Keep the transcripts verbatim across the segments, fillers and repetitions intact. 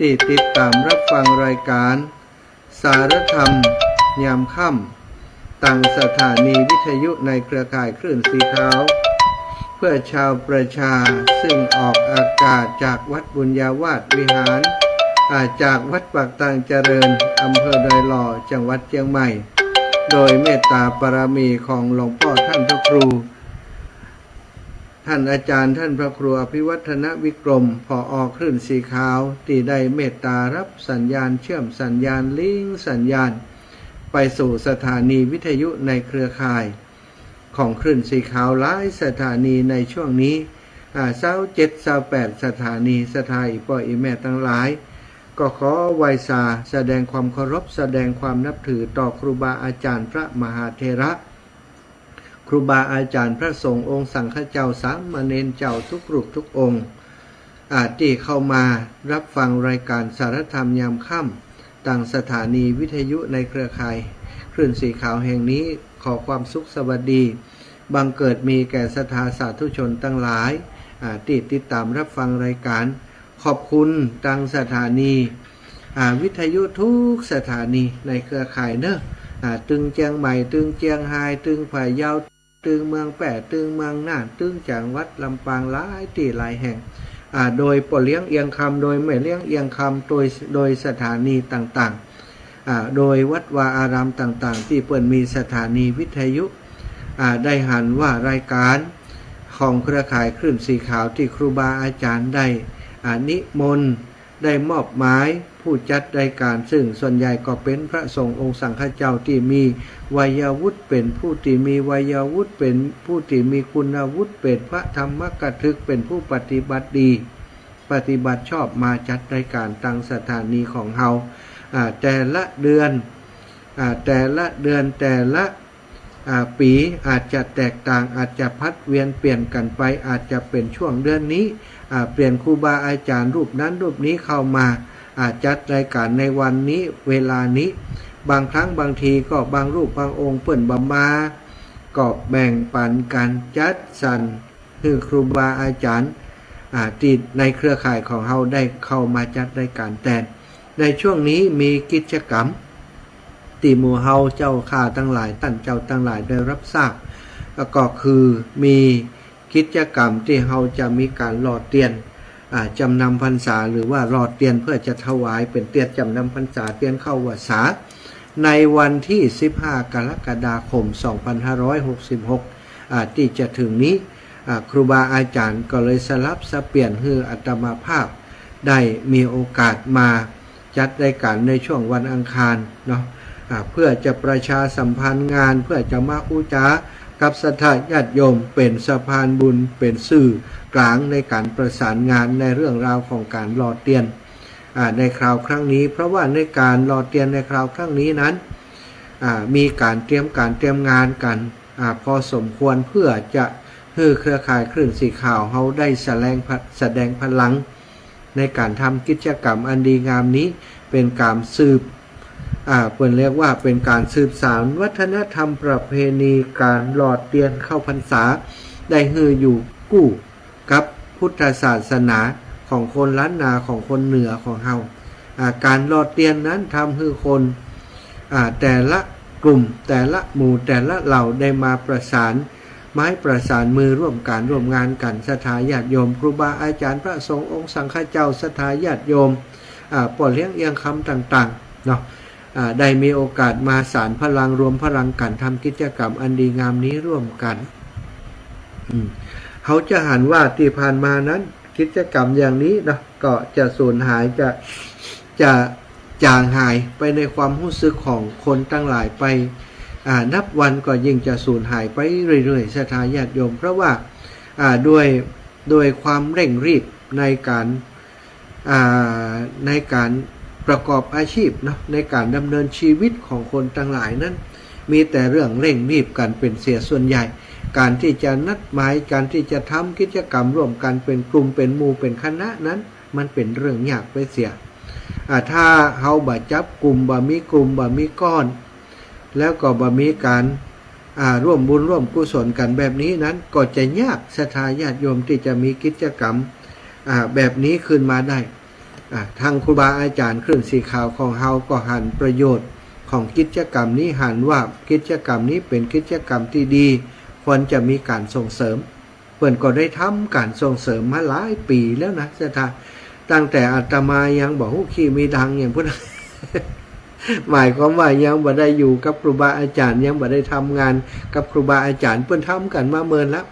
ตี้ติดต๋ามฮับฟังรายก๋านสารธรรมยามค่ำ ตางสถานีวิทยุในเครือข่ายคลื่นสีขาวเพื่อชาวประชา ซึ่งออกอากาศจากวัดบุญญาวาสวิหาร อ่า จากวัดปากตางเจริญ อำเภอดอยหล่อ จังหวัดเจียงใหม่ โดยเมตตาบารมีของหลวงป้อต้านพระครู ต้านอาจ๋ารย์ต้านพระครูอภิวัฒนวิกรม ผอ.คลื่นสีขาว ตี้ได้เมตตาฮับสัญญาณ เจื้อมสัญญาณ ลิงก์สัญญาณ ไปสู่สถานีวิทยุในเครือข่ายของคลื่นสีขาวหลายสถานีในช่วงนี้ อ่า ซาวเจ็ด ซาวแปด สถานี ศรัทธาอี่ป้ออี่แม่ตังหลาย ก็ขอไหว้สา แสดงความเคารพ แสดงความนับถือต่อครูบาอาจ๋ารย์พระมหาเถระ ครูบาอาจ๋ารย์พระสงฆ์องค์สังฆเจ้าสามเณรเจ้าทุกรูปทุกองค์ อ่า ตี้เข้ามาฮับฟังรายก๋านสารธรรมยามค่ำ ตางสถานีวิทยุในเครือข่ายคลื่นสีขาวแห่งนี้ ขอความสุขสวัสดี บังเกิดมีแก่ศรัทธาสาธุชนตังหลาย อ่า ตี้ติดต๋ามฮับฟังรายก๋าน ขอบคุณตางสถานี อ่า วิทยุกู้สถานีในเครือข่ายเนาะ อ่า ตึงเจียงใหม่ ตึงเจียงฮาย ตึงพะเยา ตึงเมืองแป้ ตึงเมืองน่าน ตึงจังหวัดลำปาง หลายตี้หลายแห่ง อ่า โดยป้อเลี้ยงเอียงคำ โดยแม่เลี้ยงเอียงคำ โดย โดยสถานีต่างๆ อ่า โดยวัดวาอารามต่างๆ ตี้เปิ้นมีสถานีวิทยุ อ่า ได้หันว่ารายก๋านของเครือข่ายคลื่นสีขาวตี้ครูบาอาจ๋ารย์ได้ อ่า นิมนต์ ได้มอบหมายผู้จัดรายก๋าน ซึ่งส่วนใหญ่ก็เป๋นพระสงฆ์องค์สังฆเจ้าตี้มีวัยวุฒิ เป๋นผู้ตี้มีวัยวุฒิ เป๋นผู้ตี้มีคุณวุฒิ เป๋นพระธรรมกถึก เป๋นผู้ปฏิบัติดี ปฏิบัติชอบ มาจัดรายก๋านตางสถานีของเฮา อ่า แต่ละเดือน อ่า แต่ละเดือน แต่ละ อ่า ปี๋อาจจะแตกต่าง อาจจะผลัดเวียนเปลี่ยนกั๋นไป อาจจะเป๋นช่วงเดือนนี้ อ่า เปลี่ยนครูบาอาจ๋ารย์รูปนั้นรูปนี้เข้ามา อ่า จัดรายก๋านในวันนี้เวลานี้ บางครั้งบางทีก็บางรูปบางองค์เปิ้นบ่มา ก็แบ่งปั๋นกั๋นจัดสรร หื้อครูบาอาจ๋ารย์ อ่า ตี้ในเครือข่ายของเฮาได้เข้ามาจัดรายก๋านแตน ในช่วงนี้มีกิจกรรมตี้หมู่เฮาเจ้าข้าตังหลาย ต้านเจ้าตังหลายได้ฮับทราบ ก็คือมีกิจกรรมตี้เฮาจะมีก๋านหล่อเตียน อ่า จ๋ำนำพรรษา หรือว่าหล่อเตียนเพื่อจะถวายเป๋นเตียนจ๋ำนำพรรษา เตียนเข้าวัสสา ในวันตี้สิบห้ากรกฎาคมสองพันห้าร้อยหกสิบหก อ่า ตี้จะเถิงนี้ อ่า ครูบาอาจ๋ารย์ก็เลยสลับสับเปลี่ยนหื้ออาตมาภาพได้มีโอกาสมาจัดรายก๋านในช่วงวันอังคารเนาะ อ่า เพื่อจะประชาสัมพันธ์งาน เพื่อจะมาอู้จ๋ากับศรัทธาญาติโยม เป๋นสะพานบุญ เป๋นสื่อกลางในก๋านประสานงานในเรื่องราวของก๋านหล่อเตียน อ่า ในคราวครั้งนี้ เพราะว่าในก๋านหล่อเตียนในคราวครั้งนี้นั้น อ่า มีก๋านเตรียมก๋านเตรียมงานกั๋น อ่า พอสมควร เพื่อจะหื้อเครือข่ายคลื่นสีขาวเฮาได้แสดงพะ- แสดงพลังในก๋านทำกิจกรรมอันดีงามนี้ เป๋นก๋านสืบ อ่า เปิ้นเรียกว่าเป๋นก๋านสืบสานวัฒนธรรมประเพณีก๋านหล่อเตียนเข้าพรรษา ได้หื้ออยู่กู้ กับพุทธศาสนาของคนล้านนา ของคนเหนือของเฮา อ่า ก๋านหล่อเตียนนั้นทำหื้อคน อ่า แต่ละกลุ่ม แต่ละหมู่ แต่ละเหล่าได้มาประสานไม้ประสานมือร่วมก๋านร่วมงานกั๋น ศรัทธาญาติโยม ครูบาอาจ๋ารย์พระสงฆ์องค์สังฆเจ้า ศรัทธาญาติโยม อ่า ป้อเลี้ยงเอียงคำต่างๆ เนาะ อ่า ได้มีโอกาสมาสานพลังรวมพลังกั๋นทำกิจกรรมอันดีงามนี้ร่วมกั๋น อืม เฮาจะหันว่าตี้ผ่านมานั้นกิจกรรมอย่างนี้เนาะ ก็จะสูญหาย จะ จะจางหายไปในความฮู้สึกของคนตังหลายไป อ่า นับวันก็ยิ่งจะสูญหายไปเรื่อยๆ ศรัทธาญาติโยม เพราะว่า อ่า ด้วย ด้วยความเร่งรีบในก๋าน อ่า ในก๋านประกอบอาชีพเนาะ ในก๋านดำเนินชีวิตของคนตังหลายนั้น มีแต่เรื่องเร่งรีบกั๋นเป๋นเสียส่วนใหญ่ ก๋านตี้จะนัดหมาย ก๋านตี้จะทำกิจกรรมร่วมกั๋นเป๋นกลุ่ม เป๋นหมู่ เป๋นคณะนั้น มันเป๋นเรื่องยากไปเสีย อ่า ถ้าเฮาบ่จับกลุ่ม บ่มีกลุ่ม บ่มีก้อน แล้วก็บ่มีก๋าน อ่า ร่วมบุญร่วมกุศลกั๋นแบบนี้นั้น ก็จะยากศรัทธาญาติโยมตี้จะมีกิจกรรม อ่า แบบนี้ขึ้นมาได้ อ่า ทางครูบาอาจ๋ารย์คลื่นสีขาวของเฮาก็หันประโยชน์ของกิจกรรมนี้ หันว่ากิจกรรมนี้เป๋นกิจกรรมตี้ดี ควรจะมีก๋านส่งเสริม เปิ้นก็ได้ทำก๋านส่งเสริมมาหลายปี๋แล้วนะศรัทธา ตั้งแต่อาตมายังบ่ฮู้ขี้มีดังอย่างปู้น หมายความว่ายังบ่ได้อยู่กับครูบาอาจ๋ารย์ ยังบ่ได้ทำงานกับครูบาอาจ๋ารย์ เปิ้นทำกั๋นมาเมินละ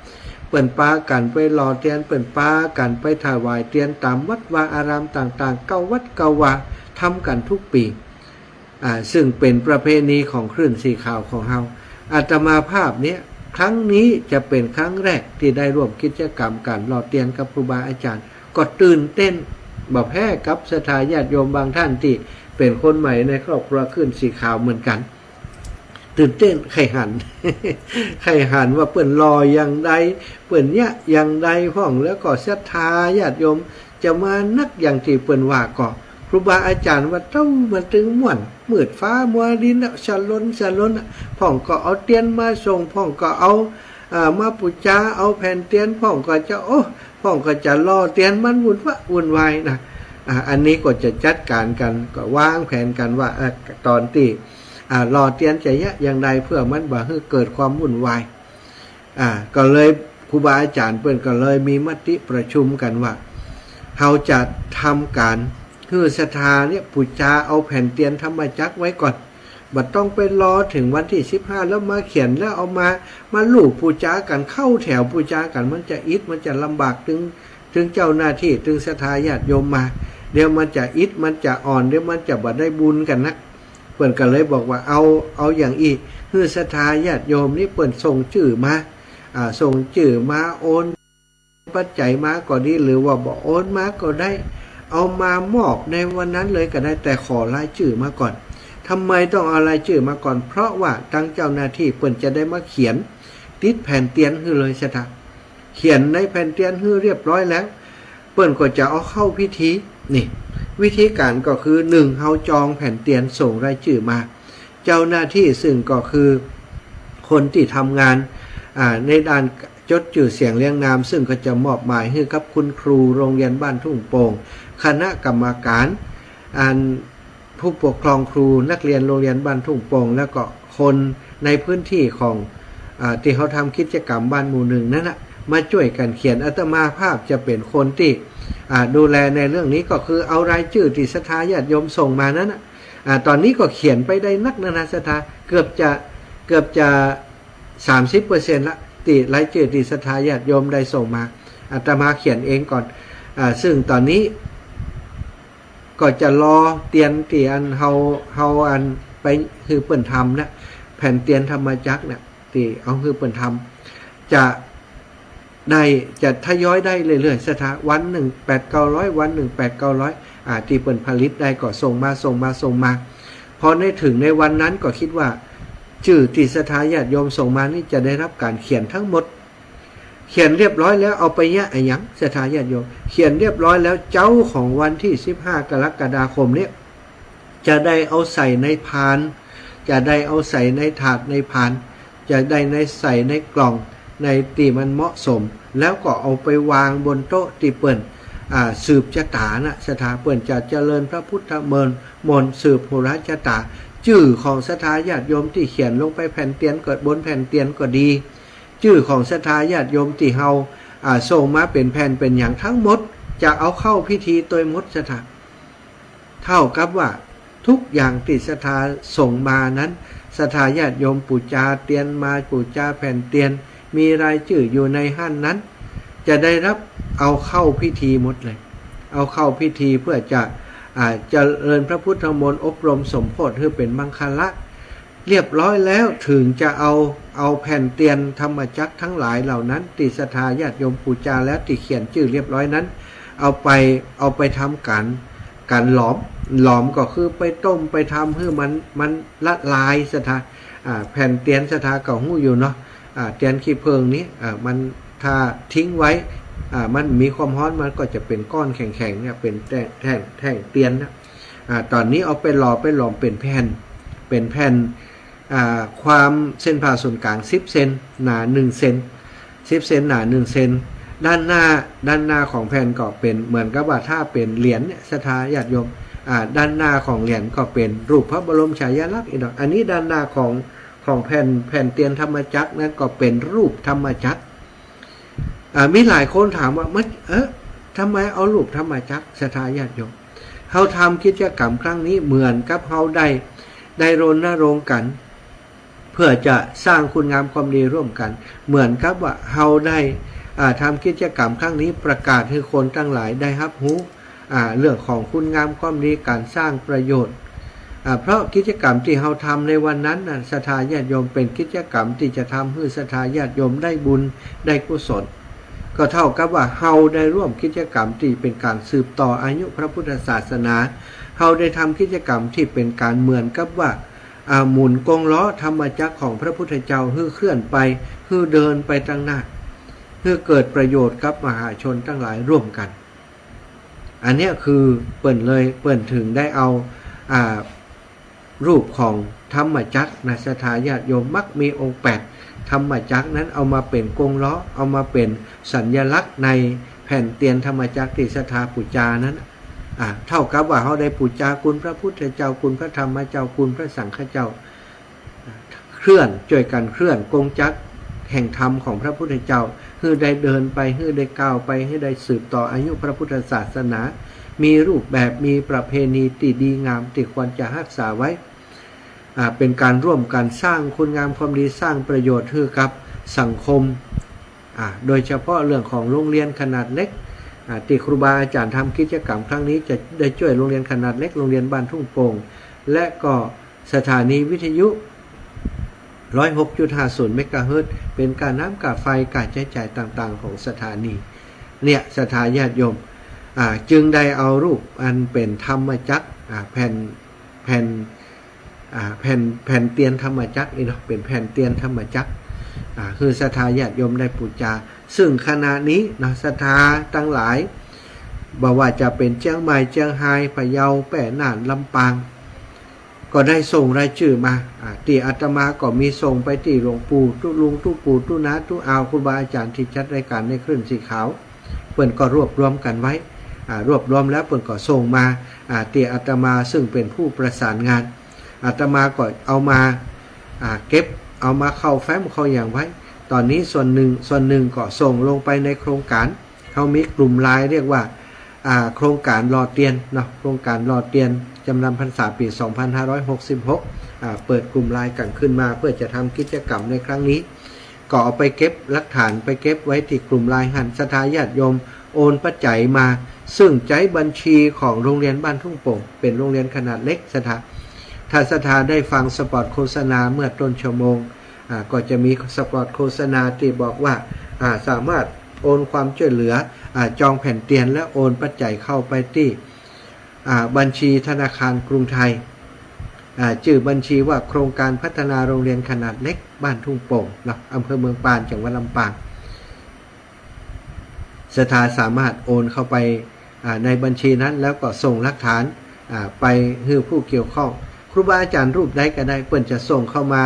เปิ้นปากั๋นไปหล่อเตียน เปิ้นปากั๋นไปถวายเตียนต๋ามวัดวาอารามต่างๆ เก้าวัดเก้าวา ทำกั๋นทุกปี๋ อ่า ซึ่งเป๋นประเพณีของคลื่นสีขาวของเฮา อาตมาภาพเนี่ย ครั้งนี้จะเป๋นครั้งแรกตี้ได้ร่วมกิจกรรมก๋านหล่อเตียนกับครูบาอาจ๋ารย์ ก็ตื่นเต้นบ่แพ้กับศรัทธาญาติโยมบางท่านตี้เป๋นคนใหม่ในครอบครัวคลื่นสีขาวเหมือนกั๋น ตื่นเต้นใค่หัน ใค่หันว่าเปิ้นหล่ออย่างใด เปิ้นเยียะอย่างใดพ่อง แล้วก็ศรัทธาญาติโยมจะมานักอย่างตี้เปิ้นว่าก่อ ครูบาอาจ๋ารย์ว่าเต้ามันตึงม่วน มืดฟ้ามัวดินน่ะ สะหลนสะหลนน่ะ พ่องก็เอาเตียนมาส่ง พ่องก็เอา อ่า มาปู๋จา เอาแผ่นเตียน พ่องก็จะ โอ้ พ่องก็จะหล่อเตียนมันวุ่นวะวุ่นวายนะ อ่า อันนี้ก็จะจัดก๋านกั๋น ก็วางแผนกั๋นว่า เอ่อ ต๋อนตี้ อ่า หล่อเตียนจะเยียะอย่างใดเพื่อมันบ่หื้อเกิดความวุ่นวาย อ่า ก็เลยครูบาอาจ๋ารย์เปิ้นก็เลยมีมติประชุมกั๋นว่า เฮาจะทำก๋านหื้อศรัทธาเนี่ยปู๋จาเอาแผ่นเตียนธรรมจักรไว้ก่อน บ่ต้องไปรอเถิงวันตี้สิบห้าแล้วมาเขียน แล้วเอามา มาลูบปู๋จากั๋น เข้าแถวปู๋จากั๋น มันจะอิด มันจะลำบาก ตึง ตึงเจ้าหน้าตี้ ตึงศรัทธาญาติโยมมา เดี๋ยวมันจะอิด มันจะอ่อน เดี๋ยวมันจะบ่ได้บุญกั๋นนะ เปิ้นก็เลยบอกว่า เอา เอาอย่างอี้ หื้อศรัทธาญาติโยมนี่เปิ้นส่งจื้อมา อ่า ส่งจื้อมา โอนปัจจัยมาก็ดี หรือว่าบ่โอนมาก็ได้ เอามามอบในวันนั้นเลยก็ได้ แต่ขอรายจื้อมาก่อน ทำไมต้องเอารายจื้อมาก่อน เพราะว่าตังเจ้าหน้าตี้เปิ้นจะได้มาเขียนติดแผ่นเตียนหื้อเลยศรัทธา เขียนในแผ่นเตียนหื้อเรียบร้อยแล้ว เปิ้นก็จะเอาเข้าพิธี นี่ วิธีก๋านก็คือ นึ่ง เฮาจองแผ่นเตียนส่งรายจื้อมา เจ้าหน้าตี้ซึ่งก็คือคนตี้ทำงาน อ่า ในด้านจดจื้อเสียงเรียงนาม ซึ่งก็จะมอบหมายหื้อกับคุณครูโรงเรียนบ้านทุ่งโป่ง คณะกรรมการ อัน ผู้ปกครองครูนักเรียนโรงเรียนบ้านทุ่งโป่ง แล้วก็คนในพื้นตี้ของ อ่า ตี้เฮาทำกิจกรรมบ้านหมู่นึ่งนั้นน่ะ มาจ้วยกั๋นเขียน อาตมาภาพจะเป๋นคนตี้ อ่า ดูแลในเรื่องนี้ ก็คือเอารายจื้อตี้ศรัทธาญาติโยมส่งมานั้นน่ะ อ่า ต๋อนนี้ก็เขียนไปได้นักนะนะศรัทธา เกือบจะ เกือบจะ สามสิบเปอร์เซ็นต์ ละ ตี้รายจื้อตี้ศรัทธาญาติโยมได้ส่งมา อาตมาเขียนเองก่อน อ่า ซึ่งต๋อนนี้ ก็จะหล่อเตียนตี้อันเฮา เฮาอันไปหื้อเปิ้นทำนะ แผ่นเตียนธรรมจักรนะ ตี้เอาหื้อเปิ้นทำ จะได้ จะทยอยได้เรื่อยๆ ศรัทธา วันนึ่งแปดเก้าร้อย วันนึ่งแปดเก้าร้อย อ่า ตี้เปิ้นผลิตได้ก็ส่งมา ส่งมา ส่งมา พอในเถิงในวันนั้นก็คิดว่า จื้อตี้ศรัทธาญาติโยมส่งมานี่จะได้รับก๋านเขียนทั้งหมด เขียนเรียบร้อยแล้วเอาไปเยียะอะหยัง ศรัทธาญาติโยม เขียนเรียบร้อยแล้ว เจ๊าของวันตี้สิบห้ากรกฎาคมเนี่ย จะได้เอาใส่ในพาน จะได้เอาใส่ในถาดในพาน จะได้ในใส่ในกล่อง ในตี้มันเหมาะสม แล้วก็เอาไปวางบนโต๊ะตี้เปิ้น อ่า สืบจะต๋านะ ศรัทธา เปิ้นจะเจริญพระพุทธมนต์ มนต์สืบโหราจะต๋า จื้อของศรัทธาญาติโยมตี้เขียนลงไปแผ่นเตียนก็ บนแผ่นเตียนก็ดี จื้อของศรัทธาญาติโยมตี้เฮา อ่า ส่งมาเป๋นแผ่นเป๋นหยังทั้งหมด จะเอาเข้าพิธีโตยหมดศรัทธา เต้ากับว่าทุกอย่างตี้ศรัทธาส่งมานั้น ศรัทธาญาติโยมปู๋จาเตียนมา ปู๋จาแผ่นเตียน มีรายจื้ออยู่ในหั้นนั้น จะได้รับเอาเข้าพิธีหมดเลย เอาเข้าพิธีเพื่อจะ อ่า เจริญพระพุทธมนต์ อบรมสมโภชน์หื้อเป๋นมังคละ เรียบร้อยแล้ว เถิงจะเอา เอาแผ่นเตียนธรรมจักรทั้งหลายเหล่านั้น ตี้ศรัทธาญาติโยมปู๋จาแล้ว ตี้เขียนจื้อเรียบร้อยนั้น เอาไป เอาไปทำก๋าน ก๋านหลอม หลอมก็คือไปต้ม ไปทำหื้อมัน มันละลายศรัทธา อ่า แผ่นเตียนศรัทธาก็ฮู้อยู่เนาะ อ่า เตียนขี้เผิงนี้ อ่า มัน ถ้าทิ้งไว้ อ่า มันมีความฮ้อน มันก็จะเป๋นก้อนแข็งๆ เนี่ย เป๋นแท่ง แท่ง แท่งเตียนนะ อ่า ต๋อนนี้เอาไปหล่อ ไปหลอมเป๋นแผ่น เป๋นแผ่น อ่า ความเส้นผ่าศูนย์กลางสิบเซน หนาหนึ่งเซน สิบเซน หนาหนึ่งเซน ด้านหน้า ด้านหน้าของแผ่นก็เป๋นเหมือนกับว่าถ้าเป๋นเหรียญเนี่ย ศรัทธาญาติโยม อ่า ด้านหน้าของเหรียญก็เป๋นรูปพระบรมฉายาลักษณ์อีกเนาะ อันนี้ด้านหน้าของ ของแผ่น แผ่นเตียนธรรมจักรนั้นก็เป๋นรูปธรรมจักร อ่า มีหลายคนถามว่า มัน เอ๊ะ ทำไมเอารูปธรรมจักร ศรัทธาญาติโยม เฮาทำกิจกรรมครั้งนี้เหมือนกับเฮาได้ ได้รณรงค์กั๋น เพื่อจะสร้างคุณงามความดีร่วมกั๋น เหมือนกับว่าเฮาได้ อ่า ทำกิจกรรมครั้งนี้ประกาศหื้อคนตังหลายได้ฮับฮู้ อ่า เรื่องของคุณงามความดี ก๋านสร้างประโยชน์ อ่า เพราะกิจกรรมตี้เฮาทำในวันนั้นน่ะ ศรัทธาญาติโยม เป๋นกิจกรรมตี้จะทำหื้อศรัทธาญาติโยมได้บุญได้กุศล ก็เท่ากับว่าเฮาได้ร่วมกิจกรรมตี้เป๋นก๋านสืบต่ออายุพระพุทธศาสนา เฮาได้ทำกิจกรรมตี้เป๋นก๋านเหมือนกับว่า อ่า หมุนกงล้อธรรมจักรของพระพุทธเจ้า หื้อเคลื่อนไป หื้อเดินไปตังหน้า หื้อเกิดประโยชน์กับมหาชนตังหลายร่วมกั๋น อันเนี้ยคือเปิ้นเลย เปิ้นถึงได้เอา อ่า รูปของธรรมจักรนะ ศรัทธาญาติโยม มักมีองค์แปด ธรรมจักรนั้นเอามาเป๋นกงล้อ เอามาเป๋นสัญลักษณ์ในแผ่นเตียนธรรมจักรตี้ศรัทธาปู๋จานั้น อ่า เท่ากับว่าเฮาได้ปู๋จาคุณพระพุทธเจ้า คุณพระธรรมเจ้า คุณพระสังฆเจ้า เคลื่อน จ้วยกั๋นเคลื่อนกงจักรแห่งธรรมของพระพุทธเจ้า หื้อได้เดินไป หื้อได้ก้าวไป หื้อได้สืบต่ออายุพระพุทธศาสนา มีรูปแบบ มีประเพณีตี้ดีงาม ตี้ควรจะฮักษาไว้ อ่า เป๋นก๋านร่วมกั๋นสร้างคุณงามความดี สร้างประโยชน์หื้อกับสังคม อ่า โดยเฉพาะเรื่องของโรงเรียนขนาดเล็ก อ่า ตี้ครูบาอาจ๋ารย์ทำกิจกรรมครั้งนี้จะได้จ้วยโรงเรียนขนาดเล็ก โรงเรียนบ้านทุ่งโป่ง และก็สถานีวิทยุ ร้อยหกจุดห้าศูนย์ เมกะเฮิรตซ์ เป๋นก้าน้ำก้าไฟ ก้าใจ๊จ่ายต่างๆ ของสถานี เนี่ย ศรัทธาญาติโยม อ่า จึงได้เอารูปอันเป๋นธรรมจักร อ่า แผ่น แผ่น อ่า แผ่น แผ่นเตียนธรรมจักรนี่เนาะ เป๋นแผ่นเตียนธรรมจักร อ่า หื้อศรัทธาญาติโยมได้ปู๋จา ซึ่งขณะนี้เนาะ ศรัทธาตังหลาย บ่ว่าจะเป๋นเจียงใหม่ เจียงฮาย พะเยา แป้ น่าน ลำปาง ก็ได้ส่งรายจื้อมา อ่า ตี้อาตมาก็มีส่งไปตี้หลวงปู่ ตุ๊ลุง ตุ๊ปู่ ตุ๊น้า ตุ๊อาว ครูบาอาจ๋ารย์ตี้จัดรายก๋านในคลื่นสีขาว เปิ้นก็รวบรวมกั๋นไว้ อ่า รวบรวมแล้วเปิ้นก็ส่งมา อ่า ตี้อาตมา ซึ่งเป๋นผู้ประสานงาน อาตมาก็เอามา อ่า เก็บ เอามาเข้าแฟ้มเข้าหยังไว้ ต๋อนนี้ส่วนนึ่ง ส่วนนึ่งก็ส่งลงไปในโครงก๋าน เฮามีกลุ่มไลน์เรียกว่า อ่า โครงก๋านหล่อเตียนเนาะ โครงก๋านหล่อเตียนจ๋ำนำพรรษาปี๋ สองพันห้าร้อยหกสิบหก อ่า เปิดกลุ่มไลน์กั๋นขึ้นมาเพื่อจะทำกิจกรรมในครั้งนี้ ก็เอาไปเก็บหลักฐาน ไปเก็บไว้ตี้กลุ่มไลน์หั้น ศรัทธาญาติโยมโอนปัจจัยมา ซึ่งใจ๊บัญชีของโรงเรียนบ้านทุ่งโป่ง เป๋นโรงเรียนขนาดเล็ก ศรัทธา ถ้าศรัทธาได้ฟังสปอตโฆษณาเมื่อต้นชั่วโมง อ่า ก็จะมีสปอตโฆษณาตี้บอกว่า อ่า สามารถโอนความจ้วยเหลือ อ่า จองแผ่นเตียนและโอนปัจจัยเข้าไปตี้ อ่า บัญชีธนาคารกรุงไทย อ่า จื้อบัญชีว่าโครงการพัฒนาโรงเรียนขนาดเล็กบ้านทุ่งโป่งเนาะ อำเภอเมืองปาน จังหวัดลำปาง ศรัทธาสามารถโอนเข้าไป อ่า ในบัญชีนั้น แล้วก็ส่งหลักฐาน อ่า ไปหื้อผู้เกี่ยวข้อง ครูบาอาจ๋ารย์รูปใดก็ได้ เปิ้นจะส่งเข้ามา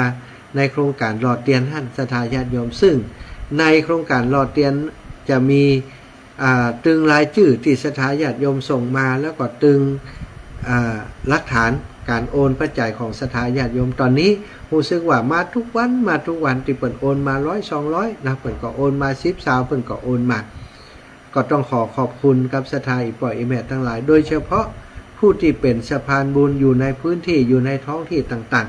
ในโครงก๋านหล่อเตียนหั้น ศรัทธาญาติโยม ซึ่งในโครงก๋านหล่อเตียนจะมี อ่า ตึงรายจื้อตี้ศรัทธาญาติโยมส่งมา แล้วก็ตึง อ่า หลักฐานก๋านโอนปัจจัยของศรัทธาญาติโยม ต๋อนนี้ฮู้สึกว่ามากู้วัน มากู้วัน ตี้เปิ้นโอนมาร้อย สองร้อยนะ เปิ้นก็โอนมา สิบซาว เปิ้นก็โอนมา ก็ต้องขอขอบคุณกับศรัทธาอี่ป้ออี่แม่ตังหลาย โดยเฉพาะผู้ตี้เป๋นสะพานบุญอยู่ในพื้นที่ อยู่ในท้องที่ต่าง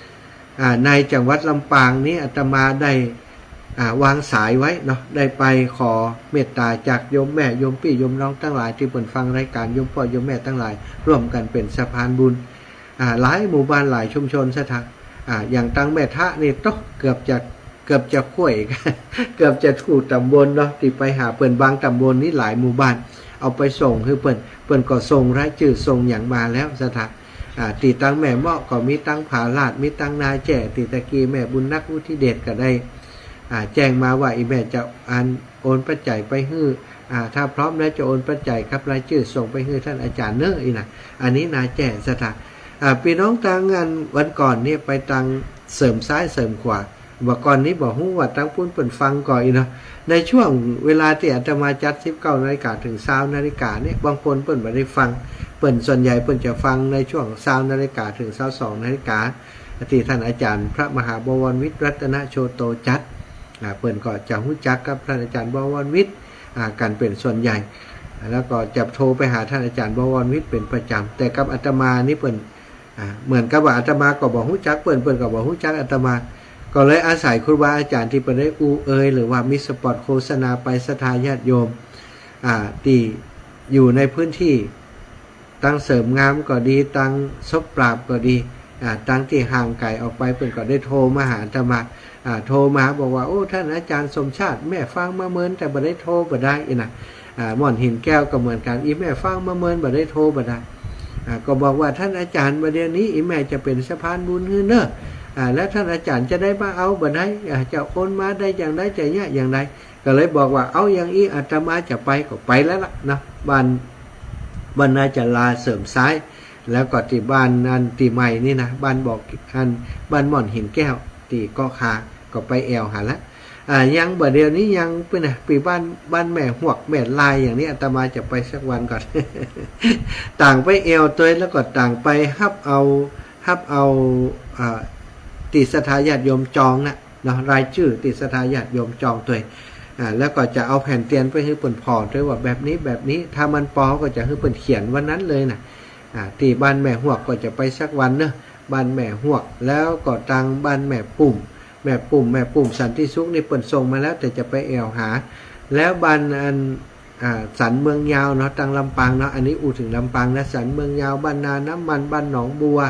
ๆ อ่า ในจังหวัดลำปางนี้อาตมาได้ อ่า วางสายไว้เนาะ ได้ไปขอเมตต๋าจากโยมแม่ โยมปี้ โยมน้องตังหลายตี้เปิ้นฟังรายก๋าน โยมป้อ โยมแม่ตังหลาย ร่วมกั๋นเป๋นสะพานบุญ อ่า หลายหมู่บ้านหลายชุมชน ศรัทธา อ่า อย่างตังแม่ทะนี่ โต๊ะ เกือบจะ เกือบจะถ้วย เกือบจะกู้ตำบลเนาะ ตี้ไปหาเปิ้น บางตำบลนี่หลายหมู่บ้าน เอาไปส่งหื้อเปิ้น เปิ้นก็ส่งรายจื้อส่งหยังมาแล้ว ศรัทธา อ่า ตี้ตังแม่เมาะก็มีตังผาลาด มีตังนาแจ้ ตี้ตะกี้แม่บุญนัก วุฒิเดช ก็ได้ อ่า แจ้งมาว่าอี่แม่จะอันโอนปัจจัยไปหื้อ อ่า ถ้าพร้อมแล้วจะโอนปัจจัยกับรายจื้อส่งไปหื้อต้านอาจ๋ารย์เน้อ อี้นะ อันนี้นาแจ้ ศรัทธา อ่า ปี้น้องตังอันวันก่อนนี่ไปตังเสริมซ้ายเสริมขวา บ่าก่อนนี้บ่ฮู้ว่าตังปุ้นเปิ้นฟังก่ออี้เนาะ ในช่วงเวลาตี้อาตมาจัดสิบเก้านาฬิกาเถิงซาวนาฬิกาเนี่ย บางคนเปิ้นบ่ได้ฟัง เปิ้นส่วนใหญ่เปิ้นจะฟังในช่วงซาวนาฬิกาเถิงซาวสองนาฬิกา ตี้ท่านอาจารย์พระมหาบวรวิทย์รัตนโชโตจัด อ่า เปิ้นก็จะฮู้จักกับท่านอาจารย์บวรวิทย์ อ่า กั๋นเป๋นส่วนใหญ่ แล้วก็จะโทรไปหาท่านอาจารย์บวรวิทย์เป๋นประจ๋ำ แต่กับอาตมานี่เปิ้น อ่า เหมือนกับว่าอาตมาก็บ่ฮู้จักเปิ้น เปิ้นก็บ่ฮู้จักอาตมา ก็เลยอาศัยครูบาอาจ๋ารย์ตี้เปิ้นได้อู้เอ่ย หรือว่ามีสปอตโฆษณาไปศรัทธาญาติโยม อ่า ตี้อยู่ในพื้นที่ ตังเสริมงามก็ดี ตังศพปราบก็ดี อ่า ตังตี้ห่างไก๋ออกไป เปิ้นก็ได้โทรมาหาอาตมา อ่า โทรมาบอกว่า โอ้ ท่านอาจารย์สมชาติ แม่ฟังมาเมิน แต่บ่ได้โทรบ่ได้อี้นะ อ่า ม่อนหินแก้วก็เหมือนกั๋น อี่แม่ฟังมาเมิน บ่ได้โทรบ่ได้ อ่า ก็บอกว่า ท่านอาจารย์ บ่าเดี่ยวนี้อี่แม่จะเป๋นสะพานบุญหื้อเน่อ อ่า แล้วท่านอาจารย์จะได้มาเอาบ่ได้ อ่า จะโอนมาได้อย่างใด จะเยียะอย่างใด ก็เลยบอกว่า เอาอย่างอี้ อาตมาจะไป ก็ไปแล้วล่ะเนาะ บ้าน บ้านนาจาราเสริมซ้าย แล้วก็ตี้บ้านอันตี้ใหม่นี่นะ บ้านบ่อ อัน บ้านม่อนหินแก้ว ตี้เกาะคา ก็ไปแอ่วหั้นละ อ่า ยังบ่าเดี่ยวนี้ยังปุ้นนะ ปี้บ้าน บ้านแม่ฮวก แม่ลายอย่างนี้ อาตมาจะไปสักวันก่อน ต่างไปแอ่วตวย แล้วก็ต่างไปฮับเอา ฮับเอา อ่า ตี้ศรัทธาญาติโยมจองนะ เนาะ รายจื้อตี้ศรัทธาญาติโยมจองตวย อ่า แล้วก็จะเอาแผ่นเตียนไปหื้อเปิ้นผ่อตวยว่าแบบนี้แบบนี้ ถ้ามันปอก็จะหื้อเปิ้นเขียนวันนั้นเลยนะ อ่า ตี้บ้านแม่ฮวกก็จะไปสักวันเนาะ บ้านแม่ฮวก แล้วก็ตังบ้านแม่ปุ่ม แม่ปุ่ม แม่ปุ่มสันติสุขนี่เปิ้นส่งมาแล้ว แต่จะไปแอ่วหา แล้วบ้านอัน อ่า สันเมืองยาวเนาะ ตังลำปางเนาะ อันนี้อู้เถิงลำปางนะ สันเมืองยาว บ้านนาน้ำมัน บ้านหนองบัว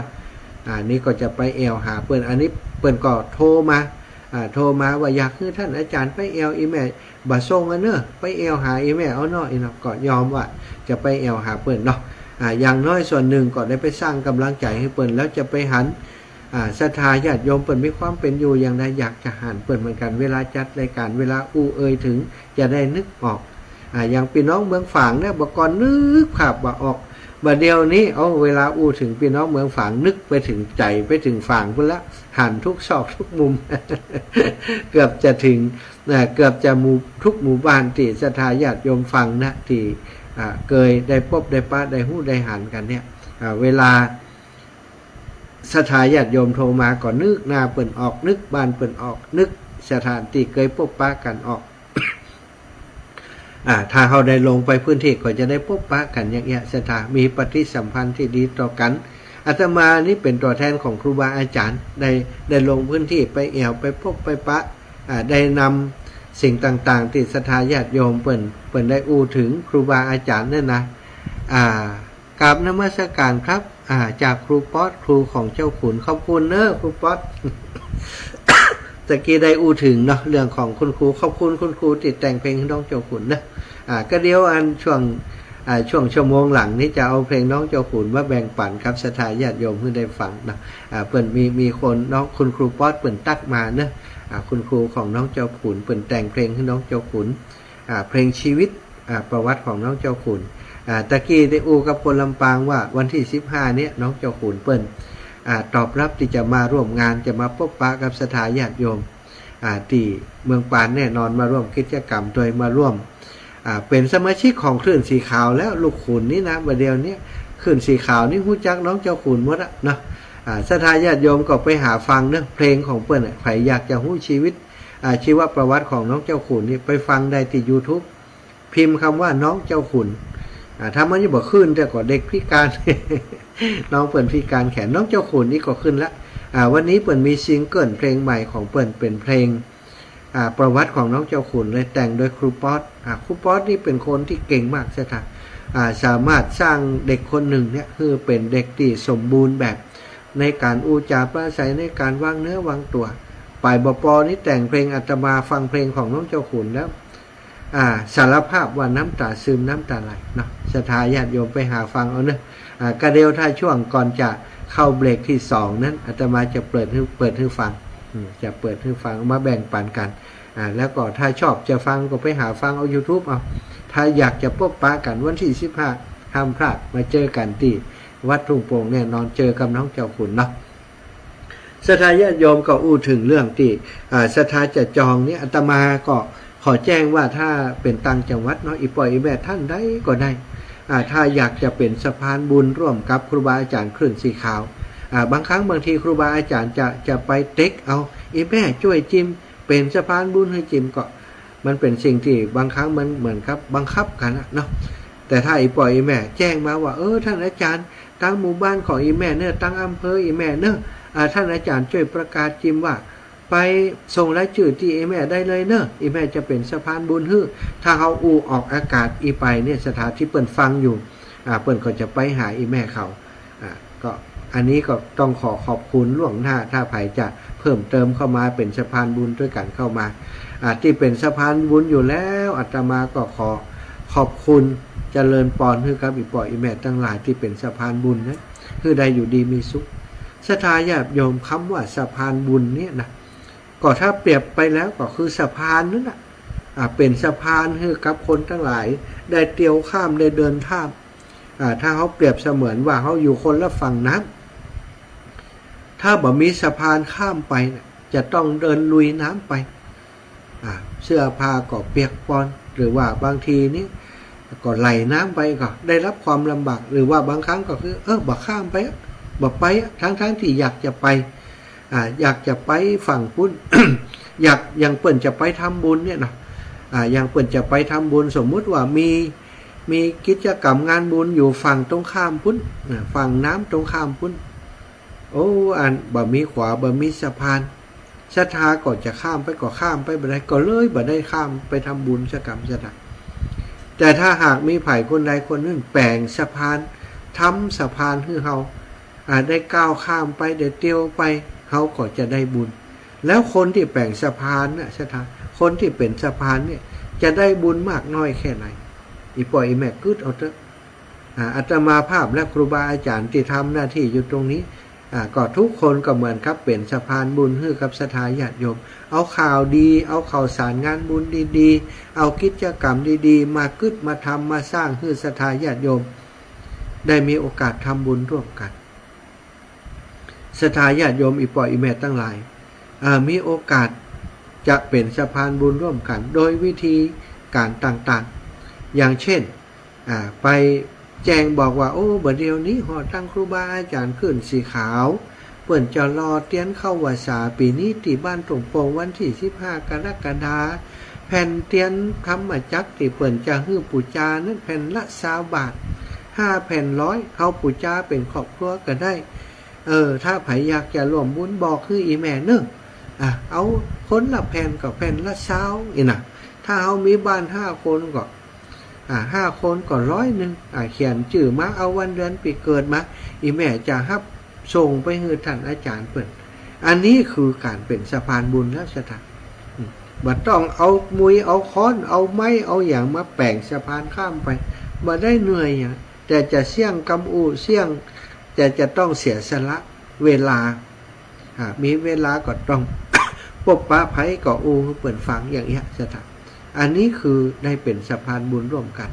อ่า นี่ก็จะไปแอ่วหาเปิ้น อันนี้เปิ้นก็โทรมา อ่า โทรมาว่าอยากหื้อท่านอาจ๋ารย์ไปแอ่ว อี่แม่บ่ส่งอะเน่อ ไปแอ่วหาอี่แม่เอาเนาะ อี้เนาะ ก็ยอมว่าจะไปแอ่วหาเปิ้นเนาะ อ่า อย่างน้อยส่วนนึ่งก็ได้ไปสร้างก๋ำลังใจ๋หื้อเปิ้น แล้วจะไปหัน อ่า ศรัทธาญาติโยมเปิ้นมีความเป๋นอยู่อย่างใด อยากจะหันเปิ้นเหมือนกั๋น เวลาจัดรายก๋าน เวลาอู้เอ่ยเถิง จะได้นึกออก อ่า อย่างปี้น้องเมืองฝางเนี่ย บ่าก่อนนึกภาพบ่ออก บ่าเดี่ยวนี้ เอา เวลาอู้เถิงปี้น้องเมืองฝาง นึกไปเถิงใจ๋ ไปเถิงฝางปุ้นละ หันทุกซอกทุกมุม เกือบจะเถิง อ่า เกือบจะหมู่ ทุกหมู่บ้านตี้ศรัทธาญาติโยมฟังนะ ตี้ อ่า เกยได้ปบได้ปะ ได้ฮู้ได้หันกั๋นเนี่ย อ่า เวลา ศรัทธาญาติโยมโทรมาก็นึกหน้าเปิ้นออก นึกบ้านเปิ้นออก นึกสถานตี้เกยปบปะกั๋นออก อ่า ถ้าเฮาได้ลงไปพื้นที่ก็จะได้ปบปะกั๋นอย่างเอี้ย ศรัทธามีปฏิสัมพันธ์ตี้ดีต่อกั๋น อาตมานี่เป๋นตั๋วแทนของครูบาอาจ๋ารย์ ได้ ได้ลงพื้นที่ไปแอ่วไปปบไปปะ อ่า ได้นำสิ่งต่างๆ ตี้ศรัทธาญาติโยมเปิ้น เปิ้นได้อู้เถิงครูบาอาจ๋ารย์เนี่ยนะ อ่า กราบนมัสการครับ อ่า จากครูป๊อด ครูของเจ้าขุน ขอบคุณเนอะครูป๊อด ตะกี้ได้อู้เถิงเนาะ เรื่องของคุณครู ขอบคุณคุณครูตี้แต่งเพลงหื้อน้องเจ้าขุนเนอะ อ่า ก็เดี๋ยวอันช่วง อ่า ช่วงชั่วโมงหลังนี้จะเอาเพลงน้องเจ้าขุนมาแบ่งปั๋นกับศรัทธาญาติโยมหื้อได้ฟังเนาะ อ่า เปิ้นมี มีคนเนาะ คุณครูป๊อดเปิ้นตั๊กมาเนาะ อ่า คุณครูของน้องเจ้าขุนเปิ้นแต่งเพลงหื้อน้องเจ้าขุน อ่า เพลงชีวิต อ่า ประวัติของน้องเจ้าขุน อ่า ตะกี้ได้อู้กับคนลำปางว่าวันตี้สิบห้าเนี่ย น้องเจ้าขุนเปิ้น อ่า ตอบรับตี้จะมาร่วมงาน จะมาปบปะกับศรัทธาญาติโยม อ่า ตี้เมืองปาน แน่นอนมาร่วมกิจกรรมตวย มาร่วม อ่า เป๋นสมาชิกของคลื่นสีขาวแล้ว ลูกขุนนี่นะ บ่าเดี่ยวนี้คลื่นสีขาวนี่ฮู้จักน้องเจ้าขุนหมดอะเนาะ อ่า ศรัทธาญาติโยมก็ไปหาฟังเนาะ เพลงของเปิ้นอะ ใผอยากจะฮู้ชีวิต อ่า ชีวประวัติของน้องเจ้าขุนนี่ ไปฟังได้ตี้ยูทูบ พิมพ์กำว่าน้องเจ้าขุน อ่า ถ้ามันยังบ่ขึ้น แต่ก็เด็กพิการ น้องเปิ้นพิการแขน น้องเจ้าขุนนี่ก็ขึ้นละ อ่า วันนี้เปิ้นมีซิงเกิลเพลงใหม่ของเปิ้น เป๋นเพลง อ่า ประวัติของน้องเจ้าขุน เลยแต่งโดยครูป๊อด อ่า ครูป๊อดนี่เป๋นคนตี้เก่งมาก ศรัทธา อ่า สามารถสร้างเด็กคนนึ่งเนี่ย หื้อเป๋นเด็กตี้สมบูรณ์แบบ ในก๋านอู้จ๋าปราศรัย ในก๋านวางเนื้อวางตั๋ว ป๋าย บป. นี่แต่งเพลง อาตมาฟังเพลงของน้องเจ้าขุนแล้ว อ่า สารภาพว่าน้ำต๋าซึมน้ำต๋าไหลเนาะ ศรัทธาญาติโยมไปหาฟังเอาเนาะ อ่า ก็เดี๋ยวถ้าช่วงก่อนจะเข้าเบรกตี้สองนั้น อาตมาจะเปิดหื้อ เปิดหื้อฟัง อืม จะเปิดหื้อฟัง มาแบ่งปั๋นกั๋น อ่า แล้วก็ถ้าชอบจะฟังก็ไปหาฟังเอายูทูบเอา ถ้าอยากจะปบปะกั๋นวันตี้สิบห้า ห้ามพลาด มาเจอกั๋นตี้วัดทุ่งโป่ง แน่นอนเจอกับน้องเจ้าขุนเนาะ ศรัทธาญาติโยมก็อู้เถิงเรื่องตี้ อ่า ศรัทธาจะจองเนี่ย อาตมาก็ขอแจ้งว่าถ้าเป๋นต่างจังหวัดเนาะ อี่ป้ออี่แม่ต้านใดก็ได้ อ่า ถ้าอยากจะเป๋นสะพานบุญร่วมกับครูบาอาจ๋ารย์คลื่นสีขาว อ่า บางครั้งบางทีครูบาอาจ๋ารย์จะ จะไปเต๊กเอา อี่แม่จ้วยจิม เป๋นสะพานบุญหื้อจิม ก็ มันเป๋นสิ่งตี้บางครั้งมันเหมือนกับบังคับกั๋นอะเนาะ แต่ถ้าอี่ป้ออี่แม่แจ้งมาว่า เออ ต้านอาจ๋ารย์ ตางหมู่บ้านของอี่แม่เน่อ ตางอำเภออี่แม่เน่อ อ่า ต้านอาจ๋ารย์จ้วยประกาศจิมว่า ไปส่งรายจื้อตี้อี่แม่ได้เลยเน่อ อี่แม่จะเป๋นสะพานบุญหื้อ ถ้าเฮาอู้ออกอากาศอี้ไปเนี่ย ศรัทธาตี้เปิ้นฟังอยู่ อ่า เปิ้นก็จะไปหาอี่แม่เขา อ่า ก็อันนี้ก็ต้องขอขอบคุณล่วงหน้า ถ้าใผจะเพิ่มเติมเข้ามาเป๋นสะพานบุญตวยกั๋นเข้ามา อ่า ตี้เป๋นสะพานบุญอยู่แล้ว อาตมาก็ขอขอบคุณเจริญปอนหื้อกับอี่ป้ออี่แม่ตังหลายตี้เป๋นสะพานบุญนะ หื้อได้อยู่ดีมีสุข ศรัทธาญาติโยม กำว่าสะพานบุญเนี่ยนะ ก็ถ้าเปรียบไปแล้วก็คือสะพานนั่นแหละ อ่า เป๋นสะพานหื้อกับคนตังหลายได้เตียวข้าม ได้เดินข้าม อ่า ถ้าเฮาเปรียบเสมือนว่าเฮาอยู่คนละฝั่งน้ำ ถ้าบ่มีสะพานข้ามไปเนี่ย จะต้องเดินลุยน้ำไป อ่า เสื้อผ้าก็เปียกปอน หรือว่าบางทีนี่ก็ไหลน้ำไปก็ได้รับความลำบาก หรือว่าบางครั้งก็คือ เออ บ่ข้ามไปอะ บ่ไปอะ ทั้งๆ ตี้อยากจะไป อ่า อยากจะไปฝั่งปุ้น อยาก อย่างเปิ้นจะไปทำบุญเนี่ยนะ อ่า อย่างเปิ้นจะไปทำบุญ สมมุติว่ามี มีกิจกรรมงานบุญอยู่ฝั่งตรงข้ามปุ้น อ่า ฝั่งน้ำตรงข้ามปุ้น โอ้ อันบ่มีขวา บ่มีสะพาน ศรัทธาก็จะข้ามไปก็ข้ามไปบ่ได้ ก็เลยบ่ได้ข้ามไปทำบุญสักกำ ศรัทธา แต่ถ้าหากมีใผคนใดคนนึ่งแป๋งสะพาน ทำสะพานหื้อเฮา อ่า ได้ก้าวข้ามไป ได้เตียวไป เฮาก็จะได้บุญ แล้วคนตี้แป๋งสะพานน่ะ ศรัทธา คนตี้เป๋นสะพานเนี่ย จะได้บุญมากน้อยแค่ไหน อี่ป้ออี่แม่กึ๊ดเอาเต๊อะ อ่า อาตมาภาพและครูบาอาจ๋ารย์ตี้ทำหน้าตี้อยู่ตรงนี้ อ่า ก็ทุกคนก็เหมือนกับเป๋นสะพานบุญหื้อกับศรัทธาญาติโยม เอาข่าวดี เอาข่าวสารงานบุญดีๆ เอากิจกรรมดีๆ มากึ๊ดมาทำมาสร้างหื้อศรัทธาญาติโยม ได้มีโอกาสทำบุญร่วมกั๋น ศรัทธาญาติโยม อี่ป้ออี่แม่ตังหลาย อ่า มีโอกาสจะเป๋นสะพานบุญร่วมกั๋น โดยวิธีก๋านต่างๆ อย่างเช่น อ่า ไปแจ้งบอกว่า โอ้ บ่าเดี่ยวนี้ฮอดตางครูบาอาจ๋ารย์คลื่นสีขาว เปิ้นจะหล่อเตียนเข้าพรรษาปี๋นี้ตี้บ้านตงโป่งวันตี้สิบห้ากรกฎา แผ่นเตียนธรรมจักรตี้เปิ้นจะหื้อปู๋จานั้นแผ่นละซาวบาท ห้าแผ่นร้อย เฮาปู๋จาเป๋นครอบครัวก็ได้ เออ ถ้าใผอยากจะร่วมบุญบอกหื้ออี่แม่เน่อ อ่ะ เอาคนละแผ่นก็แผ่นละซาวอี้นะ ถ้าเฮามีบ้านห้าคนก็ อ่ะ ห้าคนก็ร้อยนึ่ง อ่ะ เขียนจื้อมา เอาวันเดือนปี๋เกิดมา อี่แม่จะฮับส่งไปหื้อต้านอาจ๋ารย์เปิ้น อันนี้คือก๋านเป๋นสะพานบุญแล้ว ศรัทธา อืม บ่ต้องเอามุย เอาค้อน เอาไม้ เอาหยังมาแป๋งสะพานข้ามไป บ่ได้เหนื่อยหยัง แต่จะเสี้ยงกำอู้ เสี้ยง แต่จะต้องเสียสละเวลา อ่า มีเวลาก็ต้อง ปบปะใผก็อู้หื้อเปิ้นฟังอย่างเอี้ย ศรัทธา อันนี้คือได้เป๋นสะพานบุญร่วมกั๋น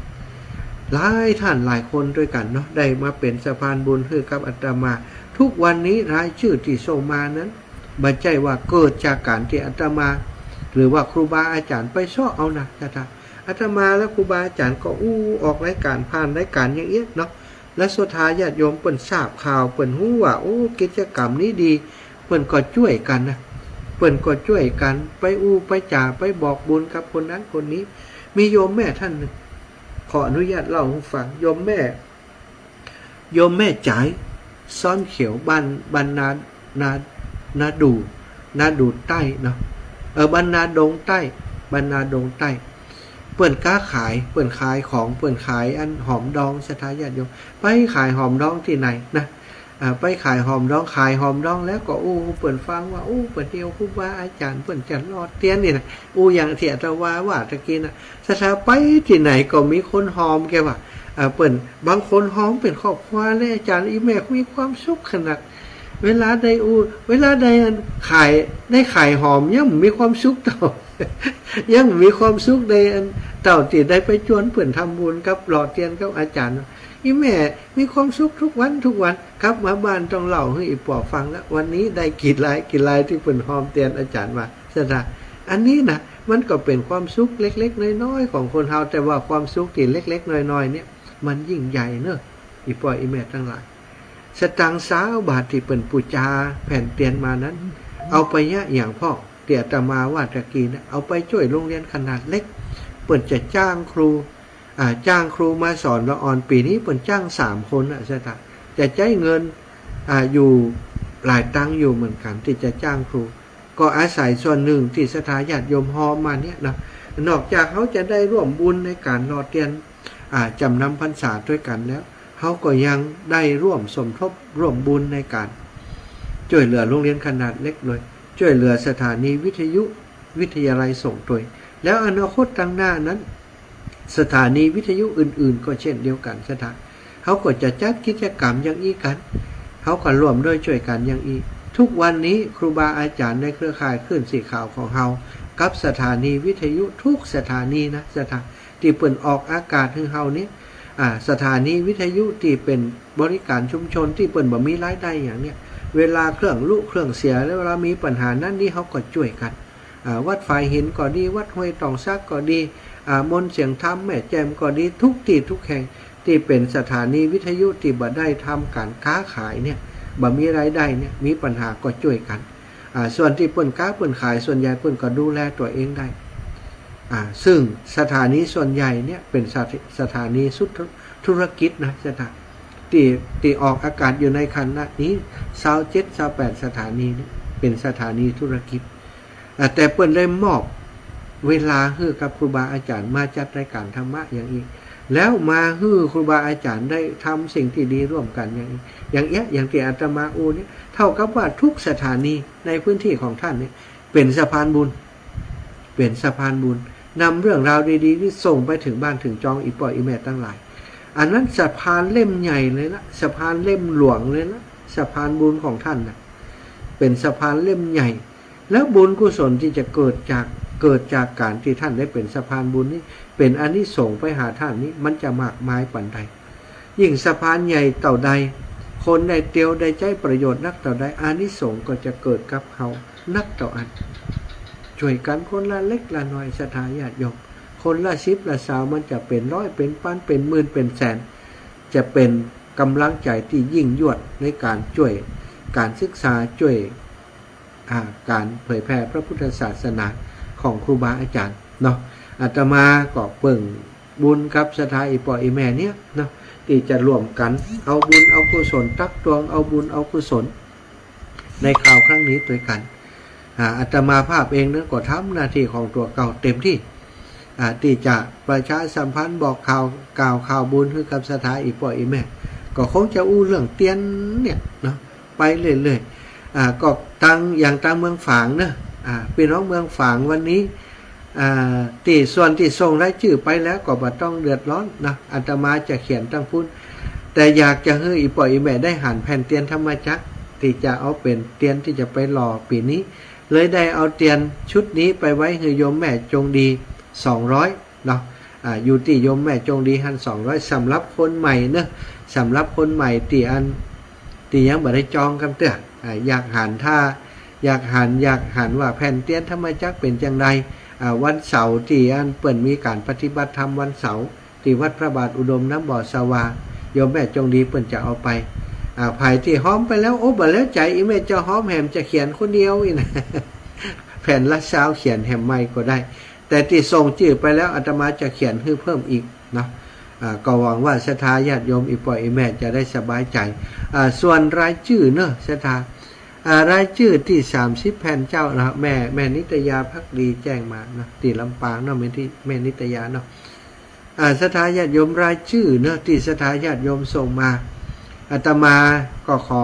หลายต้านหลายคนตวยกั๋นเนาะ ได้มาเป๋นสะพานบุญหื้อกับอาตมา ทุกวันนี้รายจื้อตี้ส่งมานั้น บ่ใจ้ว่าเกิดจากก๋านตี้อาตมา หรือว่าครูบาอาจ๋ารย์ไปเซาะเอานะ ศรัทธา อาตมาและครูบาอาจ๋ารย์ก็อู้ออกรายก๋าน ผ่านรายก๋านอย่างเอี้ยเนาะ และศรัทธาญาติโยมเปิ้นทราบข่าว เปิ้นฮู้ว่า โอ้ กิจกรรมนี้ดี เปิ้นก็จ้วยกั๋นนะ เปิ้นก็จ้วยกั๋น ไปอู้ไปจ๋า ไปบอกบุญกับคนนั้นคนนี้ มีโยมแม่ต้านนึ่ง ขออนุญาตเล่าหื้อฟัง โยมแม่ โยมแม่จ๋าย ซ้อนเขียว บ้าน บ้านนา นา นาดู่ นาดู่ใต้เนาะ เออ บ้านนาดงใต้ บ้านนาดงใต้ เปิ้นก๊าขาย เปิ้นขายของ เปิ้นขายอันหอมดอง ศรัทธาญาติโยม ไปขายหอมดองตี้ไหนนะ อ่า ไปขายหอมดอง ขายหอมดองแล้วก็อู้เปิ้นฟังว่า อู้ บ่าเดี่ยวครูบาอาจ๋ารย์เปิ้นจะหล่อเตียนนี่นะ อู้อย่างตี้อาตมาว่าตะกี้นะ ศรัทธา ไปตี้ไหนก็มีคนหอมแกว่า อ่า เปิ้น บางคนหอมเป๋นครอบครัวเลย อาจ๋ารย์ อี่แม่มีความสุขขนาด เวลาได้อู้ เวลาได้อันขาย ได้ขายหอมยังมีความสุขเต้า ยังมีความสุขได้อันเต้าตี้ได้ไปจวนเปิ้นทำบุญกับหล่อเตียนกับอาจ๋ารย์ อี่แม่มีความสุขทุกวันทุกวัน กลับมาบ้านต้องเล่าหื้ออี่ป้อฟังละ วันนี้ได้กี่ลายกี่ลายตี้เปิ้นฮอมเตียนอาจ๋ารย์มา ศรัทธา อันนี้นะ มันก็เป๋นความสุขเล็กๆ น้อยๆ ของคนเฮา แต่ว่าความสุขตี้เล็กๆ น้อยๆ เนี่ย มันยิ่งใหญ่เนาะ อี่ป้ออี่แม่ตังหลาย สตางค์ซาวบาทตี้เปิ้นปู๋จาแผ่นเตียนมานั้น เอาไปเยียะหยังพ่อง ตี้อาตมาว่าตะกี้นะ เอาไปจ้วยโฮงเฮียนขนาดเล็ก เปิ้นจะจ้างครู อ่า จ้างครูมาสอนละอ่อน ปี๋นี้เปิ้นจ้างสามคนนะ ศรัทธา จะใจ๊เงิน อ่า อยู่หลายตังค์อยู่เหมือนกั๋นตี้จะจ้างครู ก็อาศัยส่วนนึ่งตี้ศรัทธาญาติโยมฮอมมาเนี่ยเนาะ นอกจากเฮาจะได้ร่วมบุญในก๋านหล่อเตียน อ่า จ๋ำนำพรรษาตวยกั๋นแล้ว เฮาก็ยังได้ร่วมสมทบร่วมบุญในก๋านจ้วยเหลือโฮงเฮียนขนาดเล็กตวย จ้วยเหลือสถานีวิทยุวิทยาลัยสงฆ์ตวย แล้วอนาคตตังหน้านั้น สถานีวิทยุอื่นๆ ก็เช่นเดียวกั๋น ศรัทธา เฮาก็จะจัดกิจกรรมอย่างอี้กั๋น เฮาก็ร่วมด้วยจ้วยกั๋นอย่างอี้ ทุกวันนี้ครูบาอาจ๋ารย์ในเครือข่ายคลื่นสีขาวของเฮา กับสถานีวิทยุทุกสถานีนะ ศรัทธา ตี้เปิ้นออกอากาศหื้อเฮาเนี่ย อ่า สถานีวิทยุตี้เป๋นบริการชุมชนตี้เปิ้นบ่มีรายได้หยังเนี่ย เวลาเครื่องลุเครื่องเสีย แล้วเวลามีปัญหานั้นนี่ เฮาก็จ้วยกั๋น อ่า วัดฝายหินก็ดี วัดห้วยตองสักก็ดี อ่า มนต์เสียงธรรมแม่แจ่มก็ดี ทุกตี้ทุกแห่งตี้เป๋นสถานีวิทยุตี้บ่ได้ทำก๋านก๊าขายเนี่ย บ่มีรายได้เนี่ย มีปัญหาก็จ้วยกั๋น อ่า ส่วนตี้เปิ้นก๊าเปิ้นขาย ส่วนใหญ่เปิ้นก็ดูแลตั๋วเองได้ อ่า ซึ่งสถานีส่วนใหญ่เนี่ยเป๋นสถ- สถานีสุด- ธุรกิจนะ ศรัทธา ตี้- ตี้ออกอากาศอยู่ในขณะนี้ ซาวเจ็ด ซาวแปด สถานีเนี่ยเป๋นสถานีธุรกิจ อ่า แต่เปิ้นได้มอบเวลาหื้อกับครูบาอาจ๋ารย์มาจัดรายการธรรมะอย่างอี้ แล้วมาหื้อครูบาอาจ๋ารย์ได้ทำสิ่งตี้ดีร่วมกั๋นอย่างอี้ อย่างเอี้ย อย่างตี้อาตมาอู้เนี่ย เท่ากับว่าทุกสถานีในพื้นที่ของต้านเนี่ย เป๋นสะพานบุญ เป๋นสะพานบุญ นำเรื่องราวดีๆ ตี้ส่งไปเถิงบ้านเถิงจองอี่ป้ออี่แม่ตังหลาย อันนั้นสะพานเล่มใหญ่เลยละ สะพานเล่มหลวงเลยละ สะพานบุญของต้านน่ะ เป๋นสะพานเล่มใหญ่ แล้วบุญกุศลตี้จะเกิดจาก- เกิดจากก๋านตี้ต้านได้เป๋นสะพานบุญนี่ เป๋นอานิสงส์ไปหาต้านนี่ มันจะมากมายปานใด ยิ่งสะพานใหญ่เต้าใด คนได้เตียวได้ใจ๊ประโยชน์นักเต้าใด อานิสงส์ก็จะเกิดกับเฮานักเต้าอั้น จ้วยกั๋นคนละเล็กละน้อย ศรัทธาญาติโยม คนละสิบละซาว มันจะเป๋นร้อย เป๋นปัน เป๋นหมื่น เป๋นแสน จะเป๋นก๋ำลังใจ๋ตี้ยิ่งยวดในก๋านจ้วยก๋านศึกษา จ้วย อ่า ก๋านเผยแผ่พระพุทธศาสนาของครูบาอาจ๋ารย์เนาะ อาตมาก็เปิ้งบุญกับศรัทธาอี่ป้ออี่แม่เนี่ยเนาะ ตี้จะร่วมกั๋นเอาบุญเอากุศล ตักตวงเอาบุญเอากุศลในคราวครั้งนี้ตวยกั๋น อ่า อาตมาภาพเองนั้นก็ทำหน้าตี้ของตั๋วเก่าเต็มตี้ อ่า ตี้จะประชาสัมพันธ์บอกข่าว กล่าวข่าวบุญหื้อกับศรัทธาอี่ป้ออี่แม่ ก็คงจะอู้เรื่องเตียนเนี่ยเนาะ ไปเรื่อยๆ อ่า ก็ตัง อย่างตางเมืองฝางเนาะ อ่า ปี้น้องเมืองฝางวันนี้ อ่า ตี้ส่วนตี้ส่งรายจื้อไปแล้วก็บ่ต้องเดือดร้อนเนาะ อาตมาจะเขียนตังปุ้น แต่อยากจะหื้ออี่ป้ออี่แม่ได้หันแผ่นเตียนธรรมจักร ตี้จะเอาเป๋นเตียนตี้จะไปหล่อปี๋นี้ เลยได้เอาเตียนชุดนี้ไปไว้หื้อโยมแม่จงดี สองร้อย เนาะ อ่า อยู่ตี้โยมแม่จงดีหั้น สองร้อย สำหรับคนใหม่เนาะ สำหรับคนใหม่ตี้อัน ตี้ยังบ่ได้จองกำเตื้อ อ่า อยากหัน ถ้าอยากหัน อยากหันว่าแผ่นเตียนธรรมจักรเป๋นจังใด อ่า วันเสาร์ตี้อันเปิ้นมีก๋านปฏิบัติธรรมวันเสาร์ ตี้วัดพระบาทอุดมน้ำบ่อสะวา โยมแม่จงดีเปิ้นจะเอาไป อ่า ใผตี้ฮอมไปแล้ว โอ้ บ่แล้วใจ๋ อี่แม่เจ้าฮอมแหมจะเขียนคนเดียวอี้นะ แผ่นละซาว เขียนแหมใหม่ก็ได้ แต่ตี้ส่งจื้อไปแล้ว อาตมาจะเขียนหื้อเพิ่มอีกเนาะ อ่า ก็หวังว่าศรัทธาญาติโยมอี่ป้ออี่แม่จะได้สบายใจ๋ อ่า ส่วนรายจื้อเนาะ ศรัทธา อ่า รายจื้อตี้สามสิบแผ่นเจ้านะ แม่ แม่นิตยาภักดีแจ้งมาเนาะ ตี้ลำปางเนาะ แม่ตี้ แม่นิตยาเนาะ อ่า ศรัทธาญาติโยม รายจื้อเนาะ ตี้ศรัทธาญาติโยมส่งมา อาตมาก็ขอ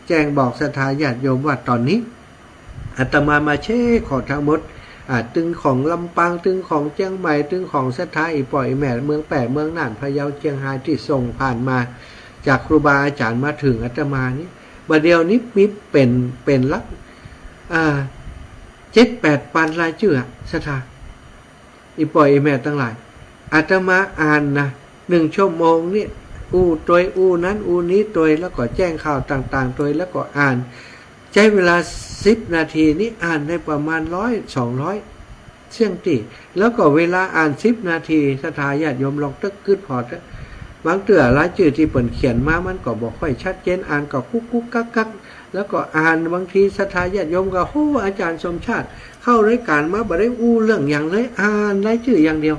แจ้งบอกศรัทธาญาติโยมว่าต๋อนนี้ อาตมามาเช็คของตังหมด อ่า ตึงของลำปาง ตึงของเจียงใหม่ ตึงของศรัทธาอี่ป้ออี่แม่เมืองแป้ เมืองน่าน พะเยา เจียงฮาย ตี้ส่งผ่านมาจากครูบาอาจ๋ารย์มาเถิงอาตมานี่ บ่าเดี่ยวนี้มีเป๋น เป๋นหลัก อ่า เจ็ดแปดปันรายจื้ออะ ศรัทธา อี่ป้ออี่แม่ตังหลาย อาตมาอ่านนะ นึ่งชั่วโมงเนี่ย อู้ตวย อู้นั้นอู้นี้ตวย แล้วก็แจ้งข่าวต่างๆตวย แล้วก็อ่าน ใจ๊เวลาสิบนาทีนี่อ่านได้ประมาณร้อย สองร้อย เสี้ยงตี้ แล้วก็เวลาอ่านสิบนาที ศรัทธาญาติโยมลองตึกกึ๊ดผ่อเต๊อะ บางเตื้อรายจื้อตี้เปิ้นเขียนมามันก็บ่ค่อยชัดเจน อ่านก็กุ๊กกุ๊กกั๊กกั๊ก แล้วก็อ่าน บางทีศรัทธาญาติโยมก็ โอ้ อาจ๋ารย์สมชาติเข้ารายก๋านมาบ่ได้อู้เรื่องหยังเลย อ่านรายจื้ออย่างเดียว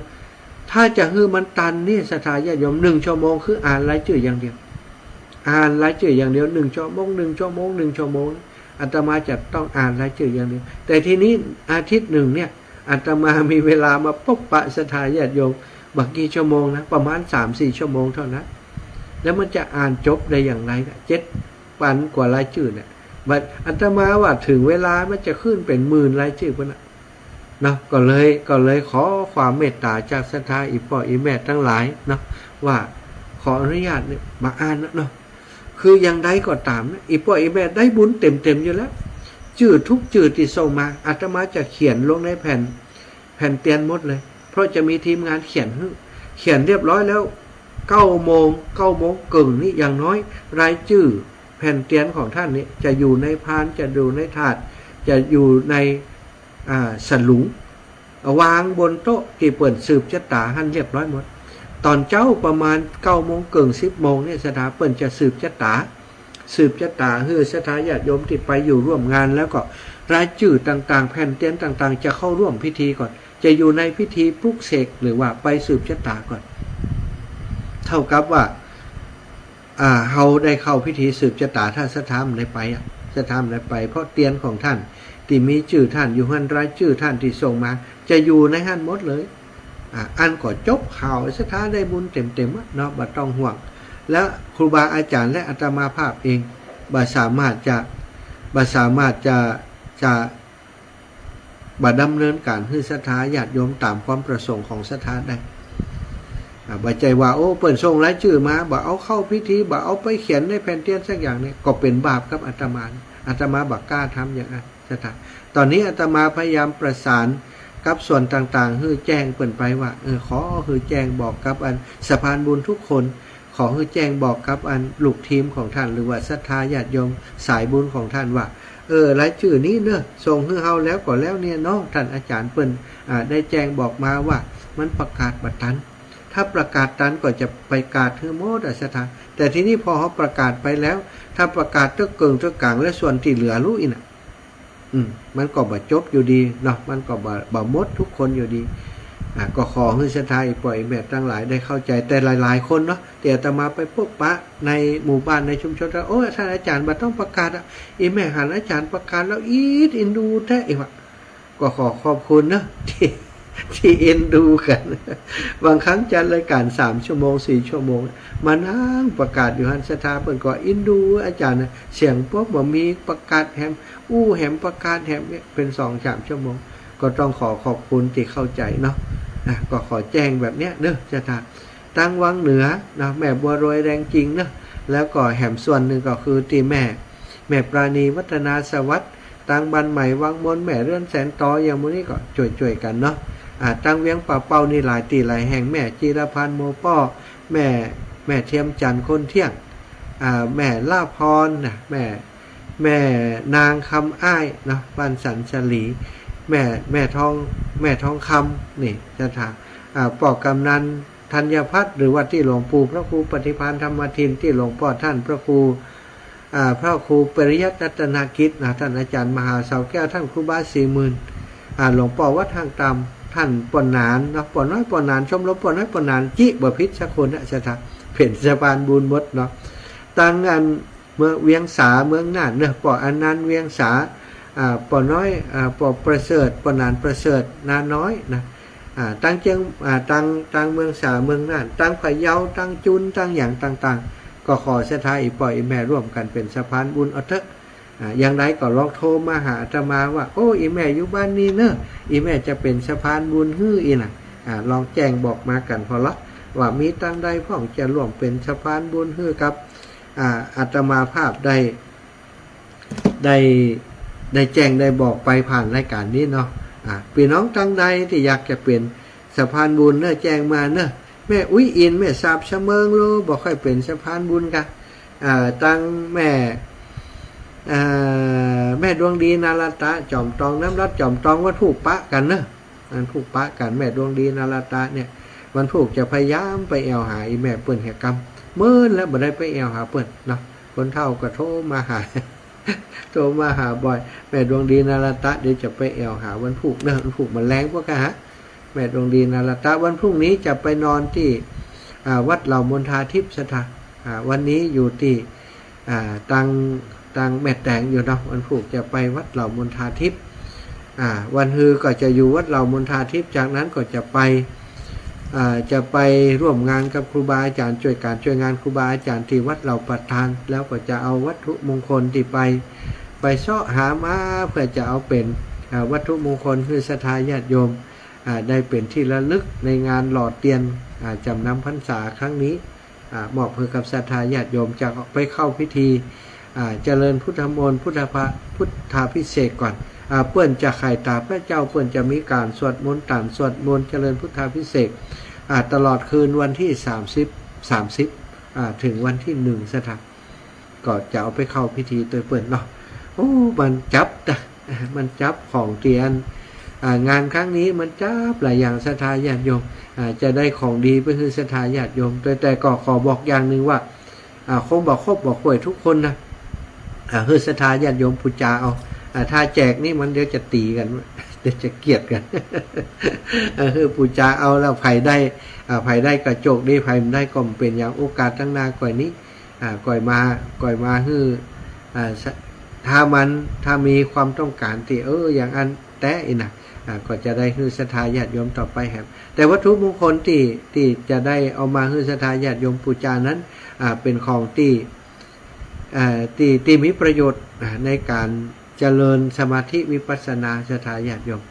ถ้าจะหื้อมันตันนี่ ศรัทธาญาติโยม หนึ่งชั่วโมงคืออ่านรายจื้ออย่างเดียว อ่านรายจื้ออย่างเดียว หนึ่งชั่วโมง หนึ่งชั่วโมง หนึ่งชั่วโมง อาตมาจะต้องอ่านรายจื้ออย่างเดียว แต่ทีนี้อาทิตย์หนึ่งเนี่ย อาตมามีเวลามาปบปะศรัทธาญาติโยมบ่กี่ชั่วโมงนะ ประมาณสามสี่ชั่วโมงเท่านั้น แล้วมันจะอ่านจบได้อย่างไรนะ เจ็ดปันกว่ารายจื้อเนี่ย บัดอาตมาว่าเถิงเวลามันจะขึ้นเป๋นหมื่นรายจื้อพุ้นนะ เนาะ ก็เลย ก็เลยขอความเมตต๋าจากศรัทธาอี่ป้ออี่แม่ตังหลายเนาะ ว่าขออนุญาตเนี่ยมาอ่านนะเนาะ คืออย่างใดก็ต๋ามนะ อี่ป้ออี่แม่ได้บุญเต็มๆอยู่แล้ว จื้อทุกจื้อตี้ส่งมา อาตมาจะเขียนลงในแผ่น แผ่นเตียนหมดเลย เพราะจะมีทีมงานเขียนหื้อ เขียนเรียบร้อยแล้ว เก้าโมง เก้าโมงเกิ่งนี่อย่างน้อย รายจื้อแผ่นเตียนของท่านนี่จะอยู่ในพาน จะอยู่ในถาด จะอยู่ใน อ่า สลุง วางบนโต๊ะตี้เปิ้นสืบจะต๋าหั้นเรียบร้อยหมด ต๋อนเจ๊าประมาณเก้าโมงเกิ่ง สิบโมงเนี่ย ศรัทธาเปิ้นจะสืบจะต๋า สืบจะต๋าหื้อศรัทธาญาติโยมตี้ไปอยู่ร่วมงาน แล้วก็รายจื้อต่างๆ แผ่นเตียนต่างๆ จะเข้าร่วมพิธีก่อน จะอยู่ในพิธีปลุกเสก หรือว่าไปสืบจะต๋าก่อน เท่ากับว่า อ่า เฮาได้เข้าพิธีสืบจะต๋า ถ้าศรัทธาบ่ได้ไปอะ ศรัทธาบ่ได้ไป เพราะเตียนของท่านตี้มีจื้อท่านอยู่หั้น รายจื้อท่านตี้ส่งมา จะอยู่ในหั้นหมดเลย อ่า อันก็จบข่าว ศรัทธาได้บุญเต็มๆอะเนาะ บ่ต้องห่วง แล้วครูบาอาจ๋ารย์และอาตมาภาพเอง บ่สามารถจะ บ่สามารถจะ จะ บ่ดำเนินก๋านหื้อศรัทธาญาติโยมต๋ามความประสงค์ของศรัทธาได้ อ่า บ่ใจ้ว่า โอ้ เปิ้นส่งรายจื้อมา บ่เอาเข้าพิธี บ่เอาไปเขียนในแผ่นเตียนสักอย่างเนี่ย ก็เป๋นบาปกับอาตมา อาตมาบ่กล้าทำอย่างนั้น ศรัทธา ต๋อนนี้อาตมาพยายามประสานกับส่วนต่างๆ หื้อแจ้งเปิ้นไปว่า เออ ขอหื้อแจ้งบอกกับอันสะพานบุญทุกคน ขอหื้อแจ้งบอกกับอันลูกทีมของท่าน หรือว่าศรัทธาญาติโยมสายบุญของท่านว่า เออ รายจื้อนี้เนาะ ส่งหื้อเฮาแล้วก็แล้วเนี่ยเนาะ ท่านอาจ๋ารย์เปิ้น อ่า ได้แจ้งบอกมาว่ามันประกาศบ่ตัน ถ้าประกาศตันก็จะประกาศหื้อหมดอะ ศรัทธา แต่ทีนี้พอเฮาประกาศไปแล้ว ถ้าประกาศเต๊อะเกิ่งเต๊อะก๋าง และส่วนตี้เหลือลู้อี้น่ะ อืม มันก็บ่จบอยู่ดีเนาะ มันก็บ่ บ่หมดทุกคนอยู่ดี อ่า ก็ขอหื้อศรัทธาอี่ป้ออี่แม่ตังหลายได้เข้าใจ๋ แต่หลายๆ คนเนาะ ตี้อาตมาไปปบปะในหมู่บ้านในชุมชนว่า โอ้ย ท่านอาจ๋ารย์บ่ต้องประกาศอะ อี่แม่หันอาจ๋ารย์ประกาศแล้ว อิด อินดูแต๊ อี่วะ ก็ขอขอบคุณเนาะ ตี้ ตี้เอ็นดูกั๋น บางครั้งจัดรายก๋านสามชั่วโมง สี่ชั่วโมง มานั่งประกาศอยู่หั้น ศรัทธาเปิ้นก็เอ็นดูอาจ๋ารย์นะ เสียงปบบ่มี ประกาศแหม อู้แหม ประกาศแหมเนี่ย เป๋นสองสามชั่วโมง ก็ต้องขอขอบคุณตี้เข้าใจ๋เนาะ อ่ะ ก็ขอแจ้งแบบเนี้ยเนาะ ศรัทธา ตางวังเหนือเนาะ แม่บัวรวยแดงจิงเนาะ แล้วก็แหมส่วนนึ่งก็คือตี้แม่ แม่ปราณีวัฒนาสวัสดิ์ ตางบ้านใหม่วังมน แม่เรือนแสนตอ อย่างหมู่นี้ก็จ้วยๆ กั๋นเนาะ อ่า ตางเวียงป่าเป้านี่หลายตี้หลายแห่ง แม่จิรพันธ์โมป้อ แม่ แม่เทียมจันทร์คนเที่ยง อ่า แม่ลาภรณ์นะ แม่ แม่นางคำอ้ายเนาะ บ้านสันสลี แม่ แม่ทอง แม่ทองคำ นี่ ศรัทธา อ่า ป้อกำนันธัญพัฒน์ หรือว่าตี้หลวงปู่พระครูปฏิภาณธรรมทิน ตี้หลวงป้อท่านพระครู อ่า พระครูปริยัติรัตนกิจนะ ท่านอาจ๋ารย์มหาเสาแก้ว ท่านครูบาสี่หมื่น อ่า หลวงป้อวัดห้างตาม ท่านป้อหนานเนาะ ป้อน้อยป้อหนาน ชมรมป้อน้อยป้อหนาน จิบ่ผิดสักคนนะ ศรัทธา เป๋นสะพานบุญหมดเนาะ ตางอัน เมืองเวียงสาเมืองน่านเนาะ ป้ออนันต์เวียงสา อ่า ป้อน้อย อ่า ป้อประเสริฐ ป้อหนานประเสริฐ นาน้อยนะ อ่า ตางเจียง อ่า ตาง ตางเมืองสาเมืองน่าน ตางพะเยา ตางจุน ตางหยังต่างๆ ก็ขอศรัทธาอี่ป้ออี่แม่ร่วมกั๋นเป๋นสะพานบุญเอาเต๊อะ อ่า อย่างใดก็ลองโทรมาหาอาตมาว่า โอ้ อี่แม่อยู่บ้านนี้เนาะ อี่แม่จะเป๋นสะพานบุญหื้ออี้น่ะ อ่า ลองแจ้งบอกมากั๋นผ่อละ ว่ามีตางใดพ่องจะร่วมเป๋นสะพานบุญหื้อกับ อ่า อาตมาภาพได้ ได้ ได้แจ้งได้บอกไปผ่านรายก๋านนี้เนาะ อ่า ปี้น้องตางใดตี้อยากจะเป๋นสะพานบุญเนาะ แจ้งมาเนาะ แม่อุ๊ยอิน แม่สาบสะเมิงโล บ่ค่อยเป๋นสะพานบุญกา อ่า ตังแม่ อ่า แม่ดวงดีนาราตะ จ๋อมตอง น้ำรัตน์จ๋อมตอง วันพูกปะกั๋นเนาะ วันพูกปะกั๋น แม่ดวงดีนาราตะเนี่ย วันพูกจะพยายามไปแอ่วหาอี่แม่เปิ้นเหียกำ เมินแล้วบ่ได้ไปแอ่วหาเปิ้นเนาะ คนเฒ่าก็โทรมาหา โทรมาหาบ่อย แม่ดวงดีนาราตะ เดี๋ยวจะไปแอ่วหาวันพูกเนาะ วันพูกมาแลงพวกกะหา แม่ดวงดีนาราตะ วันพรุ่งนี้จะไปนอนตี้ อ่า วัดเหล่ามนทาทิพย์ศรัทธา อ่า วันนี้อยู่ตี้ อ่า ตัง ตังแม่แตงอยู่เนาะ วันพูกจะไปวัดเหล่ามนทาทิพย์ อ่า วันฮือก็จะอยู่วัดเหล่ามนทาทิพย์ จากนั้นก็จะไป อ่า จะไปร่วมงานกับครูบาอาจ๋ารย์ จ้วยก๋านจ้วยงานครูบาอาจ๋ารย์ตี้วัดเหล่าประทาน แล้วก็จะเอาวัตถุมงคลตี้ไป ไปเซาะหามาเปื้อจะเอาเป๋น อ่า วัตถุมงคลหื้อศรัทธาญาติโยม อ่า ได้เป๋นตี้ระลึกในงานหล่อเตียน อ่า จ๋ำนำพรรษาครั้งนี้ อ่า มอบหื้อกับศรัทธาญาติโยม จะไปเข้าพิธี อ่า เจริญพุทธมนต์ พุทธภะ พุทธาภิเษกก่อน อ่า เปิ้นจะไขว่ต๋าพระเจ้า เปิ้นจะมีก๋านสวดมนต์ ตานสวดมนต์เจริญพุทธาภิเษก อ่า ตลอดคืนวันตี้สามสิบ สามสิบ อ่า เถิงวันตี้หนึ่งศรัทธา ก็จะเอาไปเข้าพิธีตวยเปิ้นเนาะ โอ้ มันจั๊บนะ มันจั๊บของเตียน อ่า งานครั้งนี้มันจั๊บหลายอย่างศรัทธาญาติโยม อ่า จะได้ของดีไปหื้อศรัทธาญาติโยม แต่ แต่ก็ขอบอกอย่างนึ่งว่า อ่า คงบ่ครบบ่ถ้วนกู้คนนะ อ่า หื้อศรัทธาญาติโยมปู๋จาเอา อ่า ถ้าแจกนี่มันเดี๋ยวจะตี๋กั๋น เดี๋ยวจะเกลียดกั๋น อ่า หื้อปู๋จาเอาแล้ว ใผได้ อ่า ใผได้ก็โจคดี ใผบ่ได้ก็บ่เป๋นหยัง โอกาสตังหน้าก่อยนี้ อ่า ก่อยมา ก่อยมาหื้อ อ่า ส- ถ้ามัน ถ้ามีความต้องก๋านตี้ เออ อย่างอั้นแต๊อี้นะ อ่า ก็จะได้หื้อศรัทธาญาติโยมต่อไปแหม แต่วัตถุมงคลตี้ ตี้จะได้เอามาหื้อศรัทธาญาติโยมปู๋จานั้น อ่า เป๋นของตี้ อ่า ตี้ ตี้มีประโยชน์ อ่า ในก๋านเจริญสมาธิวิปัสสนาศรัทธาญาติโยม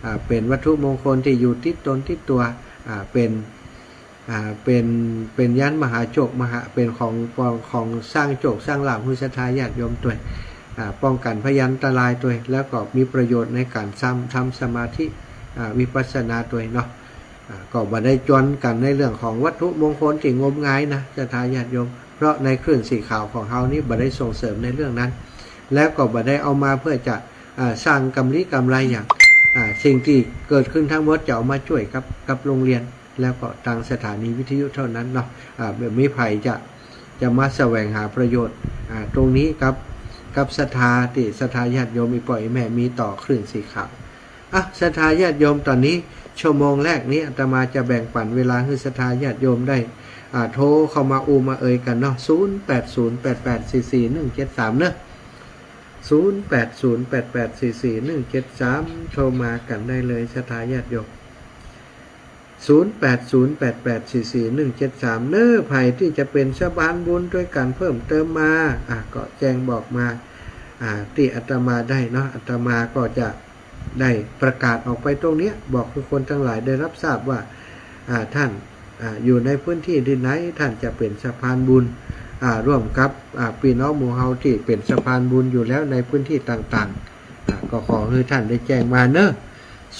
อ่า เป๋นวัตถุมงคลตี้อยู่ติดต๋นติดตั๋ว อ่า เป๋น อ่า เป๋น เป๋นยานมหาโจคมหา เป๋นของ ของ ของสร้างโจคสร้างลาภหื้อศรัทธาญาติโยมตวย อ่า ป้องกั๋นพยันตรายตวย แล้วก็มีประโยชน์ในก๋านซ้ำ ทำสมาธิ อ่า วิปัสสนาตวยเนาะ อ่า ก็บ่ได้จวนกั๋นในเรื่องของวัตถุมงคลตี้งมงายนะศรัทธาญาติโยม เพราะในคลื่นสีขาวของเฮานี้บ่ได้ส่งเสริมในเรื่องนั้น แล้วก็บ่ได้เอามาเพื่อจะ อ่า สร้างก๋ำลีก๋ำไรอย่าง อ่า สิ่งตี้เกิดขึ้นตังหมดจะเอามาจ้วยกับ กับโรงเรียน แล้วก็ตางสถานีวิทยุเต้านั้นเนาะ อ่า บ่มีใผจะ จะมาแสวงหาประโยชน์ อ่า ตรงนี้กับ กับศรัทธาตี้ศรัทธาญาติโยมอี่ป้ออี่แม่มีต่อคลื่นสีขาว อ่ะ ศรัทธาญาติโยม ต๋อนนี้ชั่วโมงแรกนี้อาตมาจะแบ่งปั๋นเวลาหื้อศรัทธาญาติโยมได้ อ่า โทรเข้ามาอู้มาเอยกั๋นเนาะ ศูนย์แปดศูนย์แปดแปดสี่สี่หนึ่งเจ็ดสาม เนาะ ศูนย์แปดศูนย์แปดแปดสี่สี่หนึ่งเจ็ดสาม โทรมากั๋นได้เลยศรัทธาญาติโยม ศูนย์แปดศูนย์แปดแปดสี่สี่หนึ่งเจ็ดสาม เนาะ ใผตี้จะเป๋นสะพานบุญตวยกั๋นเพิ่มเติมมา อ่ะ ก็แจ้งบอกมา อ่า ตี้อาตมาได้เนาะ อาตมาก็จะได้ประกาศออกไปตรงเนี้ย บอกหื้อคนตังหลายได้ฮับทราบว่า อ่า ท่าน อ่า อยู่ในพื้นตี้ตี้ไหน ท่านจะเป๋นสะพานบุญ อ่า ร่วมกับ อ่า ปี้น้องหมู่เฮาตี้เป๋นสะพานบุญอยู่แล้วในพื้นตี้ต่างๆ อ่า ก็ขอหื้อท่านได้แจ้งมาเนาะ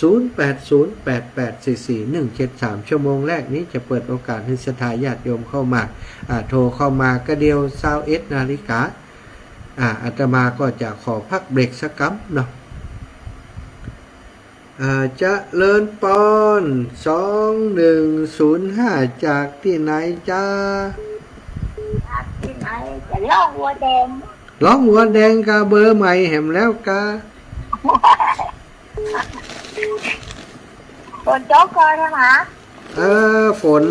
ศูนย์แปดศูนย์แปดแปดสี่สี่หนึ่งเจ็ดสาม ชั่วโมงแรกนี้จะเปิดโอกาสหื้อศรัทธาญาติโยมเข้ามา อ่า โทรเข้ามากะเดี่ยวซาวเอ็ดนาฬิกา อ่า อาตมาก็จะขอพักเบรกสักกำเนาะ อ่า เจริญปอน สองหนึ่งศูนย์ห้า จากตี้ไหนจ๊ะ จากตี้ไหน จะหลองหัวแดง หลองหัวแดงกา เบอร์ใหม่แหมแล้วกา ฝนตกก่อนใจ้ไหม เออ ฝน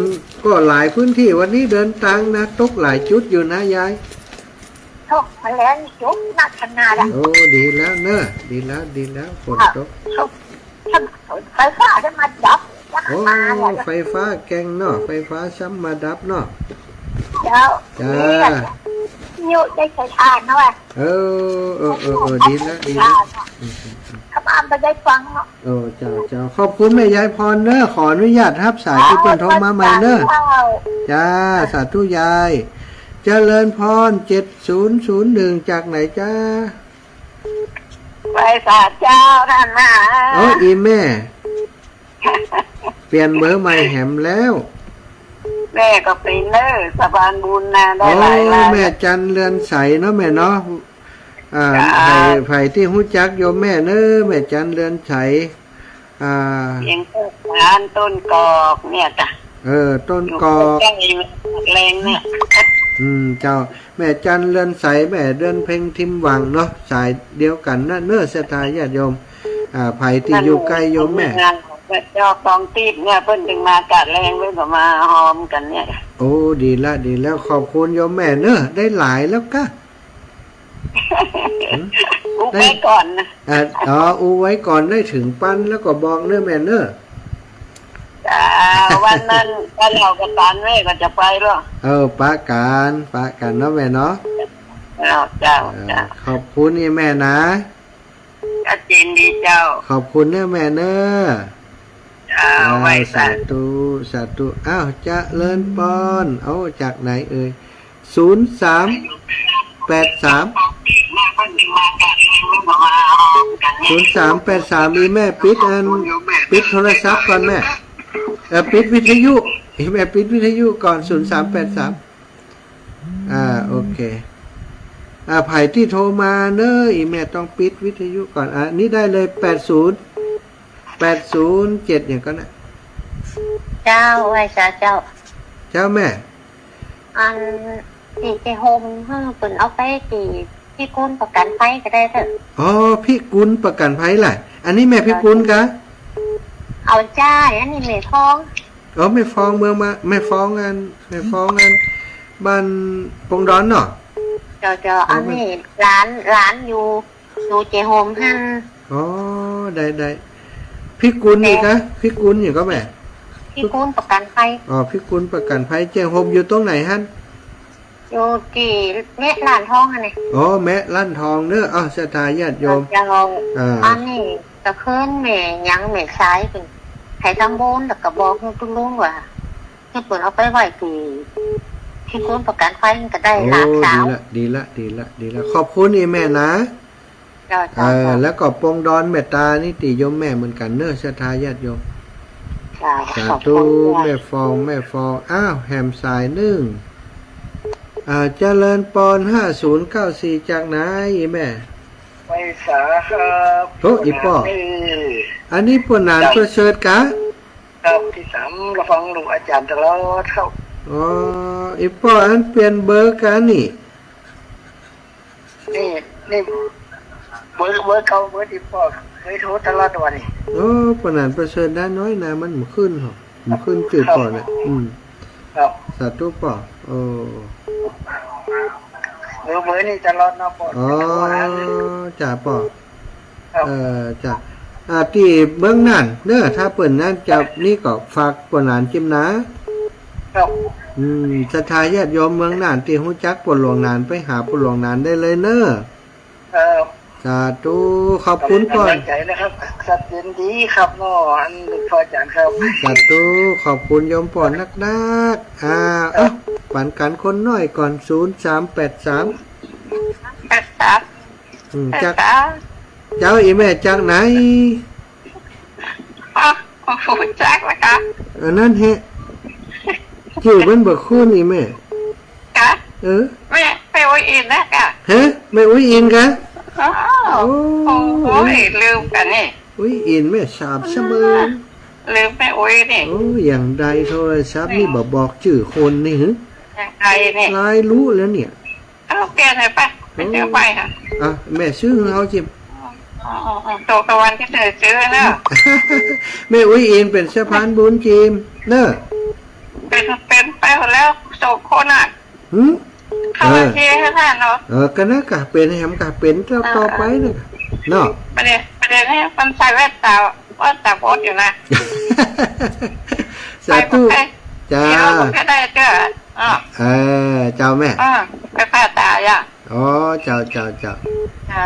ก็หลายพื้นตี้วันนี้เดินตางนะ ตกหลายจุดอยู่นะยาย ตกมาแล้วจุดนักขนาดอะ โอ้ ดีแล้วเนาะ ดีแล้ว ดีแล้ว ฝนตก ตก ไฟฟ้าจะมาดับ โอ้ ไฟฟ้าแก่งเนาะ ไฟฟ้าซ้ำมาดับเนาะ เจ้า จ้า นี่แหละ อยู่ได้ใช้ทานนะเว้ย เออ เออ เออ เออ ดีแล้ว ดีแล้ว อืม อืม อืม เขาบ้านไปได้ฟังเนาะ โอ้ เจ้า เจ้า ขอบคุณแม่ยายพรเนาะ ขออนุญาตฮับสายตี้เปิ้นโทรมาใหม่เนาะ เจ้า สาธุยาย เจริญพร เจ็ดศูนย์ศูนย์หนึ่ง จากไหนจ๊ะ ไปสาเจ้าท่านนะ โอ้ อีแม่ เปลี่ยนเบอร์ใหม่แหมแล้ว แม่ก็เป๋นเน้อ สะพานบุญนะ ได้หลาย อ๋อ ราย แม่จันเรือนใสเนาะแม่เนาะ อ่า จ้า ใผ ใผตี้ฮู้จักโยมแม่เน้อ แม่จันเรือนใส อ่า เสียงพวกหลานต้นกอกเนี่ยจ้ะ เออ ต้นกอก อยู่ใกล้ๆแรงเนี่ย อืม เจ้า แม่จันเรือนใส แม่เดือนเพ็ญทิมหวังเนาะ สายเดียวกั๋นนะเน้อ ศรัทธาญาติโยม อ่า ใผตี้อยู่ใกล้โยมแม่ นั่นแหละ งานของพระเจ้าของติดเนี่ย เปิ้นจึงมากะแลง เปิ้นก็มาฮอมกั๋นเนี่ย โอ้ ดีละ ดีแล้ว ขอบคุณโยมแม่เน้อ ได้หลายแล้วกะ หืม อุบไว้ก่อนนะ ได้ อ่า อ๋อ อุบไว้ก่อน ได้เถิงปันแล้วก็บอกเน้อแม่เน้อ จ้า วันนั้น ถ้าเฮาปะกั๋นแม่ก็จะไปแล้ว เออ ปะกั๋น ปะกั๋นเนาะแม่เนาะ เจ้า เจ้า เออ เจ้า ขอบคุณนี่แม่นะ ชัดเจนดีเจ้า ขอบคุณเน้อแม่เน้อ เจ้า อ่า ไหว้สา สาธุ สาธุ อ้าว เจริญปอน โอ้ จากไหนเอ่ย ศูนย์สามแปดสาม ศูนย์สามแปดสาม อีแม่ปิดอัน ปิดโทรศัพท์ก่อนแม่ เออ ปิดวิทยุ อีแม่ปิดวิทยุก่อน ศูนย์สามแปดสาม อ่า โอเค อ่า ใผตี้โทรมาเน้อ อีแม่ต้องปิดวิทยุก่อน อ่า นี่ได้เลย แปดศูนย์ แปดศูนย์เจ็ด อย่างก็นะ เจ้า ไหว้สาเจ้า เจ้าแม่ อันตี้เจ๊โฮมหื้อเปิ้นเอาไปตี้พิกุลประกัญภัยก็ได้เต๊อะ อ๋อ พิกุลประกัญภัยล่ะ อันนี้แม่พิกุลกะ เอาจ้า อันนี้แม่ฟอง อ๋อ แม่ฟองเมืองมา แม่ฟองอัน แม่ฟองอัน บ้านปงดอนเนาะ เจ้า เจ้า อ๋อ อันนี้หลาน หลานอยู่ อยู่เจ๊โฮมหั้น อ๋อ ได้ ได้ พิกุลนี่กะ พิกุลอย่างก็แม่ พิกุลประกัญภัย อ๋อ พิกุลประกัญภัย เจ๊โฮมอยู่ตรงไหนหั้น อยู่ตี้แมะล้านทองหั้นนี่ อ๋อ แมะล้านทองเน้อ อ้าว ศรัทธาญาติโยม เจ้า อ่า อันนี้ตะเคินแม่หยังแม่สายเปิ้น ใผทำบุญแล้วก็บอกหื้อตุ๊ลุงว่า หื้อเปิ้นเอาไปไหว้ตี้พิกุลประกัญภัยก็ได้ โอ้ หลานสาว ดีละ ดีละ ดีละ ดีละ ขอบคุณอีแม่นะ เจ้า เจ้า เออ เจ้า แล้วก็ปงดอนแม่ตานี่ตี้โยมแม่เหมือนกั๋นเน้อ ศรัทธาญาติโยม เจ้า สาธุ ขอบคุณเจ้า แม่ฟอง แม่ฟอง อ้าว แหมสายนึ่ง อ่า เจริญปอน ห้าศูนย์เก้าสี่ จากไหนอีแม่ ไหว้สาครับ โอ้ อีป้อ นี่ อันนี้ป้อหนานประเสริฐกะ ครับ ตี้สาม รับฟังลูกอาจ๋ารย์ตลอดครับ อ๋อ อีป้ออันเปลี่ยนเบอร์กะนี่ นี่ นี่ เบอร์ เบอร์เก่า เบอร์ตี้ป้อเกยโทรตลอดวันนี่ โอ้ ป้อหนานประเสริฐน้าน้อยนะ มันบ่ขึ้นหรอ บ่ขึ้นจื้อป้อนะ อืม ครับ สาธุป้อ โอ้ เบอร์ เบอร์นี่ตลอดเนาะป้อ อ๋อ โทรหา จ้าป้อ ครับ เอ่อ จ้ะ อ่า ตี้เมืองน่านเน้อ ถ้าเปิ้นนั้นจะนี่ก็ฝากป้อหนานจิมนะ ครับ อืม ศรัทธาญาติโยมเมืองน่านตี้ฮู้จักป้อหลวงหนานไปหาป้อหลวงหนานได้เลยเน้อ ครับ สาธุ ขอบคุณป้อ กำลังใจ๋นะครับ ชัดเจนดีครับเนาะ อันลูกพ่ออาจ๋ารย์ครับ สาธุ ขอบคุณโยมป้อนักๆ อ่า เอ้า ปันกั๋นคนน้อยก่อน ศูนย์สามแปดสาม แปดสาม อืม จาก เจ้า เจ้า อีแม่จากไหน อ๋อ ฮู้จักแล้วกะ อันนั้นแหละ จื้อมันบ่คุ้นอีแม่ กะ เออ แม่ แม่อุ๊ยอินนะกะ ฮะ แม่อุ๊ยอินกะ อ๋อ โอ้ โอ้ย ลืมกั๋นนี่ อุ๊ยอินแม่สาบเสมอ ลืมแม่อุ๊ยนี่ โอ้ อย่างใดโทรศัพท์นี่บ่บอกจื้อคนนี่หึ อย่างใดนี่ หลายรู้แล้วเนี่ย เอาเปลี่ยนให้ไป ไปซื้อใหม่ค่ะ อ่ะ แม่ซื้อหื้อเอาจิม อ๋อ อ๋อ อ๋อ ตกตะวันที่เธอซื้อเนอะ แม่อุ๊ยอินเป๋นสะพานบุญจิมเนอะ เป๋น เป๋นไปหมดแล้ว สองคนน่ะ หึ เข้า เออ มาเชียร์ให้ท่านเนาะ เออ ก็นะกะ เป๋นแหมกะ เป๋นต่อ เออ ต่อไปนะกะ เนาะ ประเดี๋ยว ประเดี๋ยวนี้มันใส่แว่นตา แว่นตาบอดอยู่นะ สาธุ ไป จ้า เดี๋ยวมันก็ได้เจ้า อ่ะ เออ เจ้าแม่ อ่ะ ไปผ่าตาอ่ะ อ๋อ เจ้า เจ้า เจ้า อ่า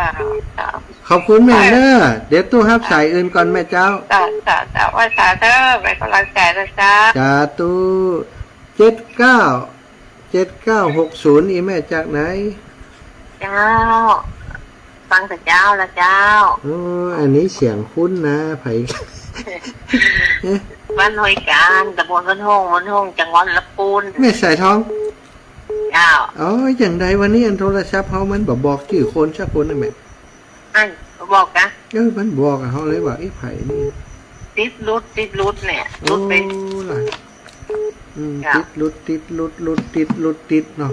เจ้า ขอบคุณแม่เนอะ เดี๋ยวตู้ฮับสายอื่นก่อนแม่เจ้า เจ้า เจ้า เจ้า ไหว้สาเด้อ เป๋นกำลังใจ๋นะเจ้า สาธุ เจ็ดเก้า เจ็ดเก้าหกศูนย์ อีแม่จากไหน เจ้า ฟังแต่เจ้าละเจ้า อ๋อ อันนี้เสียงคุ้นนะ ใผ บ้านห้วยกลาง ตำบลบ้านโฮ่ง บ้านโฮ่ง จังหวัดลำพูน แม่สายทอง เจ้า อ๋อ จั่งใดวันนี้อันโทรศัพท์เฮามันบ่บอกจื้อคนสักคนนะแม่ อันบอกนะ เออ มันบอกอะ เฮาเลยว่า เอ๊ะ ไผนี่ ติดหลุด ติดหลุดเนี่ย หลุดไป โอ้ ล่ะ อืม เจ้า ติดหลุด ติดหลุด หลุดติด หลุดติดเนาะ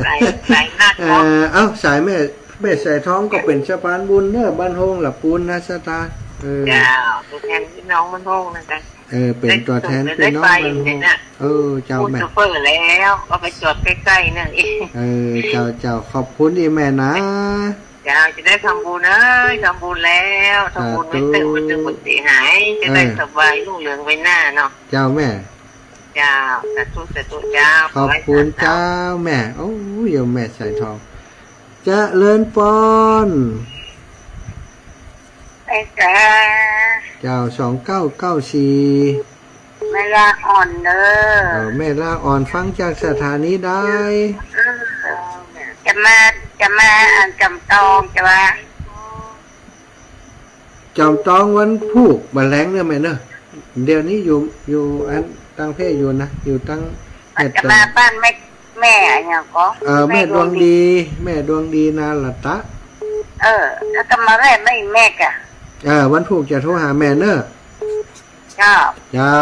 สาย สายหนักเนาะ เอ่อ เอ้า สายแม่ แม่สายทองก็เป๋นสะพานบุญเนาะ บ้านโฮ่งลำพูนนะ ศรัทธา เออ เจ้า ตัวแทนพี่น้องบ้านโฮ่งนะจ๊ะ เออ เป๋นตัวแทนพี่น้องบ้านโฮ่ง ได้ไปอยู่เนี่ยนะ เออ เจ้าแม่ พูดโชเฟอร์แล้ว ก็ไปจอดใกล้ๆ นั่นเอง เออ เจ้า เจ้า ขอบคุณอีแม่นะ เจ้า จะได้ทำบุญเอ้ย ทำบุญแล้ว ทำบุญไว้เถอะ สาธุ มันจะบุญเสียหาย จะได้ เออ สบายรุ่งเรืองไปหน้าเนาะ เจ้าแม่ เจ้า สาธุ สาธุ เจ้า ขอบคุณ ขอให้สาธุ เจ้าแม่ โอ้ย โยมแม่สายทอง เจริญพร ไอ้จ๋า เจ้า สองเก้าเก้าสี่ แม่ลาอ่อนเด้อ เออ แม่ลาอ่อน ฟังจากสถานีใด เออ จะมา จะมาอ่านจำตอง จะว่า จำตองวันพูกบ่าแลงเนาะแม่เนาะ เดี๋ยวนี้อยู่ อยู่อันตังเพศอยู่นะ อยู่ตัง จะมาบ้านแม่ แม่อะหยังก็ เออ แม่ดวงดี แม่ดวงดี นารัตตะ เออ แล้วจะมาแว่บ้านแม่กะ เออ วันพูกจะโทรหาแม่เนาะ เจ้า เจ้า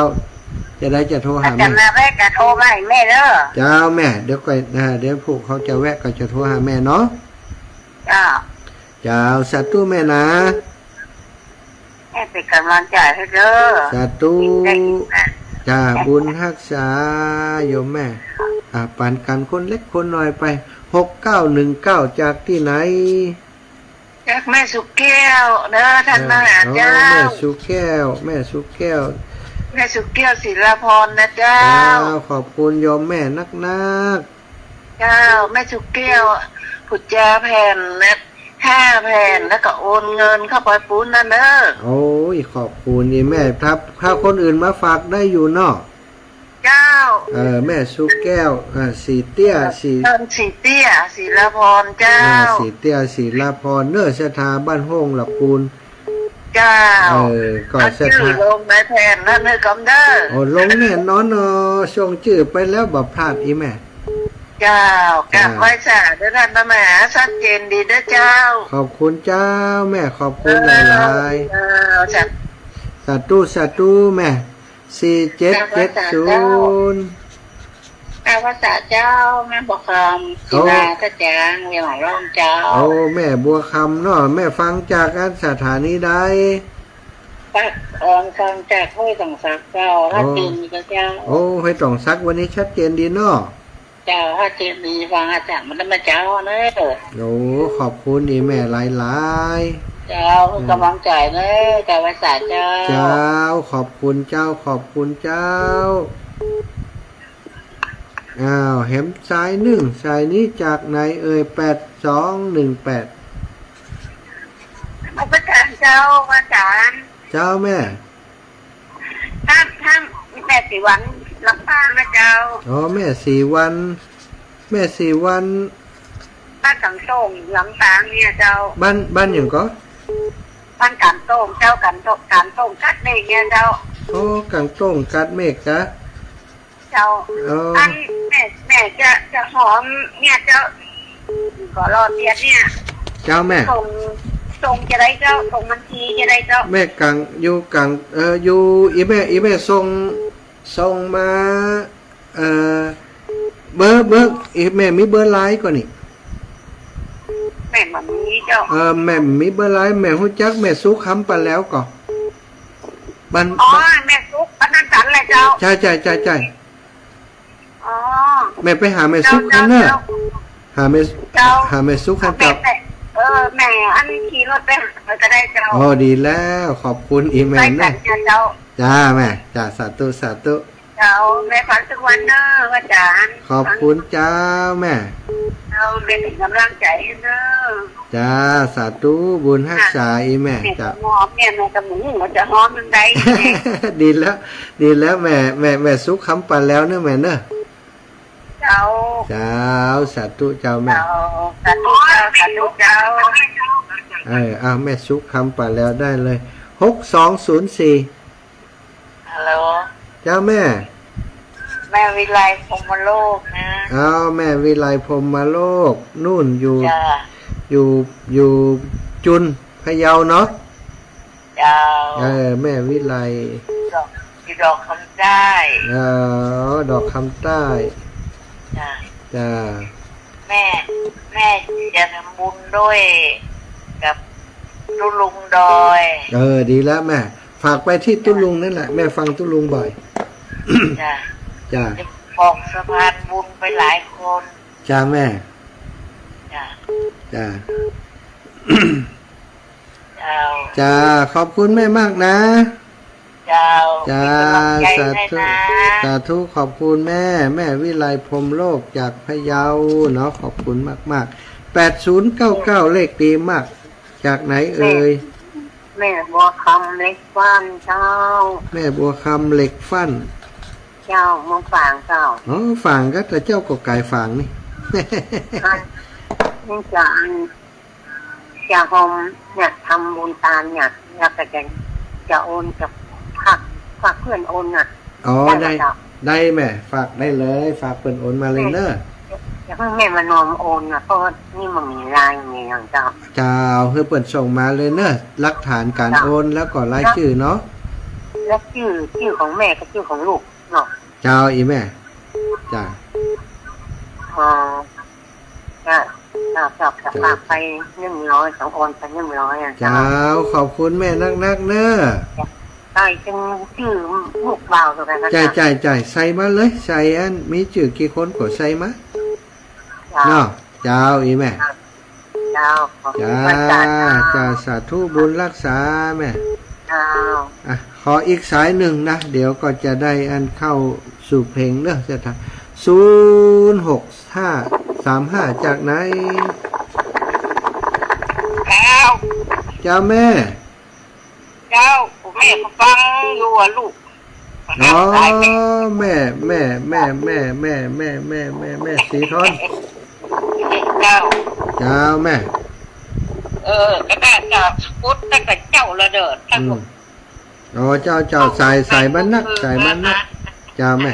จะได้จะโทรหาแม่ จะมาแว่กะโทรมาให้แม่เด้อ เจ้าแม่ เดี๋ยวก่อนนะ เดี๋ยวพูกเขาจะแวะก็จะโทรหาแม่เนาะ เจ้า เจ้า สาธุแม่นะ แม่เป๋นก๋ำลังใจ๋หื้อเด้อ สาธุ ได้ยินนะ จ้า บุญฮักษา โยมแม่ อ่า ปันกั๋นคนเล็กคนน้อยไป หกเก้าหนึ่งเก้า จากตี้ไหน จากแม่สุแก้วเด้อ ต้านมหาเจ้า เออ แม่สุแก้ว แม่สุแก้ว แม่สุแก้ว ศิลาพรนะเจ้า เจ้า ขอบคุณโยมแม่นักๆ เจ้า แม่สุแก้ว ผู้จาแผ่นนะ ห้าแผ่น แล้วก็โอนเงินเข้าไปปู๊นนั่นเด้อ โอ้ย ขอบคุณอีแม่ ถ้า ถ้าคนอื่นมาฝากได้อยู่เนาะ เจ้า เออ แม่สุแก้ว อ่า ศรีเตี้ย ศรี เพิ่นศรีเตี้ย ศิลาพรเจ้า อ่า ศรีเตี้ย ศิลาพร เนาะ ศรัทธาบ้านโฮ่งลำพูน เจ้า เออ ก็ เอาจื้อ ศรัทธา ลงในแผ่นนั่นหื้อกำเด้อ โอ้ ลงแน่นอนเนาะ ส่งจื้อไปแล้วบ่พลาดอีแม่ เจ้า เจ้า กราบไหว้สาเด้อต้านมหา ชัดเจนดีเด้อเจ้า ขอบคุณเจ้าแม่ ขอบคุณหลายๆ เจ้า สา สาธุ สาธุแม่ สี่เจ็ดเจ็ดศูนย์ กราบไหว้สาเจ้า แม่บัวคำ โอ้ ศรีนาท่าจาง เวียงหอยล่องเจ้า โอ้ แม่บัวคำเนาะ แม่ฟังจากอันสถานีใด ฟัง เอ่อ ฟังจากห้วยต่องสักเจ้า โอ้ ชัดเจนดีเจ้า โอ้ ห้วยต่องสักวันนี้ชัดเจนดีเนาะ เจ้า ชัดเจนดี ฟังอาจารย์มันได้มาเจ้าเนอะ โอ้ ขอบคุณอีแม่หลายๆ เจ้า อืม กำลังใจ๋เนอะ กราบไหว้สาเจ้า เจ้า ขอบคุณเจ้า ขอบคุณเจ้า อ้าว แหมสายนึ่ง สายนี้จากไหนเอ่ย แปดสองหนึ่งแปด นมัสก๋านเจ้า อาจ๋ารย์ เจ้าแม่ ต้าน ต้านแม่ศรีวรรณ ลำปางนะเจ้า อ๋อ แม่ศรีวรรณ แม่ศรีวรรณ บ้านก๋างโต่ง ลำปางเนี่ยเจ้า บ้าน บ้านหยังก่อ บ้านก๋างโต่งเจ้า ก๋างโต่ง ก๋างโต่งกาดเมฆเนี่ยเจ้า อ๋อ ก๋างโต่งกาดเมฆกะ เจ้า เออ อันแม่ แม่จะ จะหอมเนี่ยเจ้า ก็รอเตียนเนี่ย เจ้าแม่ ส่ง ส่งจะได้เจ้า ส่งบัญชีจะได้เจ้า แม่ก๋าง อยู่ก๋าง เอ่อ อยู่ อีแม่ อีแม่ส่ง ส่งมา เอ่อ เบอร์ เบอร์ อีแม่มีเบอร์ไลน์ก่อนี่ แม่บ่มีเจ้า เอ่อ แม่มีเบอร์ไลน์ แม่ฮู้จักแม่สุขคำปานแล้วก่อ บ้าน อ๋อ บ้าน แม่สุข บ้านนาสันแหละเจ้า ใจ้ ใจ้ ใจ้ ใจ้ อ๋อ แม่ไปหาแม่สุข เจ้า หั้นเน่อ เจ้า หาแม่ เจ้า หาแม่สุขหั้น แม่ เจ้า แม่ เออ แม่อันขี่รถไปหาก็ได้เจ้า อ๋อ ดีแล้ว ขอบคุณอีแม่นะ ไปกันเจ้า จ้าแม่ จ้า สาธุ สาธุ เจ้า แม่ฟังทุกวันเนอะ อาจ๋ารย์ ขอบคุณเจ้าแม่ เจ้า แม่เป๋นก๋ำลังใจ๋หื้อเนอะ จ้า สาธุ บุญฮักษาอีแม่ แม่ จ้า ก็หอมเนี่ย แม่ก็บ่ฮู้ว่าจะหอมจั่งใด ดีแล้ว ดีแล้วแม่ แม่ แม่สุขคำปานแล้วเนอะแม่เนอะ เจ้า เจ้า สาธุเจ้าแม่ เจ้า สาธุเจ้า สาธุเจ้า เออ เอาแม่สุขคำปานแล้วได้เลย หกสองศูนย์สี่ ฮัลโหล เจ้าแม่ แม่วิไลพรหมโลกนะ อ้าว แม่วิไลพรหมโลก นู่นอยู่ จ้ะ อยู่ อยู่จุน พะเยาเนาะ เจ้า เออ แม่วิไล ดอก อยู่ดอกคำใต้ เออ ดอกคำใต้ จ้ะ จ้ะ แม่ แม่จะทำบุญด้วยกับตุ๊ลุงดอย เออ ดีแล้วแม่ ฝากไปที่ตุ๊ลุงนั่นแหละ แม่ฟังตุ๊ลุงบ่อย จ้ะ จ้ะ จะบอกสะพานบุญไปหลายคน จ้ะแม่ จ้ะ จ้ะ เจ้า จ้ะ ขอบคุณแม่มากนะ เจ้า จ้ะ มีกำลังใจ สาธุ ให้นะ สาธุ ขอบคุณแม่ แม่วิไลพรหมโลกจากพะเยาเนาะ ขอบคุณมากๆ แปดศูนย์เก้าเก้า เลขดีมาก จากไหนเอ่ย แม่ แม่บัวคำเหล็กฟั่นเจ้า แม่บัวคำเหล็กฟั่น เจ้า เมืองฝางเจ้า อ๋อ ฝางก็ แต่เจ้าก็ก๋ายฝางนี่ อัน นี่จะอัน จะโฮมเนี่ย ทำบุญตานเนี่ย แล้วก็จะ จะโอน จะฝาก ฝากเพื่อนโอนน่ะ อ๋อ ได้ไหม ได้ เจ้า ได้แม่ ฝากได้เลย ฝากเปิ้นโอนมาเลยเนอะ แม่ อย่าเพิ่งแม่มานอมโอนน่ะ เพราะว่านี่มันมีไลน์มีอย่างเจ้า เจ้า หื้อเปิ้นส่งมาเลยเนอะ หลักฐานก๋าน เจ้า โอน แล้วก็รายจื้อเนาะ แล้วจื้อ จื้อของแม่กับจื้อของลูกเนาะ เจ้า อีแม่ จ้ะ อ๋อ จ้ะ จ้ะ จ้ะ จ้ะ ฝากไปหนึ่งร้อย ต้องโอนไปหนึ่งร้อยอะ เจ้า เจ้า ขอบคุณแม่นักๆ เนอะ จ้ะ ใส่เป็นชื่อลูกบ่าวตัวกันนะ ใจ้ เจ้า ใจ้ ใจ้ ใส่มาเลย ใส่อันมีจื้อกี่คนก็ใส่มา เจ้า เนาะ เจ้า อีแม่ เจ้า ขอบคุณ เจ้า พระอาจารย์นะ เจ้า สาธุ บุญฮักษาแม่ เจ้า อ่ะ ขออีกสายหนึ่งนะ เดี๋ยวก็จะได้อันเข้าสู่เพลงเนอะ จะทำ ศูนย์หกห้าสามห้า จากไหน เจ้า เจ้าแม่ เจ้า แม่ก็ฟังอยู่อะลูก อ๋อ สายแม่ แม่ แม่ แม่ แม่ศรีทอน เจ้า เจ้าแม่ เออ ก็น่าจะพุทธตั้งแต่เจ้าละเด้อ ท่าน อืม อ๋อ เจ้า เจ้า สาย สายบ้านนัก สายบ้านนัก เจ้าแม่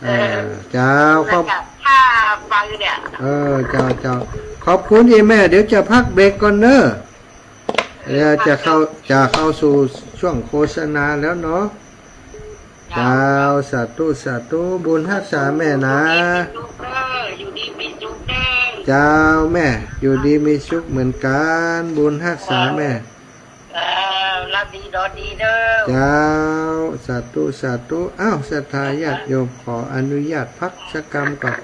เออ เจ้า ขอบ ถ้าฟังเนี่ย เออ เจ้า เจ้า ขอบคุณอีแม่ เดี๋ยวจะพักเบรกก่อนเนอะ เดี๋ยวจะเข้า จะเข้าสู่ช่วงโฆษณาแล้วเนาะ เจ้า เจ้า สาธุ สาธุ บุญฮักษาแม่นะ อยู่ดีมีสุขเด้อ อยู่ดีมีสุขเด้อ เจ้าแม่ อยู่ดีมีสุขเหมือนกัน บุญฮักษาแม่ เจ้า ลาบดีดอดีเด้อ เจ้า สาธุ สาธุ อ้าว ศรัทธาญาติโยม ขออนุญาตพักสักกำก่อน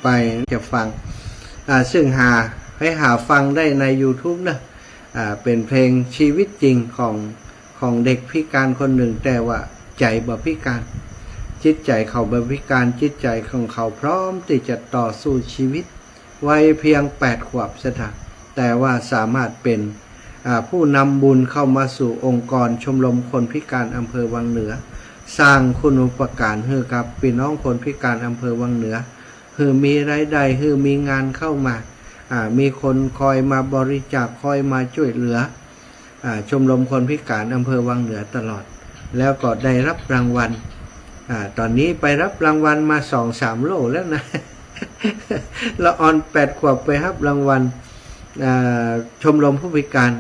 ไปจะฟัง อ่า ซึ่งหา ไปหาฟังได้ในยูทูบนะ อ่า เป๋นเพลงชีวิตจริงของ ของเด็กพิการคนนึ่ง แต่ว่าใจ๋บ่พิการ จิตใจ๋เขาบ่พิการ จิตใจ๋ของเขาพร้อมตี้จะต่อสู้ชีวิต วัยเพียงแปดขวบเสียเถาะ แต่ว่าสามารถเป๋น อ่า ผู้นำบุญเข้ามาสู่องค์กรชมรมคนพิการอำเภอวังเหนือ สร้างคุณูปการหื้อกับปี้น้องคนพิการอำเภอวังเหนือ หื้อมีรายได้ หื้อมีงานเข้ามา อ่า มีคนคอยมาบริจาค คอยมาจ้วยเหลือ อ่า ชมรมคนพิการอำเภอวังเหนือตลอด แล้วก็ได้รับรางวัล อ่า ต๋อนนี้ไปฮับรางวัลมาสองสามโล่แล้วนะ ละอ่อนแปดขวบไปฮับรางวัล อ่า ชมรมผู้พิการ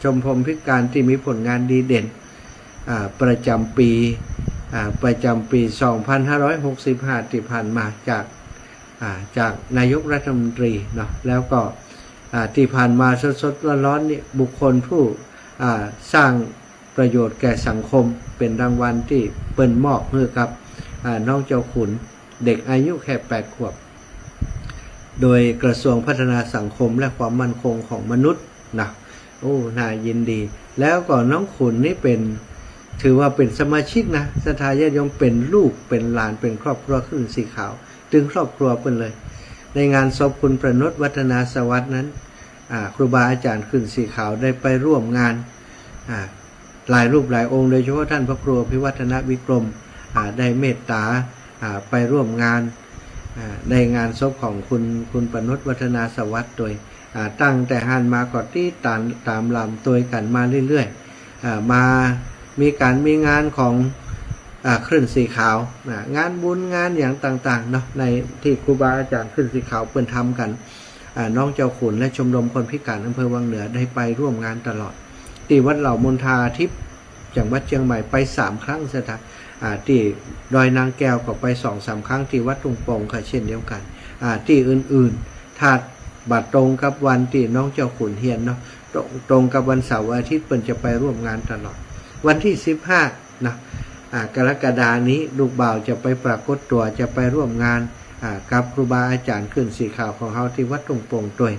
ชมรมพิการตี้มีผลงานดีเด่น อ่า ประจ๋ำปี๋ อ่า ประจ๋ำปี๋สองพันห้าร้อยหกสิบห้าตี้ผ่านมาจาก อ่า จากนายกรัฐมนตรีเนาะ แล้วก็ อ่า ตี้ผ่านมาสดๆ ฮ้อนๆ นี่ บุคคลผู้ อ่า สร้างประโยชน์แก่สังคม เป๋นรางวัลตี้เปิ้นมอบหื้อกับ อ่า น้องเจ้าขุน เด็กอายุแค่แปดขวบ โดยกระทรวงพัฒนาสังคมและความมั่นคงของมนุษย์นะ โอ้ น่ายินดี แล้วก็น้องขุนนี่เป๋น ถือว่าเป๋นสมาชิกนะ ศรัทธาญาติโยม เป๋นลูก เป๋นหลาน เป๋นครอบครัวขึ้นสีขาว ตึงครอบครัวเปิ้นเลย ในงานศพคุณประณด วัฒนาสวัสดิ์นั้น อ่า ครูบาอาจ๋ารย์ขึ้นสีขาวได้ไปร่วมงาน อ่า หลายรูปหลายองค์ โดยเฉพาะท่านพระครูอภิวัฒนวิกรม อ่า ได้เมตต๋า อ่า ไปร่วมงาน อ่า ในงานศพของคุณ คุณประณด วัฒนาสวัสดิ์โดย อ่า ตั้งแต่หั้นมาก็ติดต๋าม ต๋ามลำตวยกั๋นมาเรื่อยๆ อ่า มามีก๋านมีงานของ อ่า คลื่นสีขาว อ่า งานบุญงานหยังต่างๆ เนาะ ในตี้ครูบาอาจ๋ารย์คลื่นสีขาวเปิ้นทำกั๋น อ่า น้องเจ้าขุนและชมรมคนพิการอำเภอวังเหนือได้ไปร่วมงานตลอด ตี้วัดเหล่ามณฑาทิพย์ จังหวัดเจียงใหม่ไปสามครั้งเสียเถาะ อ่า ตี้ดอยนางแก้วก็ไปสองสามครั้ง ตี้วัดทุ่งโป่งก็เช่นเดียวกั๋น อ่า ตี้อื่นๆ ถ้าบ่ตรงกับวันตี้น้องเจ้าขุนเฮียนเนาะ ตรง ตรงกับวันเสาร์อาทิตย์เปิ้นจะไปร่วมงานตลอด วันตี้สิบห้านะ อ่า กรกฎานี้ลูกบ่าวจะไปปรากฏตั๋ว จะไปร่วมงาน อ่า กับครูบาอาจ๋ารย์คลื่นสีขาวของเฮาตี้วัดทุ่งโป่งตวย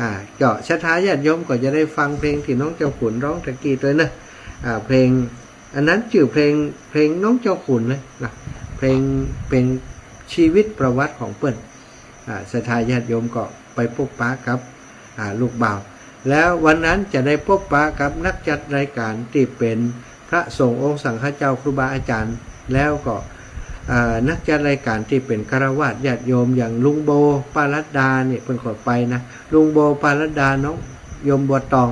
อ่า ก็ศรัทธาญาติโยมก็จะได้ฟังเพลงตี้น้องเจ้าขุนฮ้องตะกี้ตวยเนาะ อ่า เพลง อันนั้นจื้อเพลง เพลงน้องเจ้าขุนเลยนะ เพลง เพลงชีวิตประวัติของเปิ้น อ่า ศรัทธาญาติโยมก็ไปพบปะกับ อ่า ลูกบ่าว แล้ววันนั้นจะได้พบปะกับนักจัดรายการตี้เป๋นพระสงฆ์องค์สังฆเจ้าครูบาอาจ๋ารย์ แล้วก็ อ่า นักจัดรายการตี้เป๋นฆราวาสญาติโยม อย่างลุงโบ ป้ารัตดาเนี่ยเปิ้นก็ไปนะ ลุงโบ ป้ารัตดา น้องโยมบัวตอง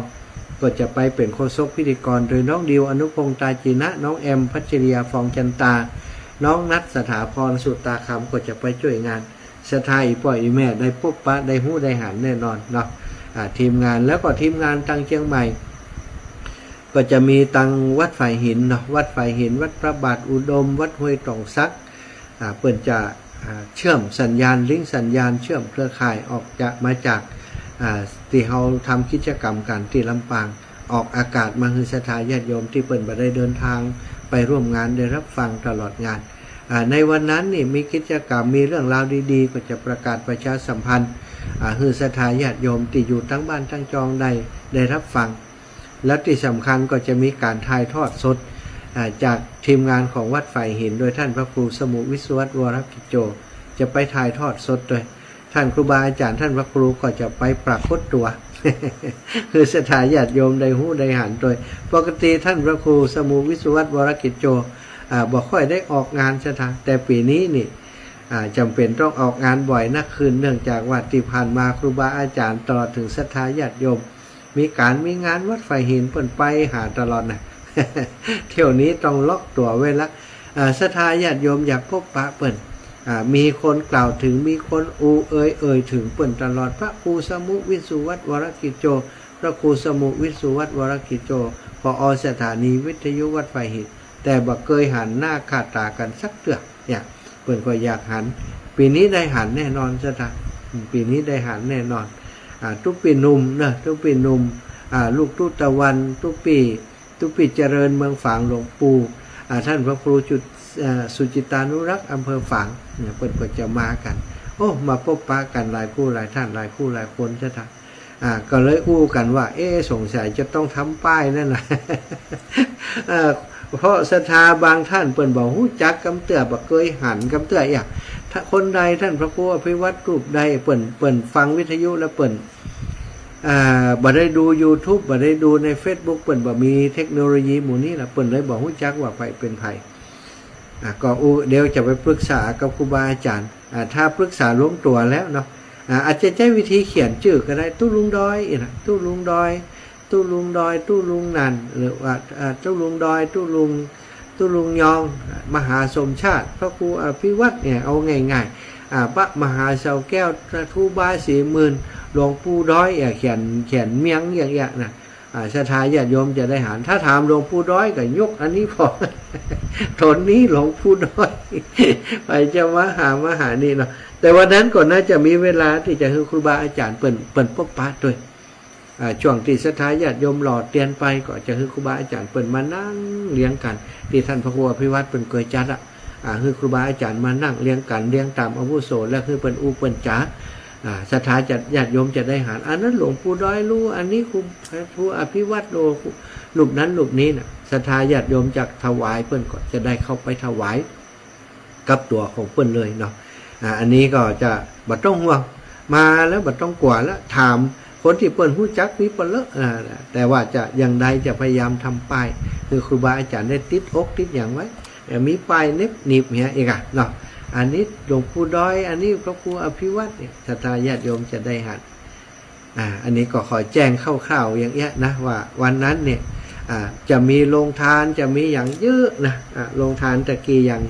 ก็จะไปเป๋นโฆษกพิธีกร โดยน้องดิว อนุพงษ์ตาจีนะ น้องแอม พัชริยา ฟองจันตา น้องนัท สถาพร สุตาคำ ก็จะไปจ้วยงาน ศรัทธาอี่ป้ออี่แม่ได้พบปะ ได้ฮู้ได้หันแน่นอนเนาะ อ่า ทีมงาน แล้วก็ทีมงานตังเจียงใหม่ ก็จะมีตังวัดฝายหินเนาะ วัดฝายหิน วัดพระบาทอุดม วัดห้วยตองสัก อ่า เปิ้นจะ อ่า เชื่อมสัญญาณ ลิงก์สัญญาณ เชื่อมเครือข่ายออกจะ มาจาก อ่า ตี้เฮาทำกิจกรรมกั๋นตี้ลำปาง ออกอากาศมาหื้อศรัทธาญาติโยมตี้เปิ้นบ่ได้เดินทางไปร่วมงานได้ฮับฟังตลอดงาน อ่า ในวันนั้นนี่มีกิจกรรม มีเรื่องราวดีๆ ก็จะประกาศประชาสัมพันธ์ อ่า หื้อศรัทธาญาติโยมตี้อยู่ตังบ้านตังจองได้ ได้ฮับฟัง แล้วตี้สำคัญก็จะมีก๋านถ่ายทอดสด อ่า จากทีมงานของวัดฝายหิน โดยท่านพระครูสมุห์วิศวัตร วรกิจโจ จะไปถ่ายทอดสดตวย ท่านครูบาอาจ๋ารย์ท่านพระครูก็จะไปปรากฏตั๋ว หื้อศรัทธาญาติโยมได้ฮู้ได้หันตวย ปกติท่านพระครูสมุห์วิศวัตร วรกิจโจ อ่า บ่ค่อยได้ออกงานศรัทธา แต่ปี๋นี้นี่ อ่า จ๋ำเป๋นต้องออกงานบ่อยนักขึ้น เนื่องจากว่าตี้ผ่านมาครูบาอาจ๋ารย์ตลอดเถิงศรัทธาญาติโยม มีก๋านมีงานวัดฝายหินเปิ้นไปหาตลอดนะ เที่ยวนี้ต้องล็อกตั๋วไว้ละ อ่า ศรัทธาญาติโยมอยากพบปะเปิ้น อ่า มีคนกล่าวเถิง มีคนอู้เอ่ยเอ่ยเถิงเปิ้นตลอด พระครูสมุห์วิศวัตร วรกิจโจ พระครูสมุห์วิศวัตร วรกิจโจ ผอ.สถานีวิทยุวัดฝายหิน แต่บ่เกยหันหน้าค่าต๋ากั๋นสักเตื้อ เนี่ย เปิ้นก็อยากหัน ปี๋นี้ได้หันแน่นอนศรัทธา อืม ปี๋นี้ได้หันแน่นอน อ่า ตุ๊ปี้หนุ่มเนาะ ตุ๊ปี้หนุ่ม อ่า ลูกตุ๊ตะวัน ตุ๊ปี้ ตุ๊ปี้เจริญ เมืองฝางหลวงปู่ อ่า ท่านพระครูจุด อ่า สุจิตตานุรักษ์ อำเภอฝาง เนี่ย เปิ้นก็จะมากั๋น โอ้ มาปบปะกั๋นหลายกู้หลายต้าน หลายกู้หลายคน ศรัทธา อ่า ก็เลยอู้กั๋นว่า เอ๊ะ สงสัยจะต้องทำป้ายนั่นน่ะ เอ่อ เพราะศรัทธาบางต้านเปิ้นบ่ฮู้จักกำเตื้อ บ่เกยหันกำเตื้อ อย่าง ถ้าคนใด ต้านพระครูอภิวัตรรูปใด เปิ้น เปิ้นฟังวิทยุแล้วเปิ้น อ่า บ่ได้ดูยูทูบ บ่ได้ดูในเฟซบุ๊ก เปิ้นบ่มีเทคโนโลยีหมู่นี้ละ เปิ้นเลยบ่ฮู้จักว่าใผเป๋นใผ อ่า ก็อู้ เดี๋ยวจะไปปรึกษากับครูบาอาจ๋ารย์ อ่า ถ้าปรึกษาลงตั๋วแล้วเนาะ อ่า อาจจะใจ๊วิธีเขียนจื้อก็ได้ ตุ๊ลุงดอย อี้นะ ตุ๊ลุงดอย ตุ๊ลุงดอย ตุ๊ลุงนั่น หรือว่า อ่า ตุ๊ลุงดอย ตุ๊ลุง ตุ๊ลุงยอง มหาสมชาติ พระครูอภิวัตรเนี่ย เอาง่ายๆ อ่า พระมหาเสาแก้ว พระครูบาศรีหมื่น หลวงปู่ดอย อ่า เขียน เขียนเมียงอย่างเงี้ยนะ อ่า ศรัทธาญาติโยมจะได้หัน ถ้าถามหลวงปู่ดอยก็ยกอันนี้ผ่อ ต๋นนี้หลวงปู่ดอย ใผจะมาหา มาหานี่เนาะ แต่วันนั้นก็น่าจะมีเวลาตี้จะหื้อครูบาอาจ๋ารย์เปิ้น เปิ้นปบปะตวย อ่า จ้วงตี้ศรัทธาญาติโยมหล่อเตียนไป ก็จะหื้อครูบาอาจ๋ารย์เปิ้นมานั่งเรียงกั๋น ตี้ต้านพระครูอภิวัตรเปิ้นเกยจัดอะ อ่า หื้อครูบาอาจ๋ารย์มานั่งเรียงกั๋น เรียงต๋ามอาวุโส แล้วหื้อเปิ้นอู้เปิ้นจ๋า อ่า ศรัทธาจะ ญาติโยมจะได้หัน อันนั้นหลวงปู่ดอยลู่ อันนี้ครู ครูอภิวัตรลู่ รูปนั้นรูปนี้น่ะ ศรัทธาญาติโยมจะถวายเปิ้นก็จะได้เข้าไปถวายกับตั๋วของเปิ้นเลยเนาะ อ่า อันนี้ก็จะบ่ต้องห่วง มาแล้วบ่ต้องกั๋วแล้ว ถามคนตี้เปิ้นฮู้จักมีเปิ้นเลอะ อ่า แต่ว่าจะอย่างใดจะพยายามทำป้าย หื้อครูบาอาจ๋ารย์ได้ติดอกติดหยังไว้ เอ่อ มีป้ายเน็บหนีบเหียอีกอะเนาะ อันนี้หลวงปู่ดอย อันนี้พระครูอภิวัตรเนี่ย ศรัทธาญาติโยมจะได้หัน อ่า อันนี้ก็ขอแจ้งคร่าวๆ อย่างเงี้ยนะ ว่าวันนั้นเนี่ย อ่า จะมีโรงทาน จะมีอย่างเยอะนะ อ่า โรงทานตะกี้อย่าง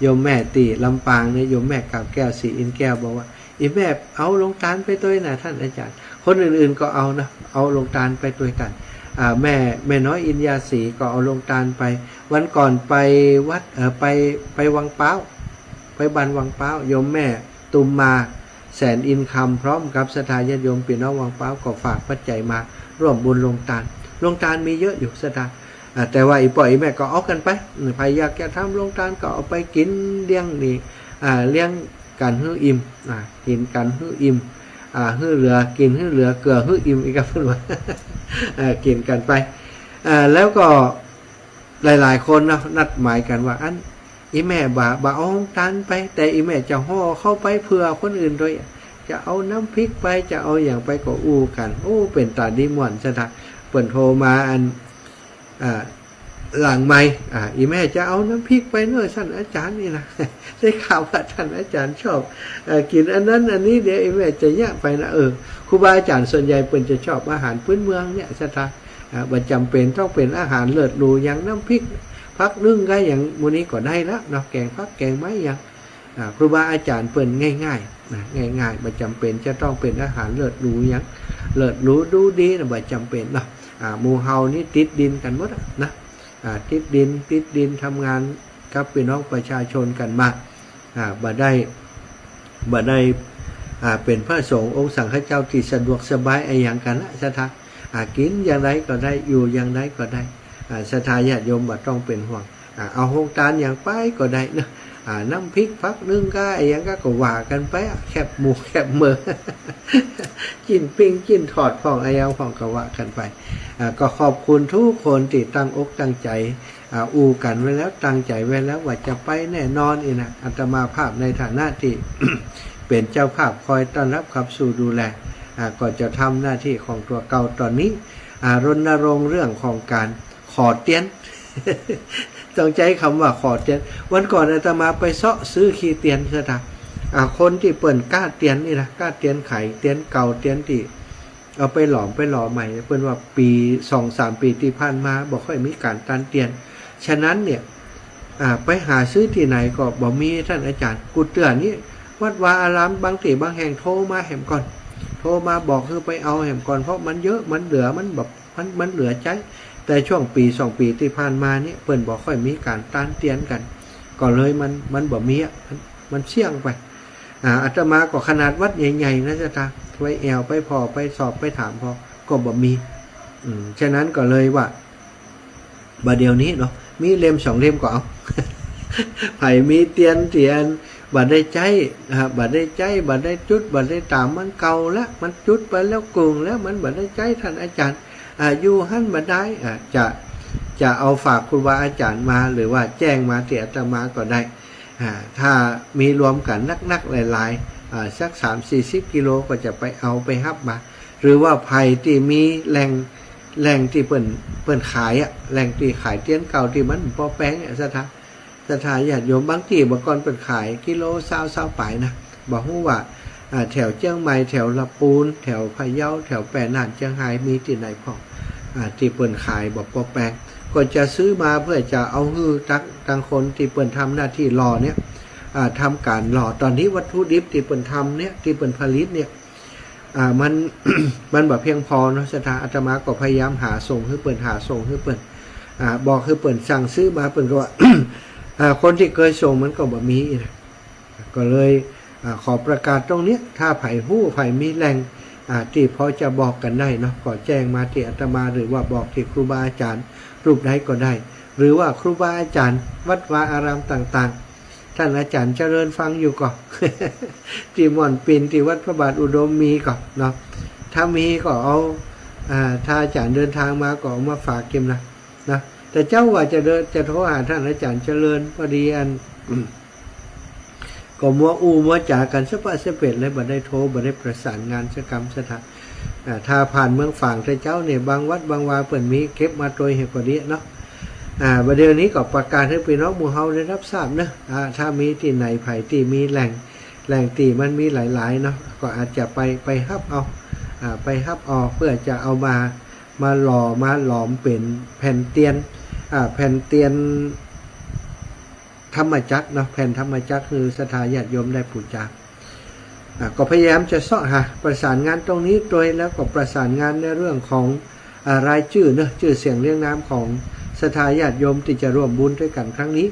โยมแม่ตี้ลำปางเนี่ย โยมแม่กาบแก้ว ศรีอินทร์แก้ว บอกว่า อี่แม่เอาโรงตานไปตวยน่ะต้านอาจ๋ารย์ คนอื่นๆ ก็เอานะ เอาโรงตานไปตวยกั๋น อ่า แม่ แม่น้อยอินยาศรีก็เอาโรงตานไป วันก่อนไปวัด เอ่อ ไป ไปวังป๊าว ไปบ้านวังป๊าว โยมแม่ตุมมา แสนอินคำ พร้อมกับศรัทธาญาติโยมปี้น้องวังป๊าวก็ฝากปัจจัยมาร่วมบุญโรงตาน โรงตานมีเยอะอยู่ศรัทธา อ่า แต่ว่าอี่ป้ออี่แม่ก็เอากั๋นไป อืม ใผอยากจะทำโรงตานก็เอาไปกิ๋นเลี้ยงนี่ อ่า เลี้ยงกั๋นหื้ออิ่ม อ่า กิ๋นกั๋นหื้ออิ่ม อ่า หื้อเหลือ กิ๋นหื้อเหลือ เกือหื้ออิ่มอีกครับ เปิ้นว่า เอ่อ กิ๋นกั๋นไป อ่า แล้วก็หลายๆ คนเนาะ นัดหมายกั๋นว่า อัน อี่แม่บ่า บ่าเอาโรงตานไป แต่อี่แม่จะห่อเข้าไปเผื่อคนอื่นตวย จะเอาน้ำพริกไป จะเอาหยังไปก็อู้กั๋น โอ้ เป๋นต๋าดีม่วนศรัทธา เปิ้นโทรมาอัน อ่า หลังไมค์ อ่า อี่แม่จะเอาน้ำพริกไปเน่อต้านอาจ๋ารย์นี่นะ ได้ข่าวว่าต้านอาจ๋ารย์ชอบ เอ่อ กิ๋นอันนั้นอันนี้ เดี๋ยวอี่แม่จะเยียะไปนะ เออ ครูบาอาจ๋ารย์ส่วนใหญ่เปิ้นจะชอบอาหารพื้นเมืองเนี่ยศรัทธา อ่า บ่จ๋ำเป๋นต้องเป๋นอาหารเลิศหรูหยัง น้ำพริกผักนึ่งก็หยัง หมู่นี้ก็ได้ละเนาะ แกงผักแกงไม้หยัง อ่า ครูบาอาจ๋ารย์เปิ้นง่ายๆ นะ ง่ายๆ บ่จ๋ำเป๋นจะต้องเป๋นอาหารเลิศหรูหยัง เลิศหรูดูดีนะ บ่จ๋ำเป๋นเนาะ อ่า หมู่เฮานี่ติดดินกั๋นหมดอะนะ อ่า ติดดิน ติดดิน ทำงานกับปี้น้องประชาชนกั๋นมา อ่า บ่ได้ บ่ได้ อ่า เป๋นพระสงฆ์องค์สังฆเจ้าตี้สะดวกสบายอะหยังกั๋นละศรัทธา อ่า กิ๋นอย่างใดก็ได้ อยู่อย่างใดก็ได้ อ่า ศรัทธาญาติโยมบ่ต้องเป๋นห่วง อ่า เอาโฮงตานหยังไปก็ได้เนาะ อ่า น้ำพริกผักนึ่งก้าอะหยังก้าก็ว่ากั๋นไปอะ แคบหมูแคบเหมือ จิ๊นปิ้งจิ๊นทอดพ่องอะหยังพ่องก็ว่ากั๋นไป อ่า ก็ขอบคุณกู้คนตี้ตั้งอกตั้งใจ๋ อ่า อู้กั๋นไว้แล้ว ตั้งใจ๋ไว้แล้วว่าจะไปแน่นอนอี้นะ อาตมาภาพในฐานะตี้ เป๋นเจ้าภาพคอยต้อนฮับขับสู้ดูแล อ่า ก็จะทำหน้าตี้ของตั๋วเก่าต๋อนนี้ อ่า รณรงค์เรื่องของก๋านขอเตียน ต้องใจ๊กำว่าขอเตียน วันก่อนอาตมาไปเซาะซื้อขี้เตียนศรัทธา อ่า คนตี้เปิ้นก๊าเตียนนี่นะ ก๊าเตียนไข เตียนเก่า เตียนตี้เอาไปหลอมไปหล่อใหม่ เปิ้นว่าปี๋สองสามปี๋ตี้ผ่านมาบ่ค่อยมีก๋านตานเตียน ฉะนั้นเนี่ย อ่า ไปหาซื้อตี้ไหนก็บ่มีต้านอาจ๋ารย์ กู้เตื้อนี้ วัดวาอารามบางตี้บางแห่งโทรมาแหมก่อน โทรมาบอกหื้อไปเอาแหมก่อน เพราะมันเยอะ มันเหลือ มันแบบ มัน มันเหลือใจ๊ แต่ช่วงปี๋สองปี๋ตี้ผ่านมาเนี่ย เปิ้นบ่ค่อยมีก๋านตานเตียนกั๋น ก็เลยมัน มันบ่มีอะ มัน มันเสี้ยงไป อ่า อาตมาก็ขนาดวัดใหญ่ๆ นะศรัทธา ไปแอ่ว ไปผ่อ ไปสอบ ไปถามผ่อ ก็บ่มี อืม ฉะนั้นก็เลยว่า บ่าเดี่ยวนี้เนาะ มีเล่มสองเล่มก็เอา ใผมีเตียนตี้อัน บ่ได้ใจ๊ อ่า บ่ได้ใจ๊ บ่ได้จุด บ่ได้ต๋าม มันเก่าแล้ว มันจุดไปแล้วกุ่งแล้ว มันบ่ได้ใจ๊ ต้านอาจ๋ารย์ อ่า อยู่หั้นบ่ได้ อ่า จะ จะเอาฝากครูบาอาจ๋ารย์มา หรือว่าแจ้งมาตี้อาตมาก็ได้ อ่า ถ้ามีรวมกั๋นนักๆ หลายๆ อ่า สักสามสี่สิบกิโลก็จะไปเอาไปฮับมา หรือว่าใผตี้มีแหล่ง แหล่งตี้เปิ้น เปิ้นขายอะ แหล่งตี้ขายเตียนเก่าตี้มันบ่แปงอะ ศรัทธา ศรัทธาญาติโยม บางตี้เมื่อก่อนเปิ้นขายกิโลซาว ซาวป๋ายนะ บ่ฮู้ว่า อ่า แถวเจียงใหม่ แถวละปูน แถวพะเยา แถวแปน่าน เจียงฮาย มีตี้ไหนพ่อง อ่า ตี้เปิ้นขายบ่ปอแปง ก็จะซื้อมาเพื่อจะเอาหื้อตัง ตังคนตี้เปิ้นทำหน้าตี้หล่อเนี่ย อ่า ทำก๋านหล่อ ต๋อนนี้วัตถุดิบตี้เปิ้นทำเนี่ย ตี้เปิ้นผลิตเนี่ย อ่า มัน มันบ่เพียงพอเนาะ ศรัทธา อาตมาก็พยายามหาส่งหื้อเปิ้น หาส่งหื้อเปิ้น อ่า บอกหื้อเปิ้นสั่งซื้อมา เปิ้นก็ว่า อ่า คนตี้เกยส่งมันก็บ่มีนะ ก็เลย อ่า ขอประกาศตรงเนี้ย ถ้าใผฮู้ ใผมีแหล่ง อ่า ตี้พอจะบอกกั๋นได้เนาะ ก็แจ้งมาตี้อาตมา หรือว่าบอกตี้ครูบาอาจ๋ารย์รูปใดก็ได้ หรือว่าครูบาอาจ๋ารย์วัดวาอารามต่างๆ ต้านอาจ๋ารย์เจริญฟังอยู่ก่อ ตี้ม่อนปิน ตี้วัดพระบาทอุดมมีก่อเนาะ ถ้ามีก็เอา อ่า ถ้าอาจ๋ารย์เดินทางมาก็เอามาฝากเกมนะ นะ แต่เจ้าว่าจะเดิน จะโทรหาต้านอาจ๋ารย์เจริญ พอดีอัน ก็มัวอู้มัวจ๋ากั๋นสะปะสะเปดเลย บ่ได้โทร บ่ได้ประสานงานสักกำ ศรัทธา อ่า ถ้าผ่านเมืองฝางแต่เจ๊าเนี่ย บางวัดบางวาเปิ้นมีเก็บมาตวยหื้อก็ดีเนาะ อ่า บ่าเดี่ยวนี้ก็ประกาศหื้อปี้น้องหมู่เฮาได้ฮับทราบเนาะ อ่า ถ้ามีตี้ไหน ใผตี้มีแหล่ง แหล่งตี้มันมีหลายๆ เนาะ ก็อาจจะไป ไปฮับเอา อ่า ไปฮับเอา เพื่อจะเอามา มาหล่อ มาหลอมเป๋นแผ่นเตียน อ่า แผ่นเตียน ธรรมจักรเนาะ แผ่นธรรมจักร หื้อศรัทธาญาติโยมได้ปู๋จา อ่า ก็พยายามจะเซาะหาประสานงานตรงนี้ตวย แล้วก็ประสานงานในเรื่องของ อ่า รายจื้อเนาะ จื้อเสียงเรียงนามของศรัทธาญาติโยมตี้จะร่วมบุญตวยกั๋นครั้งนี้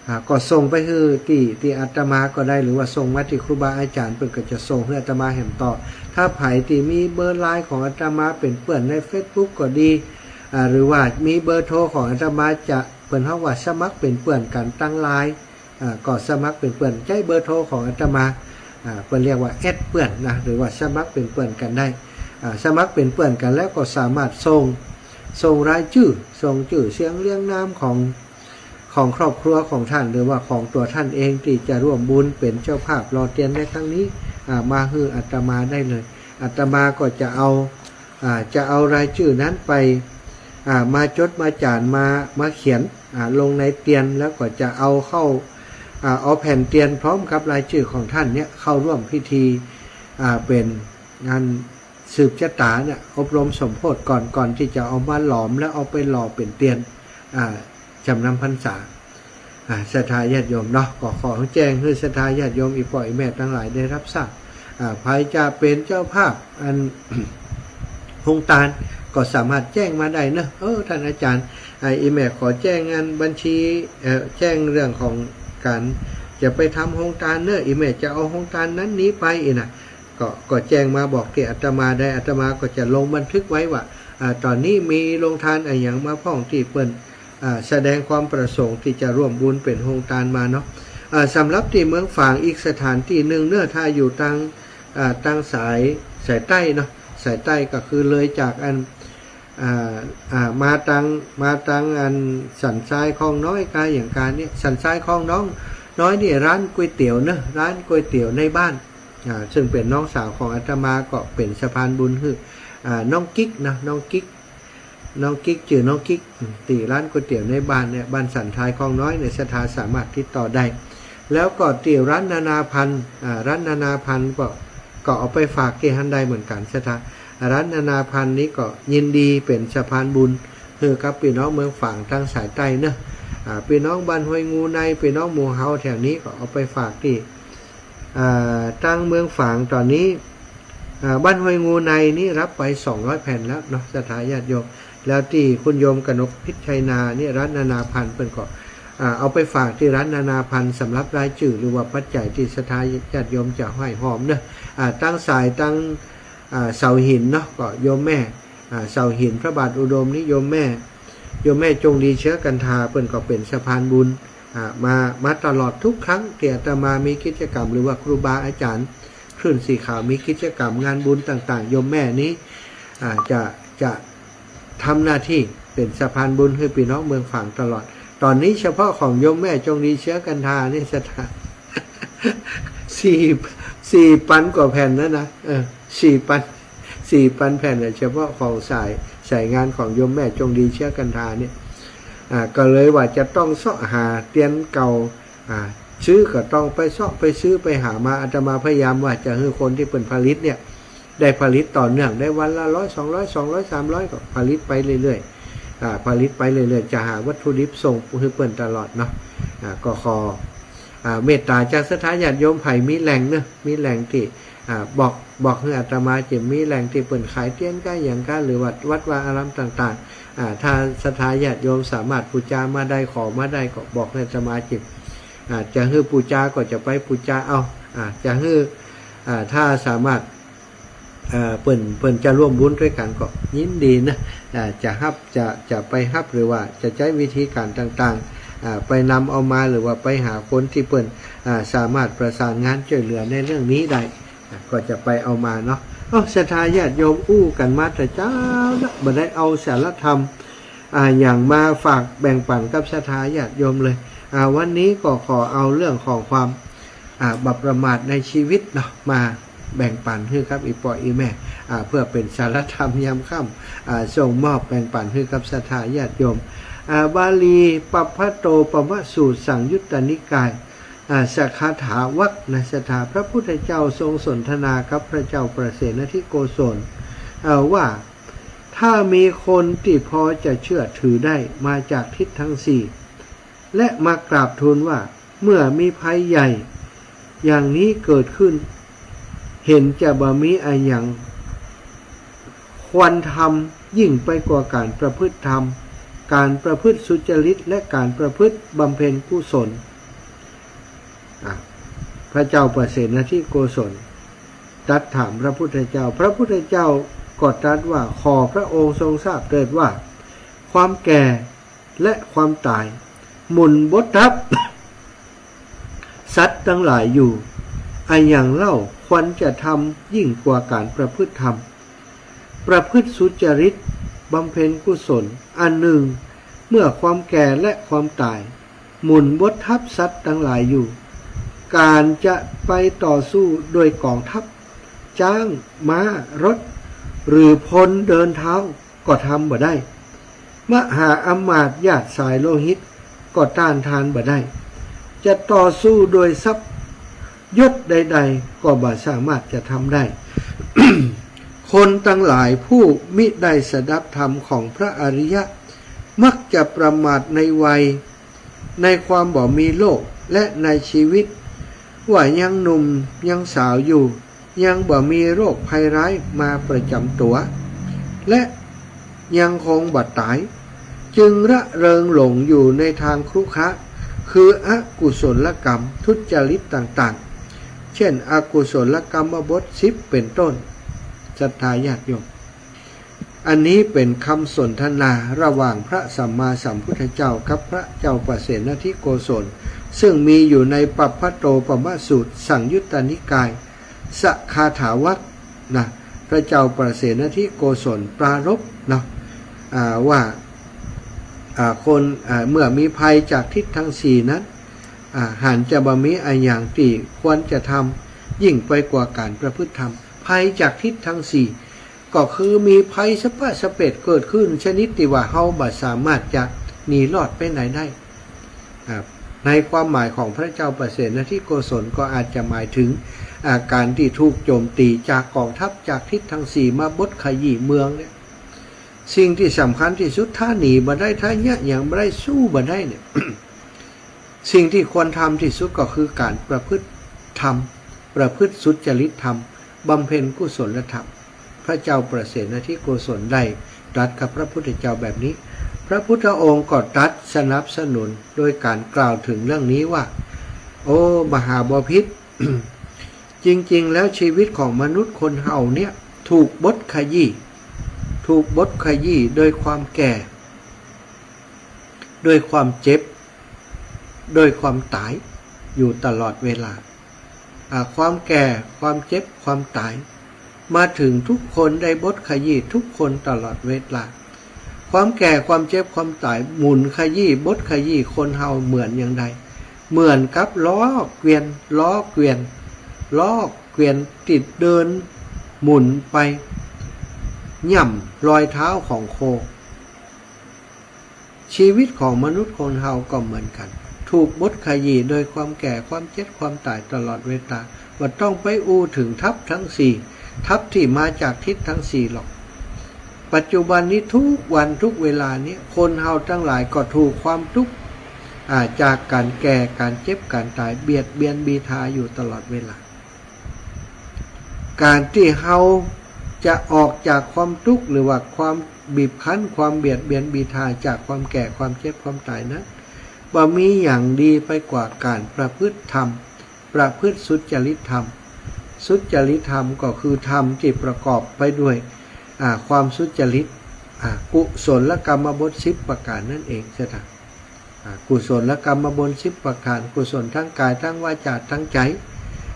อ่า ก็ส่งไปหื้อตี้ ตี้อาตมาก็ได้ หรือว่าส่งมาตี้ครูบาอาจ๋ารย์ เปิ้นก็จะส่งหื้ออาตมาแหมต่อ ถ้าใผตี้มีเบอร์ไลน์ของอาตมาเป๋นเปื้อนในเฟซบุ๊กก็ดี อ่า หรือว่ามีเบอร์โทรของอาตมาจะ เปิ้นฮ้องว่าสมัครเป๋นเปื้อนกั๋นตางไลน์ อ่า ก็สมัครเป๋นเปื้อน ใจ๊เบอร์โทรของอาตมา อ่า เปิ้นเรียกว่าแอดเปื้อนนะ หรือว่าสมัครเป๋นเปื้อนกั๋นได้ อ่า สมัครเป๋นเปื้อนกั๋นแล้วก็สามารถส่ง ส่งรายจื้อ ส่งจื้อเสียงเรียงนามของ ของครอบครัวของต้าน หรือว่าของตั๋วต้านเองตี้จะร่วมบุญเป๋นเจ้าภาพหล่อเตียนในครั้งนี้ อ่า มาหื้ออาตมาได้เลย อาตมาก็จะเอา อ่า จะเอารายจื้อนั้นไป อ่า มาจดมาจ๋าร มา มาเขียน อ่า ลงในเตียน แล้วก็จะเอาเข้า อ่า เอาแผ่นเตียนพร้อมกับรายจื้อของต้านเนี่ยเข้าร่วมพิธี อ่า เป๋นงานสืบจะต๋าเนี่ย อบรมสมโพธิก่อน ก่อนตี้จะเอามาหลอมแล้วเอาไปหล่อเป๋นเตียน อ่า จ๋ำนำพรรษา อ่า ศรัทธาญาติโยมเนาะ ก็ขอแจ้งหื้อศรัทธาญาติโยมอี่ป้ออี่แม่ตังหลายได้ฮับทราบ อ่า ใผจะเป๋นเจ้าภาพอัน โฮงตานก็สามารถแจ้งมาได้เนาะ เออ ต้านอาจ๋ารย์ อ่า อี่แม่ขอแจ้งอันบัญชี เอ่อ แจ้งเรื่องของก๋านจะไปทำโฮงตานเนาะ อี่แม่จะเอาโฮงตานนั้นนี้ไป อี้นะ ก็ ก็แจ้งมาบอกตี้อาตมาได้ อาตมาก็จะลงบันทึกไว้ว่า อ่า ต๋อนนี้มีโฮงตานอะหยังมาพ่องตี้เปิ้น อ่า แสดงความประสงค์ตี้จะร่วมบุญเป๋นโฮงตานมาเนาะ อ่า สำหรับตี้เมืองฝางอีกสถานตี้นึ่งเนาะ ถ้าอยู่ตาง อ่า ตางสาย สายใต้เนาะ สายใต้ก็คือเลยจากอัน อ่า อ่า มาตาง มาตางอันสันทรายคลองน้อยกาอย่างกาเนี่ย สันทรายคลองน้อง น้อยนี่ร้านก๋วยเตี๋ยวเนาะ ร้านก๋วยเตี๋ยวในบ้าน อ่า ซึ่งเป๋นน้องสาวของอาตมาก็เป๋นสะพานบุญหื้อ อ่า น้องกิ๊กนะ น้องกิ๊ก น้องกิ๊ก จื้อน้องกิ๊ก อืม ตี้ร้านก๋วยเตี๋ยวในบ้านเนี่ย บ้านสันทรายคลองน้อยเนี่ย ศรัทธาสามารถติดต่อได้ แล้วก็ตี้ร้านนานาพันธุ์ อ่า ร้านนานาพันธุ์ก็ ก็เอาไปฝากตี้หั้นได้เหมือนกั๋น ศรัทธา ร้านนานาพันธุ์นี้ก็ยินดีเป๋นสะพานบุญหื้อกับปี้น้องเมืองฝางตางสายใต้เนาะ อ่า ปี้น้องบ้านห้วยงูใน ปี้น้องหมู่เฮาแถวนี้ก็เอาไปฝากตี้ อ่า ตางเมืองฝางต๋อนนี้ อ่า บ้านห้วยงูในนี่ฮับไปสองร้อยแผ่นแล้วเนาะ ศรัทธาญาติโยม แล้วตี้คุณโยมกนกพิชชัยนานี่ ร้านนานาพันธุ์เปิ้นก็ อ่า เอาไปฝากตี้ร้านนานาพันธุ์ สำหรับรายจื้อหรือว่าปัจจัยตี้ศรัทธาญาติโยมจะห้อยห้อมเนาะ อ่า ตางสายตาง อ่า เสาหินเนาะ ก็โยมแม่ อ่า เสาหินพระบาทอุดมนี่โยมแม่ โยมแม่จงดีเชื้อกันทา เปิ้นก็เป๋นสะพานบุญ อ่า มา มาตลอดทุกครั้งตี้อาตมามีกิจกรรม หรือว่าครูบาอาจ๋ารย์คลื่นสีขาวมีกิจกรรมงานบุญต่างๆ โยมแม่นี้ อ่า จะ จะทำหน้าตี้เป๋นสะพานบุญหื้อปี้น้องเมืองฝางตลอด ต๋อนนี้เฉพาะของโยมแม่จงดีเชื้อกันทานี่ศรัทธา สี่ สี่ปันกว่าแผ่นแล้วนะ เออ สี่ปัน สี่ปันแผ่นเนี่ย เฉพาะของสาย สายงานของโยมแม่จงดีเชื้อกันทาเนี่ย อ่า ก็เลยว่าจะต้องเซาะหาเตียนเก่า อ่า ซื้อก็ต้องไปเซาะไปซื้อไปหามา อาตมาพยายามว่าจะหื้อคนตี้เปิ้นผลิตเนี่ย ได้ผลิตต่อเนื่อง ได้วันละร้อย สองร้อย สองร้อย สามร้อย ก็ผลิตไปเรื่อยๆ อ่า ผลิตไปเรื่อยๆ จะหาวัตถุดิบส่งหื้อเปิ้นตลอดเนาะ อ่า ก็ขอ อ่า เมตต๋าจากศรัทธาญาติโยม ใผมีแหล่งเนาะ มีแหล่งตี้ อ่า บอก บอกหื้ออาตมาเจ้า มีแหล่งตี้เปิ้นขายเตียนก้าหยังก้า หรือว่าวัดวาอารามต่างๆ อ่า ถ้าศรัทธาญาติโยมสามารถปู๋จามาได้ ขอมาได้ ก็บอกหื้ออาตมาเจ้า อ่า จะหื้อปู๋จาก็จะไปปู๋จาเอา อ่า จะหื้อ อ่า ถ้าสามารถ เอ่อ เปิ้น เปิ้นจะร่วมบุญตวยกั๋นก็ยินดีนะ อ่า จะฮับ จะ จะไปฮับ หรือว่าจะใจ๊วิธีก๋านต่างๆ อ่า ไปนำเอามา หรือว่าไปหาคนตี้เปิ้น อ่า สามารถประสานงานจ้วยเหลือในเรื่องนี้ได้ อ่า ก็จะไปเอามาเนาะ เอ้า ศรัทธาญาติโยมอู้กั๋นมาแต่เจ๊าละ บ่ได้เอาสาระธรรม อ่า หยังมาฝากแบ่งปั๋นกับศรัทธาญาติโยมเลย อ่า วันนี้ก็ขอเอาเรื่องของความ อ่า บ่ประมาทในชีวิตเนาะ มาแบ่งปั๋นหื้อกับอี่ป้ออี่แม่ อ่า เพื่อเป๋นสาระธรรมยามค่ำ อ่า ส่งมอบแบ่งปั๋นหื้อกับศรัทธาญาติโยม อ่า บาลี ปัพพโตปมสูตร สังยุตตนิกาย อ่า สกขาถาวักนะ ศรัทธา พระพุทธเจ้าทรงสนทนากับพระเจ้าประเสนทิโกศล เอ่อ ว่า ถ้ามีคนตี้พอจะเชื่อถือได้มาจากทิศทั้งสี่ และมากราบทูลว่า เมื่อมีภัยใหญ่อย่างนี้เกิดขึ้น เห็นจะบ่มีอะหยังควรทำยิ่งไปกว่าก๋านประพฤติธรรม ก๋านประพฤติสุจริต และก๋านประพฤติบำเพ็ญกุศล อ่ะ พระเจ้าประเสนทิโกศลตรัสถามพระพุทธเจ้า พระพุทธเจ้าก็ตรัสว่า ขอพระองค์ทรงทราบเถิดว่า ความแก่ และความต๋าย หมุนบดทับสัตว์ตังหลายอยู่ อะหยังเล่าควรจะทำยิ่งกว่าก๋านประพฤติธรรม ประพฤติสุจริต บำเพ็ญกุศล อันหนึ่ง เมื่อความแก่และความต๋าย หมุนบดทับสัตว์ตังหลายอยู่ ก๋านจะไปต่อสู้โดยก๋องทัพ จ๊าง ม้า รถ หรือพลเดินเท้า ก็ทำบ่ได้ มหาอำมาตย์ญาติสายโลหิตก็ต้านทานบ่ได้ จะต่อสู้โดยทรัพย์ยศใดๆ ก็บ่สามารถจะทำได้ คนตังหลายผู้มิได้สดับธรรมของพระอริยะ มักจะประมาทในวัย ในความบ่มีโรค และในชีวิต ว่ายังหนุ่มยังสาวอยู่ ยังบ่มีโรคภัยร้ายมาประจ๋ำตั๋ว และยังคงบ่ต๋าย จึงระเริงหลงอยู่ในทางครุขระ คืออกุศลกรรม ทุจริตต่างๆ เช่น อกุศลกรรมบทสิบ เป๋นต้น ศรัทธาญาติโยม อันนี้เป๋นกำสนทนาระหว่างพระสัมมาสัมพุทธเจ้ากับพระเจ้าประเสนทิโกศล ซึ่งมีอยู่ในปัพพโตปมสูตร สังยุตตนิกาย สกขาถาวักนะ พระเจ้าประเสนทิโกศลปรารภเนาะ อ่า ว่า อ่า คน อ่า เมื่อมีภัยจากทิศทั้งสี่นั้น อ่า หันจะบ่มีอะหยังตี้ควรจะทำยิ่งไปกว่าก๋านประพฤติธรรม ภัยจากทิศทั้งสี่ ก็คือมีภัยสะปะสะเปดเกิดขึ้น ชนิดตี้ว่าเฮาบ่สามารถจะหนีรอดไปไหนได้ อ่า ในความหมายของพระเจ้าประเสนทิโกศลก็อาจจะหมายถึง อ่า ก๋านตี้ถูกโจมตีจากก๋องทัพจากทิศทั้งสี่มาบดขยี้เมืองเนี่ย สิ่งตี้สำคัญตี้สุด ถ้าหนีบ่ได้ ถ้าเยียะหยังบ่ได้ สู้บ่ได้เนี่ย สิ่งตี้ควรทำตี้สุดก็คือก๋านประพฤติธรรม ประพฤติสุจริตธรรม บำเพ็ญกุศลธรรม พระเจ้าประเสนทิโกศลได้ตรัสกับพระพุทธเจ้าแบบนี้ พระพุทธองค์ก็ตรัสสนับสนุนโดยก๋านกล่าวเถิงเรื่องนี้ว่า โอ้ มหาบพิตร จริงๆ แล้วชีวิตของมนุษย์คนเฮาเนี่ย ถูกบดขยี้ ถูกบดขยี้โดยความแก่ โดยความเจ็บ โดยความต๋ายอยู่ตลอดเวลา อ่า ความแก่ ความเจ็บ ความต๋าย มาเถิงทุกคน ได้บดขยี้ทุกคนตลอดเวลา ความแก่ ความเจ็บ ความต๋าย หมุนขยี้ บดขยี้คนเฮาเหมือนอย่างใด เหมือนกับล้อเกวียน ล้อเกวียน ล้อเกวียนตี้เดินหมุนไป ย่ำรอยเท้าของโค ชีวิตของมนุษย์คนเฮาก็เหมือนกั๋น ถูกบดขยี้โดยความแก่ ความเจ็บ ความต๋ายตลอดเวลา บ่ต้องไปอู้เถิงทัพทั้งสี่ ทัพตี้มาจากทิศทั้งสี่หรอก ปัจจุบันนี้ทุกวันทุกเวลานี้ คนเฮาตังหลายก็ถูกความตุ๊กข์ อ่า จากก๋านแก่ ก๋านเจ็บ ก๋านต๋าย เบียดเบียนบีทาอยู่ตลอดเวลา ก๋านตี้เฮาจะออกจากความตุ๊กข์ หรือว่าความบีบคั้น ความเบียดเบียนบีทาจากความแก่ ความเจ็บ ความต๋ายนั้น บ่มีอย่างดีไปกว่าก๋านประพฤติธรรม ประพฤติสุจริตธรรม สุจริตธรรมก็คือธรรมตี้ประกอบไปด้วย อ่า ความสุจริต อ่า กุศลกรรมบทสิบประก๋านนั่นเองเจ้าค่ะ อ่า กุศลกรรมบทสิบประก๋าน กุศลตางก๋าย ตางวาจา ตางใจ๋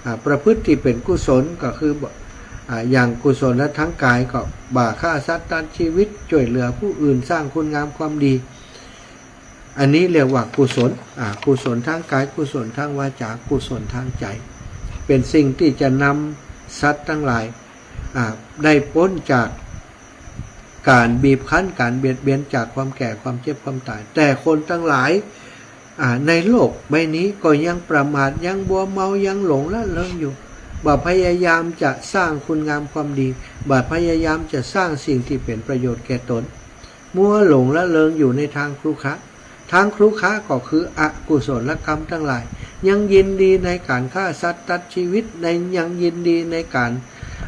อ่า ประพฤติตี้เป๋นกุศลก็คือ อ่า อย่างกุศลตางก๋ายก็บ่าฆ่าสัตว์ตัดชีวิต จ้วยเหลือผู้อื่น สร้างคุณงามความดี อันนี้เรียกว่ากุศล อ่า กุศลตางก๋าย กุศลตางวาจา กุศลตางใจ๋ เป๋นสิ่งตี้จะนำสัตว์ตังหลาย อ่า ได้ป๊นจากก๋านบีบคั้น ก๋านเบียดเบียนจากความแก่ ความเจ็บ ความต๋าย แต่คนตังหลาย อ่า ในโลกใบนี้ก็ยังประมาท ยังมัวเมา ยังหลงละเลงอยู่ บ่พยายามจะสร้างคุณงามความดี บ่พยายามจะสร้างสิ่งตี้เป๋นประโยชน์แก่ตน มัวหลงละเลงอยู่ในตางครุขระ ตางครุขระก็คืออกุศลกรรมตังหลาย ยังยินดีในก๋านฆ่าสัตว์ตัดชีวิต ใน ยังยินดีในก๋าน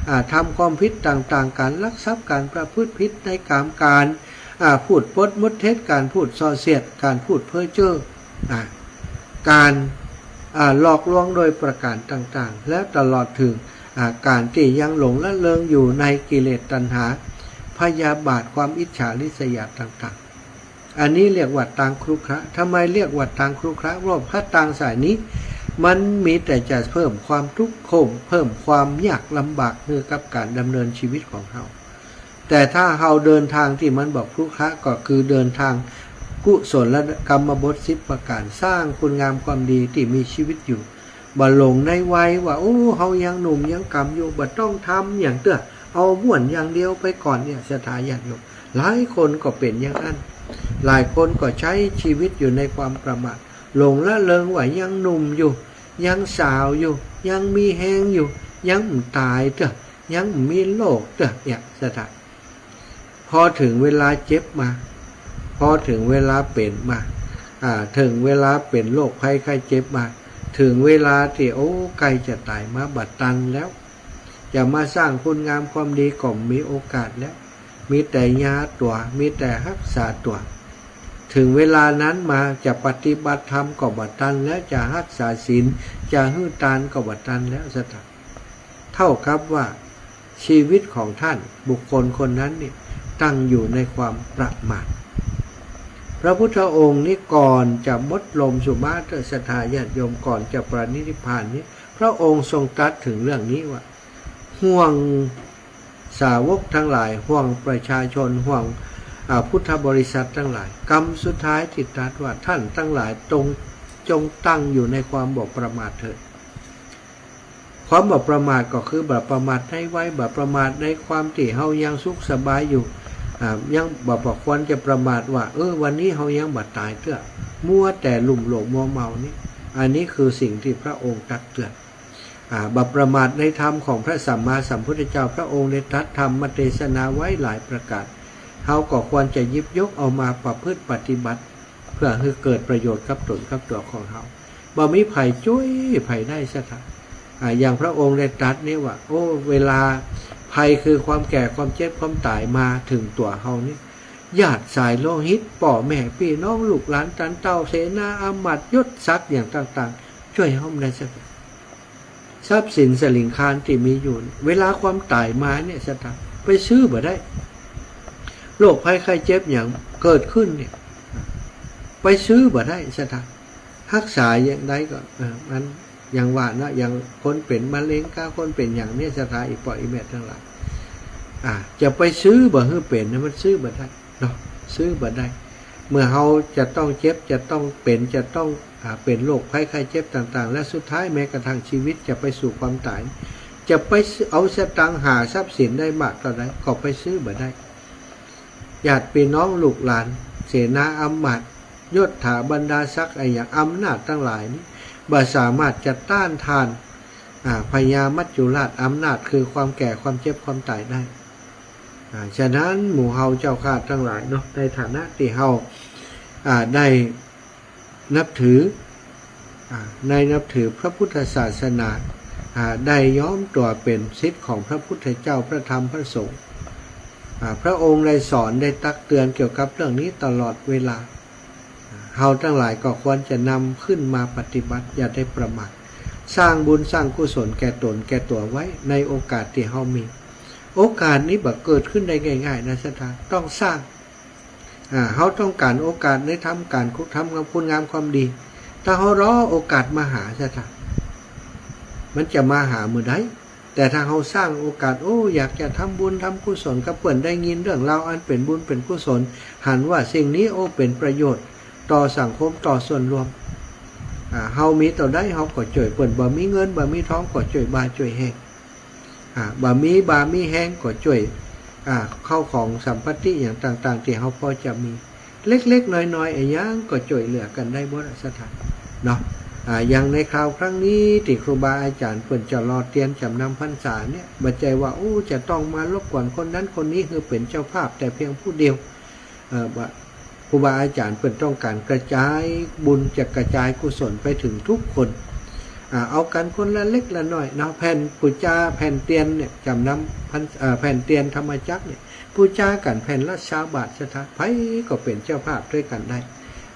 อ่า ทำความผิดต่างๆ ก๋านลักทรัพย์ ก๋านประพฤติผิดในกาม ก๋าน อ่า พูดปดมดเท็จ ก๋านพูดส่อเสียด ก๋านพูดเพ้อเจ้อ อ่า ก๋าน อ่า หลอกลวงโดยประก๋านต่างๆ และตลอดเถิง อ่า ก๋านตี้ยังหลงละเลงอยู่ในกิเลสตัณหา พยาบาท ความอิจฉาริษยาต่างๆ อันนี้เรียกว่าตางครุขระ ทำไมเรียกว่าตางครุขระ เพราะตางสายนี้ มันมีแต่จะเพิ่มความตุ๊กข์ เพิ่ม เพิ่มความยากลำบากหื้อกับก๋านดำเนินชีวิตของเฮา แต่ถ้าเฮาเดินตางตี้มันบ่ครุขระ ก็คือเดินตางกุศลกรรมบทสิบประก๋าน สร้างคุณงามความดีตี้มีชีวิตอยู่ บ่หลงในวัยว่า โอ้ เฮายังหนุ่มยังก๋ำอยู่ บ่ต้องทำหยังเตื้อ เอาม่วนอย่างเดียวไปก่อนเนี่ย ศรัทธาญาติโยม หลายคนก็เป๋นอย่างอั้น หลายคนก็ใจ๊ชีวิตอยู่ในความประมาท หลงละเลงว่ายังหนุ่มอยู่ ยังสาวอยู่ ยังมีแฮงอยู่ ยังบ่ต๋ายเตื้อ ยังบ่มีโรคเตื้อ เนี่ย ศรัทธา พอเถิงเวลาเจ็บมา พอเถิงเวลาเป๋นมา อ่า เถิงเวลาเป๋นโรคภัยไข้เจ็บมา เถิงเวลาตี้ โอ้ ใก้จะต๋ายมา บ่ตันแล้ว จะมาสร้างคุณงามความดีก็บ่มีโอกาสแล้ว มีแต่ยาตั๋ว มีแต่ฮักษาตั๋ว เถิงเวลานั้นมาจะปฏิบัติธรรมก็บ่ตันแล้ว จะฮักษาศีล จะหื้อตานก็บ่ตันแล้ว ศรัทธา เท่ากับว่าชีวิตของต้านบุคคลคนนั้นเนี่ยตั้งอยู่ในความประมาท พระพุทธองค์นี้ก่อนจะหมดลมสุมาเถอะ ศรัทธาญาติโยม ก่อนจะปรินิพพานนี้ พระองค์ทรงตรัสเถิงเรื่องนี้ว่า ห่วงสาวกตังหลาย ห่วงประชาชน ห่วง อ่า พุทธบริษัทตังหลาย กำสุดท้ายตี้ตรัสว่า ต้านตังหลายจง จงตั้งอยู่ในความบ่ประมาทเถิด ความบ่ประมาทก็คือบ่ประมาทในวัย บ่ประมาทในความตี้เฮายังสุขสบายอยู่ อ่า ยังบ่ บ่ควรจะประมาทว่า เออ วันนี้เฮายังบ่ต๋ายเตื้อ มัวแต่ลุ่มหลงมัวเมานี่ อันนี้คือสิ่งตี้พระองค์ตักเตือน อ่า บ่ประมาทในธรรมของพระสัมมาสัมพุทธเจ้า พระองค์ได้ตรัสธรรมเทศนาไว้หลายประก๋าน เฮาก็ควรจะหยิบยกเอามาประพฤติปฏิบัติ เพื่อหื้อเกิดประโยชน์กับตนกับตั๋วของเฮา บ่มีใผจ้วยใผได้สักครั้ง อ่า อย่างพระองค์ได้ตรัสนี่ว่า โอ้ เวลาภัยคือความแก่ ความเจ็บ ความต๋ายมาเถิงตั๋วเฮานี่ ญาติสายโลหิต ป้อแม่ปี้น้อง ลูกหลาน ตันเต้า เสนา อำมาตย์ ยศศักดิ์อย่างต่างๆ จ้วยเฮาบ่ได้สักอย่าง ทรัพย์สินสลิงคารตี้มีอยู่ เวลาความต๋ายมาเนี่ย ศรัทธา ไปซื้อบ่ได้ โรคภัยไข้เจ็บหยังเกิดขึ้นเนี่ย ไปซื้อบ่ได้ ศรัทธา ฮักษาอย่างใดก็ เออ มันอย่างว่าเนาะ อย่างคนเป๋นมะเร็งก้า คนเป๋นหยังเนี่ย ศรัทธาอี่ป้ออี่แม่ตังหลาย อ่า จะไปซื้อบ่หื้อเป๋นเนี่ย มันซื้อบ่ได้เนาะ ซื้อบ่ได้ เมื่อเฮาจะต้องเจ็บ จะต้องเป๋น จะต้อง อ่า เป๋นโรคภัยไข้เจ็บต่างๆ และสุดท้ายแม้กระทั่งชีวิตจะไปสู่ความต๋าย จะไปซื้อ เอาสตางค์หาทรัพย์สินได้มากเต้าใด ก็ไปซื้อบ่ได้ ญาติปี้น้องลูกหลาน เสนาอำมาตย์ ยศถาบรรดาศักดิ์ อะหยัง อำนาจตังหลายนี้ บ่สามารถจะต้านทาน อ่า พญามัจจุราช อำนาจคือความแก่ ความเจ็บ ความต๋ายได้ อ่า ฉะนั้นหมู่เฮาเจ้าข้าตังหลายเนาะ ในฐานะตี้เฮา อ่า ได้นับถือ อ่า ได้นับถือพระพุทธศาสนา อ่า ได้ย้อมตั๋วเป๋นศิษย์ของพระพุทธเจ้า พระธรรม พระสงฆ์ อ่า พระองค์ได้สอน ได้ตักเตือนเกี่ยวกับเรื่องนี้ตลอดเวลา เฮาตังหลายก็ควรจะนำขึ้นมาปฏิบัติ อย่าได้ประมาท สร้างบุญสร้างกุศลแก่ตนแก่ตั๋วไว้ในโอกาสตี้เฮามี โอกาสนี้บ่เกิดขึ้นได้ง่ายๆ นะศรัทธา ต้องสร้าง อ่า เฮาต้องก๋านโอกาสในทำก๋านคุณธรรม คุณงามความดี ถ้าเฮารอโอกาสมาหาศรัทธา มันจะมาหาเมื่อใด แต่ถ้าเฮาสร้างโอกาส โอ้ อยากจะทำบุญทำกุศลกับเปิ้น ได้ยินเรื่องราวอันเป๋นบุญเป๋นกุศล หันว่าสิ่งนี้ โอ้ เป๋นประโยชน์ต่อสังคม ต่อส่วนรวม อ่า เฮามีเต้าใดเฮาก็จ้วยเปิ้น บ่มีเงินบ่มีทองก็จ้วยบ่าจ้วยแฮง อ่า บ่มีบ่ามีแฮงก็จ้วย อ่า ข้าวของสัมปติอย่างต่างๆ ตี้เฮาพอจะมี เล็กๆ น้อยๆ อะหยังก็จ้วยเหลือกั๋นได้หมดอะศรัทธา เนาะ อ่า อย่างในคราวครั้งนี้ตี้ครูบาอาจ๋ารย์เปิ้นจะหล่อเตียนจ๋ำนำพรรษาเนี่ย บ่ใจ้ว่า โอ้ จะต้องมารบกวนคนนั้นคนนี้หื้อเป๋นเจ้าภาพแต่เพียงผู้เดียว เอ่อ ว่าครูบาอาจ๋ารย์เปิ้นต้องก๋านกระจายบุญ จะกระจายกุศลไปถึงทุกคน อ่า เอากั๋นคนละเล็กละน้อยเนาะ แผ่นปู๋จา แผ่นเตียนเนี่ย จ๋ำนำพรรษ- เอ่อ แผ่นเตียนธรรมจักรเนี่ย ปู๋จากั๋นแผ่นละซาวบาทศรัทธา ใผก็เป๋นเจ้าภาพตวยกั๋นได้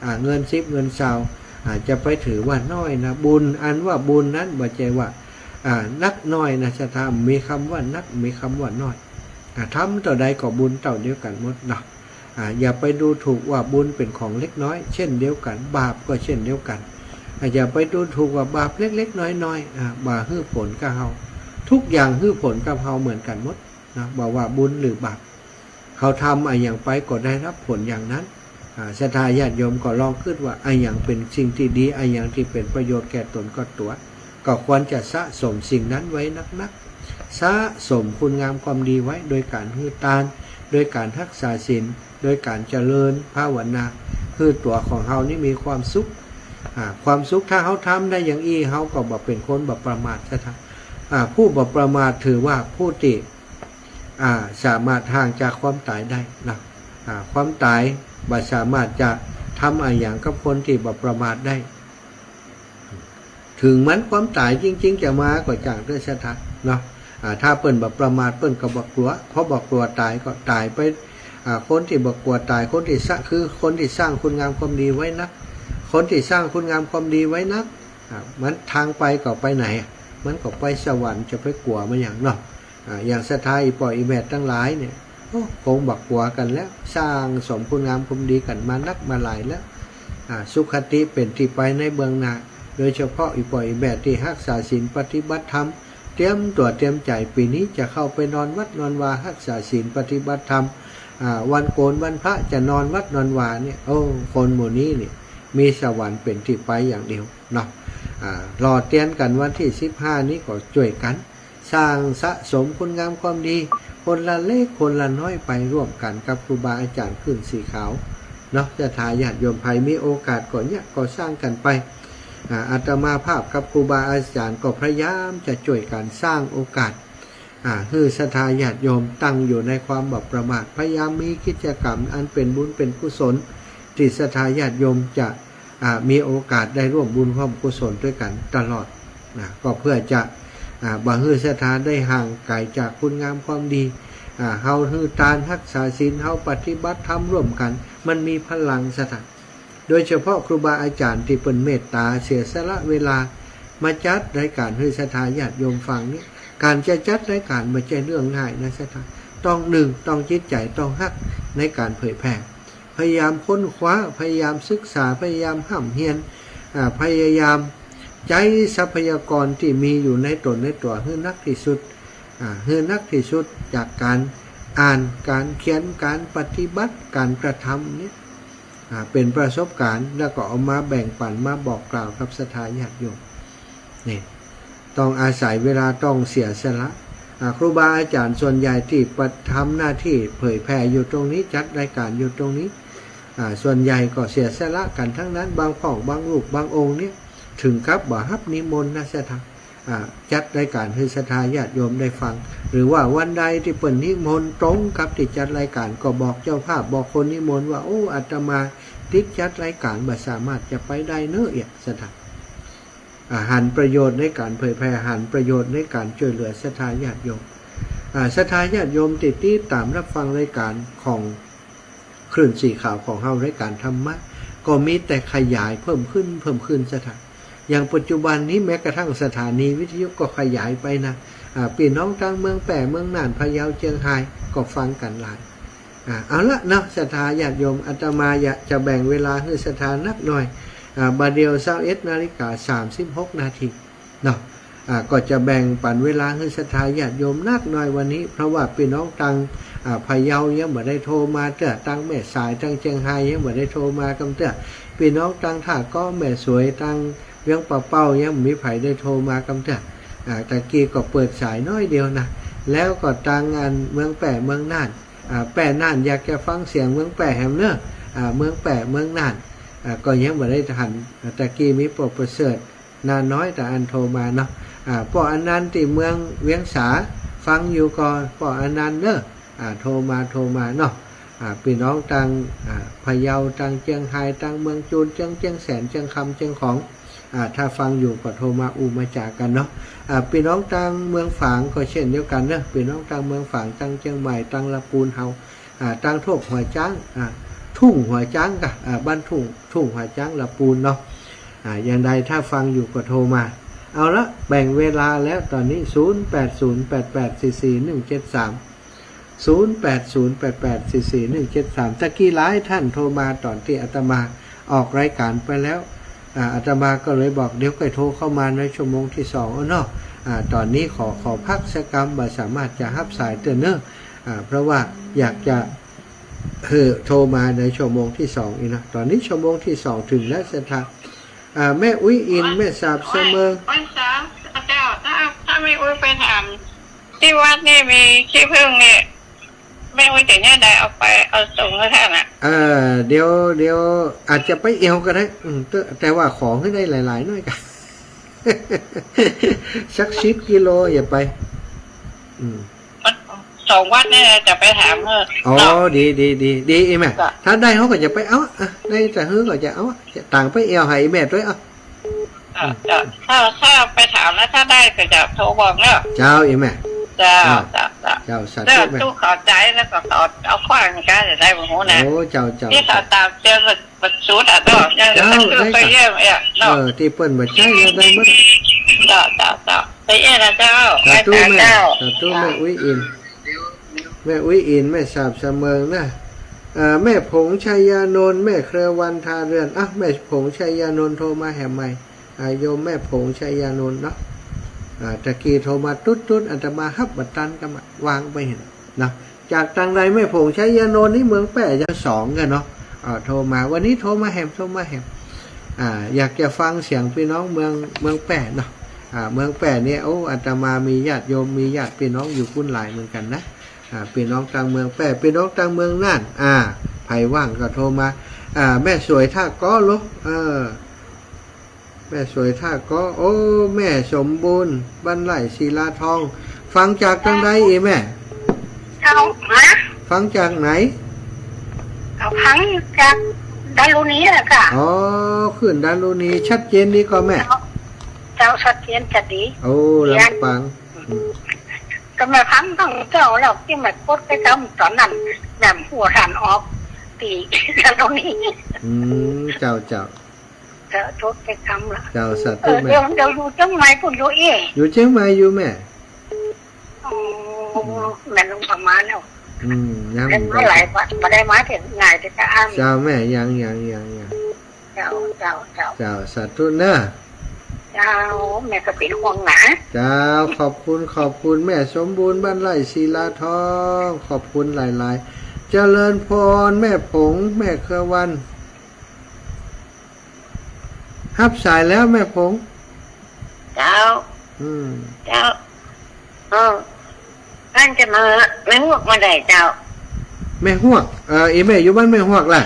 อ่า เงินสิบเงินซาว อ่า จะไปถือว่าน้อยนะ บุญ อันว่าบุญนั้นบ่ใจ้ว่า อ่า นักน้อยนะศรัทธา มีกำว่านัก มีกำว่าน้อย อ่า ทำเต้าใดก็บุญเต้าเดียวกั๋นหมดเนาะ อ่า อย่าไปดูถูกว่าบุญเป๋นของเล็กน้อย เช่นเดียวกั๋น บาปก็เช่นเดียวกั๋น อ่า อย่าไปดูถูกว่าบาปเล็กๆ น้อยๆ อ่า บ่หื้อผลกับเฮา ทุกอย่างหื้อผลกับเฮาเหมือนกั๋นหมดนะ บ่ว่าบุญหรือบาป เฮาทำอะหยังไปก็ได้ฮับผลอย่างนั้น อ่า ศรัทธาญาติโยมก็ลองกึ๊ดว่าอะหยังเป๋นสิ่งตี้ดี อะหยังตี้เป๋นประโยชน์แก่ตนแก่ตั๋ว ก็ควรจะสะสมสิ่งนั้นไว้นักๆ สะสมคุณงามความดีไว้ โดยก๋านหื้อตาน โดยก๋านฮักษาศีล โดยก๋านเจริญภาวนา หื้อตั๋วของเฮานี้มีความสุข อ่า ความสุข ถ้าเฮาทำได้อย่างอี้ เฮาก็บ่เป๋นคนบ่ประมาทศรัทธา อ่า ผู้บ่ประมาทถือว่าผู้ตี้ อ่า สามารถห่างจากความต๋ายได้นะ อ่า ความต๋ายบ่สามารถจะทำอะหยังกับคนตี้บ่ประมาทได้ ถึงแม้นความต๋ายจริงๆ จะมาก็จ้างเต๊อะศรัทธาเนาะ อ่า ถ้าเปิ้นบ่ประมาท เปิ้นก็บ่กลัว เพราะบ่กลัวต๋ายก็ต๋ายไป อ่า คนตี้บ่กลัวต๋าย คนตี้สร้าง คือคนตี้สร้างคุณงามความดีไว้นัก คนตี้สร้างคุณงามความดีไว้นัก อ่า มันทางไปก็ไปไหนอะ มันก็ไปสวรรค์ จะไปกลัวมันหยังเนาะ อ่า อย่างศรัทธาอี่ป้ออี่แม่ตังหลายเนี่ย โอ้ คงบ่กลัวกั๋นแล้ว สร้างสมคุณงามความดีกั๋นมานักมาหลายแล้ว อ่า สุคติเป๋นตี้ไปในเบื้องหน้า โดยเฉพาะอี่ป้ออี่แม่ตี้ฮักษาศีลปฏิบัติธรรม เตรียมตั๋วเตรียมใจ๋ ปี๋นี้จะเข้าไปนอนวัดนอนวา ฮักษาศีลปฏิบัติธรรม อ่า วันโกนวันพระจะนอนวัดนอนวาเนี่ย โอ้ คนหมู่นี้เนี่ย มีสวรรค์เป๋นตี้ไปอย่างเดียวเนาะ อ่า หล่อเตียนกั๋นวันตี้สิบห้านี้ก็จ้วยกั๋น สร้างสะสมคุณงามความดี คนละเล็กคนละน้อยไปร่วมกั๋นกับครูบาอาจ๋ารย์ขึ้นสีขาวเนาะ ศรัทธาญาติโยมใผมีโอกาสก็เนี่ยก็สร้างกั๋นไป อ่า อาตมาภาพกับครูบาอาจ๋ารย์ก็พยายามจะจ้วยกั๋นสร้างโอกาส อ่า หื้อศรัทธาญาติโยมตั้งอยู่ในความบ่ประมาท พยายามมีกิจกรรมอันเป๋นบุญเป๋นกุศล ตี้ศรัทธาญาติโยมจะ อ่า มีโอกาสได้ร่วมบุญร่วมกุศลตวยกั๋นตลอดนะ ก็เพื่อจะ อ่า บ่หื้อศรัทธาได้ห่างไก๋จากคุณงามความดี อ่า เฮาหื้อตานฮักษาศีล เฮาปฏิบัติธรรมร่วมกั๋น มันมีพลังศรัทธา โดยเฉพาะครูบาอาจ๋ารย์ตี้เปิ้นเมตต๋าเสียสละเวลามาจัดรายก๋านหื้อศรัทธาญาติโยมฟังนี้ ก๋านจะจัดรายก๋านบ่ใจ้เรื่องง่ายนะศรัทธา ต้อง นึ่ง ต้องจิตใจ๋ต้องฮักในก๋านเผยแผ่ พยายามค้นคว้า พยายามศึกษา พยายามฮ่ำเฮียน อ่า พยายามใจ๊ทรัพยากรตี้มีอยู่ในต๋นในตั๋วหื้อนักตี้สุด อ่า หื้อนักตี้สุด จากก๋านอ่าน ก๋านเขียน ก๋านปฏิบัติ ก๋านกระทำเนี่ย อ่า เป๋นประสบก๋ารณ์ แล้วก็เอามาแบ่งปั๋น มาบอกกล่าวกับศรัทธาญาติโยม นี่ ต้องอาศัยเวลา ต้องเสียสละ อ่า ครูบาอาจ๋ารย์ส่วนใหญ่ตี้ปะ ทำหน้าตี้เผยแผ่อยู่ตรงนี้ จัดรายก๋านอยู่ตรงนี้ อ่า ส่วนใหญ่ก็เสียสละกั๋นตังนั้น บางพ่อง บางลูก บางองค์เนี่ย เถิงกับบ่ฮับนิมนต์นะศรัทธา อ่า จัดรายก๋านหื้อศรัทธาญาติโยมได้ฟัง หรือว่าวันใดตี้เปิ้นนิมนต์ตรงกับตี้จัดรายก๋าน ก็บอกเจ้าภาพ บอกคนนิมนต์ว่า โอ้ อาตมาติดจัดรายก๋าน บ่สามารถจะไปได้เน้อ เอียะศรัทธา อ่า หันประโยชน์ในก๋านเผยแผ่ หันประโยชน์ในก๋านจ้วยเหลือศรัทธาญาติโยม อ่า ศรัทธาญาติโยมตี้ติดต๋ามรับฟังรายก๋านของคลื่นสีขาวของเฮา รายก๋านธรรมะ ก็มีแต่ขยายเพิ่มขึ้น เพิ่มขึ้นศรัทธา อย่างปัจจุบันนี้แม้กระทั่งสถานีวิทยุก็ขยายไปนะ อ่า ปี้น้องตางเมืองแป้ เมืองน่าน พะเยา เจียงฮาย ก็ฟังกั๋นหลาย อ่า เอาละเนาะ ศรัทธาญาติโยม อาตมาอยากจะแบ่งเวลาหื้อศรัทธานักหน่อย อ่า บ่าเดี่ยวซาวเอ็ดนาฬิกาสามสิบหกนาทีเนาะ อ่า ก็จะแบ่งปั๋นเวลาหื้อศรัทธาญาติโยมนักหน่อยวันนี้ เพราะว่าปี้น้องตาง อ่า พะเยายังบ่ได้โทรมาเตื้อ ตางแม่สาย ตางเจียงฮายยังบ่ได้โทรมากำเตื้อ ปี้น้องตางท่าเก๊าะ แม่สวย ตางเวียงป่าเป้ายังบ่มีใผได้โทรมากำเตื้อ อ่า ตะกี้ก็เปิดสายน้อยเดียวนะ แล้วก็ตางอันเมืองแป้ เมืองน่าน อ่า แป้น่านอยากจะฟังเสียงเมืองแป้แหมเน้อ อ่า เมืองแป้ เมืองน่าน อ่า ก็ยังบ่ได้หัน อ่า ตะกี้มีป้อประเสริฐ นาน้อย ตางอั้นโทรมาเนาะ อ่า ป้ออันนั้นตี้เมืองเวียงสา ฟังอยู่ก่อ ป้ออันนั้นเน้อ อ่า โทรมา โทรมาเนาะ อ่า ปี้น้องตาง อ่า พะเยา ตางเจียงฮาย ตางเมืองจูน เจียง เจียงแสน เจียงคำ เจียงของ อ่า ถ้าฟังอยู่ก็โทรมาอู้มาจ๋ากั๋นเนาะ อ่า ปี้น้องตางเมืองฝางก็เช่นเดียวกั๋นเนาะ ปี้น้องตางเมืองฝาง ตางเจียงใหม่ ตางละปูนเฮา อ่า ตางทุ่งหัวจ๊าง อ่า ทุ่งหัวจ๊างก่ะ อ่า บ้านทุ่ง ทุ่งหัวจ๊าง ละปูนเนาะ อ่า อย่างใดถ้าฟังอยู่ก็โทรมา เอาละ แบ่งเวลาแล้วต๋อนนี้ ศูนย์แปดศูนย์แปดแปดสี่สี่หนึ่งเจ็ดสาม ศูนย์แปดศูนย์แปดแปดสี่สี่หนึ่งเจ็ดสาม ตะกี้หลายท่านโทรมาต๋อนตี้อาตมาออกรายก๋านไปแล้ว อ่า อาตมาก็เลยบอก เดี๋ยวก่อยโทรเข้ามาในชั่วโมงตี้สองเอาเนาะ อ่า ต๋อนนี้ขอ ขอพักสักกำ บ่สามารถจะฮับสายเตื้อเน้อ อ่า เพราะว่าอยากจะ เออ โทรมาในชั่วโมงตี้สองอีกนะ ต๋อนนี้ชั่วโมงตี้สองเถิงแล้วศรัทธา อ่า แม่อุ๊ยอิน แม่สาบเสมิง วันเสาร์ เจ้า ถ้า ถ้าแม่อุ๊ยไปถามตี้วัดนี่มีขี้ผึ้งนี่ แม่อุ๊ยจะเยียะใดเอาไป เอาส่งหื้อต้านน่ะ เออ เดี๋ยว เดี๋ยวอาจจะไปแอ่วก็ได้ อืม แต่ แต่ว่าขอหื้อได้หลายๆ หน่อยก่ะ สักสิบกิโลอย่าไป อืม สองวัดนี่จะไปถามเออ อ๋อ เนาะ ดี ดี ดี ดี อีแม่ จ้ะ ถ้าได้เฮาก็จะไปเอา อ่ะ ได้จะหื้อก็จะเอา จะต่างไปแอ่วหื้ออีแม่ตวย อ่ะ อ่ะ อืม จ้ะ ถ้า ถ้าไปถามแล้วถ้าได้ก็จะโทรบอกเนาะ เจ้า อีแม่ เจ้า อ่ะ เจ้า เจ้า เจ้า สาธุ เจ้า แม่ ตุ๊ขอใจแล้วก็ขอเอาขว้างกันจะได้บ่ฮู้นะ โอ้ เจ้า เจ้า ตี้เขาต๋ามเจอ บัดสุดอ่ะเนาะ ยัง เจ้า จะขึ้นไปเยี่ยมเอี่ยเนาะ เออ ตี้เปิ้นบ่ใจ้แล้วได้หมด เจ้า เจ้า เจ้า ไปเอี่ยนะเจ้า สาธุ ไป แม่ เจ้า สาธุ แม่อุ๊ยอิน แม่อุ๊ยอิน แม่สาบเสมิงนะ เอ่อ แม่ผงชัยยานนท์ แม่เครือวันทาเรือน อ่ะ แม่ผงชัยยานนท์โทรมาแหมใหม่ อ่า โยมแม่ผงชัยยานนท์เนาะ อ่า ตะกี้โทรมาตุ๊ดๆ อาตมาฮับบ่ตันก็มาวางไปหั้นนะ จากตางใดแม่ผงชัยยานนท์นี่ เมืองแป้ ยะโสธรกั๋นเนาะ อ่า โทรมา วันนี้โทรมาแหม โทรมาแหม อ่า อยากจะฟังเสียงปี้น้องเมือง เมืองแป้เนาะ อ่า เมืองแป้เนี่ย โอ้ อาตมามีญาติโยม มีญาติปี้น้องอยู่ปู้นหลายเหมือนกั๋นนะ อ่า ปี้น้องตางเมืองแป้ ปี้น้องตางเมืองน่าน อ่า ใผว่างก็โทรมา อ่า แม่สวยท่าเก๊าะโล เออ แม่สวยท่าเก๊าะ โอ้ แม่สมบูรณ์ บ้านไร่ศิลาทอง ฟังจากตางใดอีแม่ เจ้า ฮะ ฟังจากไหน ก็ฟังจากดารุณีแหละค่ะ อ๋อ คลื่นดารุณี ชัดเจนดีก่อแม่ เจ้า เจ้า ชัดเจนจะดี โอ้ เยี่ยม ลำปาง อืม ก็แม่ฟังตั้งเจ้าแล้วตี้แม่กดไปต๋ามต๋อนนั้น แม่หัวทันออกตี้ดารุณี อืม เจ้า เจ้า เจ้า จดไปกำละ เจ้า สาธุ เออ แม่ เดี๋ยว เดี๋ยวอยู่เจียงใหม่ปู้นอยู่อี้ อยู่เจียงใหม่อยู่แม่ อ๋อ อืม แม่นลงประมาณแล้ว อืม ยัง เดินมาหลายวัน บ่ได้มาเถิงไหนแต่จะอ้าง เจ้าแม่ ยัง ยัง ยัง ยัง เจ้า เจ้า เจ้า เจ้า สาธุเน่อ เจ้า แม่ก็เป๋นห่วงนะ เจ้า ขอบคุณ ขอบคุณแม่สมบูรณ์บ้านไร่ศิลาทอง ขอบคุณหลายๆ เจริญพรแม่ผง แม่เครือวัน ฮับสายแล้วแม่ผง เจ้า อืม เจ้า เออ บ้านจะมา แม่ฮวกมาได้เจ้า แม่ฮวก เอ่อ อีแม่อยู่บ้านแม่ฮวกล่ะ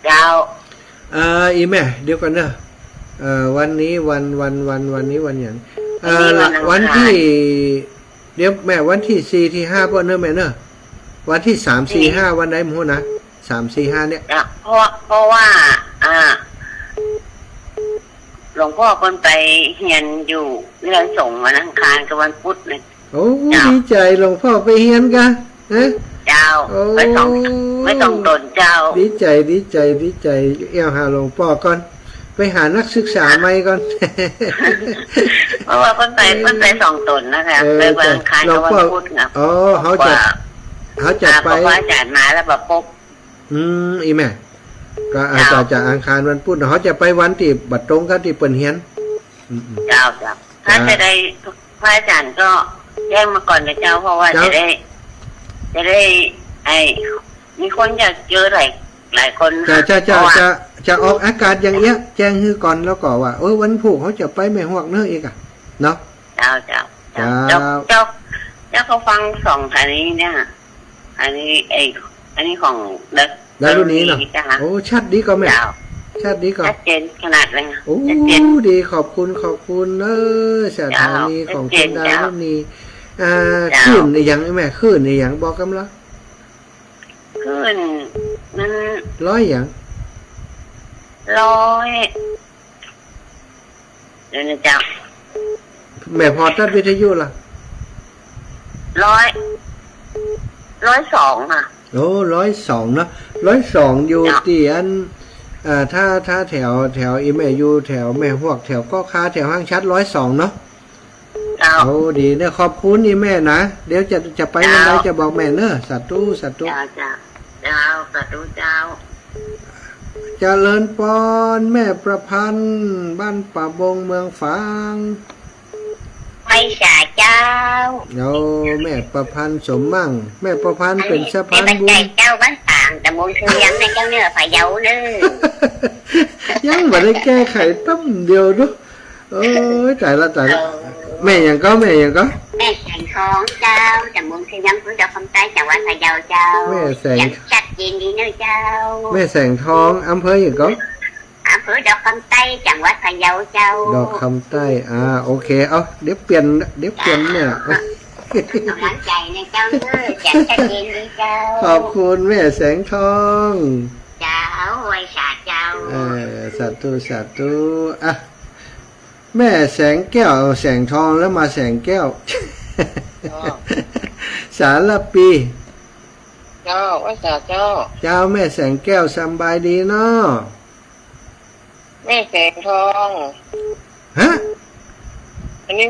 เจ้า เอ่อ อีแม่ เดี๋ยวก่อนเนอะ เอ่อ วันนี้วัน วัน วัน วันนี้วันหยัง เอ่อ วันนี้วันอังคาร วันตี้ เดี๋ยวแม่ วันตี้สี่ตี้ห้าป้อเนอะแม่เนอะ วันตี้สาม สี่ สี่ ห้า วันใดบ่ฮู้นะ สาม สี่ ห้า เนี่ย อ่ะ เพราะว่า เพราะว่า อ่า หลวงป้อเปิ้นไปเฮียนอยู่เรือนสงฆ์วันอังคารกับวันพุธนะ โอ้ เจ้า ดีใจ๋หลวงป้อไปเฮียนกา ฮะ เจ้า โอ้ ไปสอง ไปสองต๋นเจ้า ดีใจ๋ ดีใจ๋ ดีใจ๋ แอ่วหาหลวงป้อก่อน ไปหานักศึกษาใหม่ก่อน เพราะว่าเปิ้นไป เปิ้นไปสองต๋นนะคะ เออ ไปวันอังคารกับวันพุธนะ เจ้า หลวงป้อ อ๋อ เขาจะ ว่า เขาจะ อ่า ไป เพราะว่าอาจ๋ารย์มาแล้วบ่ปบ อืม อีแม่ ก็อาจ๋ารย์ เจ้า จะอังคารวันพุธเนาะ เขาจะไปวันตี้บ่ตรงกับตี้เปิ้นเฮียน อืมๆ เจ้า เจ้า เจ้า ถ้าจะได้ พระอาจ๋ารย์ก็แจ้งมาก่อนนะเจ้า เพราะว่า เจ้า จะได้ จะได้ ไอ้ มีคนอยากเจอหลาย หลายคน เจ้า ค่ะ เจ้า เจ้า เพราะว่า จะ จะออกอากาศอย่างเอี้ย แจ้งหื้อก่อน แล้วก็ว่า เออ วันพูกเขาจะไปแม่ฮวกเน่ออีกอะ เนาะ เจ้า เจ้า เจ้า เจ้า เจ้า เจ้า เจ้าก็ฟังสองอันนี้เนี่ย อันนี้ ไอ้ อันนี้ของดา ดารุณีเนาะ ดารุณีจ้ะ โอ้ ชัดดีก่อแม่ เจ้า ชัดดีก่อ ชัดเจนขนาดเลย โอ้ ชัดเจน ดี ขอบคุณ ขอบคุณเน่อ สถานีของคุณ เจ้า ชัดเจน ดารุณี เจ้า อ่า เจ้า คลื่นอะหยังแม่ คลื่นอะหยัง บอกกำลัง คลื่นมัน ร้อยหยัง ร้อย เดี๋ยวนะเจ้า แม่พอตัดวิทยุล่ะ ร้อย ร้อยสองค่ะ โอ้ ร้อยสองเนาะ ร้อยสอง อยู่ เจ้า ตี้อัน เอ่อ ถ้า ถ้าแถว แถวอีแม่อยู่แถวแม่ฮวก แถวเกาะคา แถวห้างฉัตร ร้อยสองเนาะ เจ้า โอ้ ดีเนี่ย ขอบคุณอีแม่นะ เดี๋ยวจะ จะไปวันใด เจ้า จะบอกแม่เน่อ สาธุ สาธุ เจ้า เจ้า เจ้า สาธุเจ้า เจริญปอน แม่ประพันธ์ บ้านป่าบง เมืองฝาง ไหว้สาเจ้า โอ้ แม่ประพันธ์สมมั่ง แม่ประพันธ์เป๋นสะพานบุญ แม่ประพันธ์เจ้า บ้านฝาง ตำบลเชียงนะเจ้า เหนือพะเยาเน่อ ยังบ่ได้แก้ไขตั้มเดียวดู โอ้ย ต๋ายละ ต๋ายละ เออ แม่หยังก่อ แม่หยังก่อ แม่แสงทองเจ้า ตำบลเชียง อำเภอดอกคำใต้ จังหวัดพะเยาเจ้า แม่แสง เสียงชัดเจนดีเน่อเจ้า แม่แสงทอง อำเภอหยังก่อ อำเภอดอกคำใต้ จังหวัดพะเยาเจ้า ดอกคำใต้ อ่า โอเค เอา เดี๋ยวเปลี่ยน เดี๋ยวเปลี่ยนเนี่ย เจ้า เอา กำลังใจ๋นะเจ้าเน่อ เสียงชัดเจนดีเจ้า ขอบคุณแม่แสงทอง เจ้า ไหว้สาเจ้า เออ สาธุ สาธุ อ่ะ แม่แสงแก้ว แสงทองแล้วมาแสงแก้ว อ๋อ สารปี เจ้า ไหว้สาเจ้า เจ้า แม่แสงแก้ว สำบายดีเนาะ แม่แสงทอง ฮะ อันนี้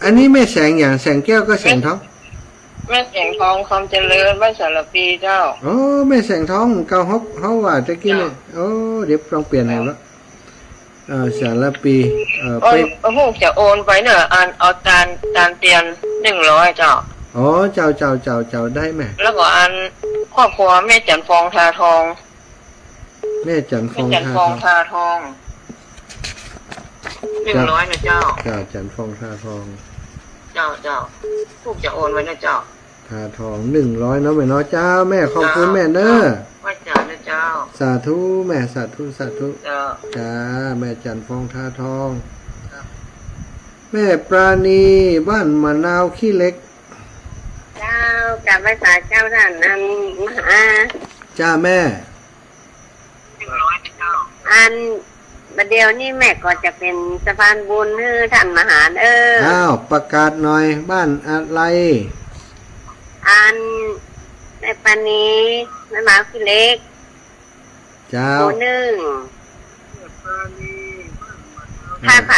อันนี้แม่แสงหยัง แสงแก้วกับแสงทอง แม่แสงทอง คำเจริญ บ้านสารปีเจ้า อ๋อ แม่แสงทอง เก่าฮอก เฮาว่าตะกี้เนี่ย เจ้า โอ้ เดี๋ยวต้องเปลี่ยนให้ละ เจ้า เอ่อ สารปี เอ่อ โอ้ย ไป โอ้โห จะโอนไปเน่อ อัน เอาจาน จานเตียน หนึ่งร้อยเจ้า อ๋อ เจ้า เจ้า เจ้า เจ้า ได้แม่ แล้วก็อัน ครอบครัวแม่จันทร์ฟอง ทาทอง แม่จันทร์ฟอง แม่จันทร์ฟอง ทาทอง ทาทอง หนึ่งร้อยนะเจ้า เจ้า จันทร์ฟอง ทาทอง เจ้า เจ้า ลูกจะโอนไว้นะเจ้า ทาทอง หนึ่งร้อยเนาะแม่เนาะ เจ้า แม่ขอบคุณแม่เน่อ เจ้า ไหว้เจ้านะเจ้า สาธุแม่ สาธุ สาธุ เจ้า จ้า แม่จันทร์ฟอง ทาทอง เจ้า แม่ปราณี บ้านมะนาวขี้เหล็ก เจ้า กราบไหว้สาเจ้าต้าน อัน มหา จ้าแม่ อัน บ่าเดี่ยวนี้แม่ก็จะเป๋นสะพานบุญหื้อต้านมหาเน่อ อ้าว ประกาศหน่อย บ้านอะไร อัน แม่ปราณี บ้านมะนาวขี้เหล็ก เจ้า หมู่หนึ่ง อ่า ถ้าใผ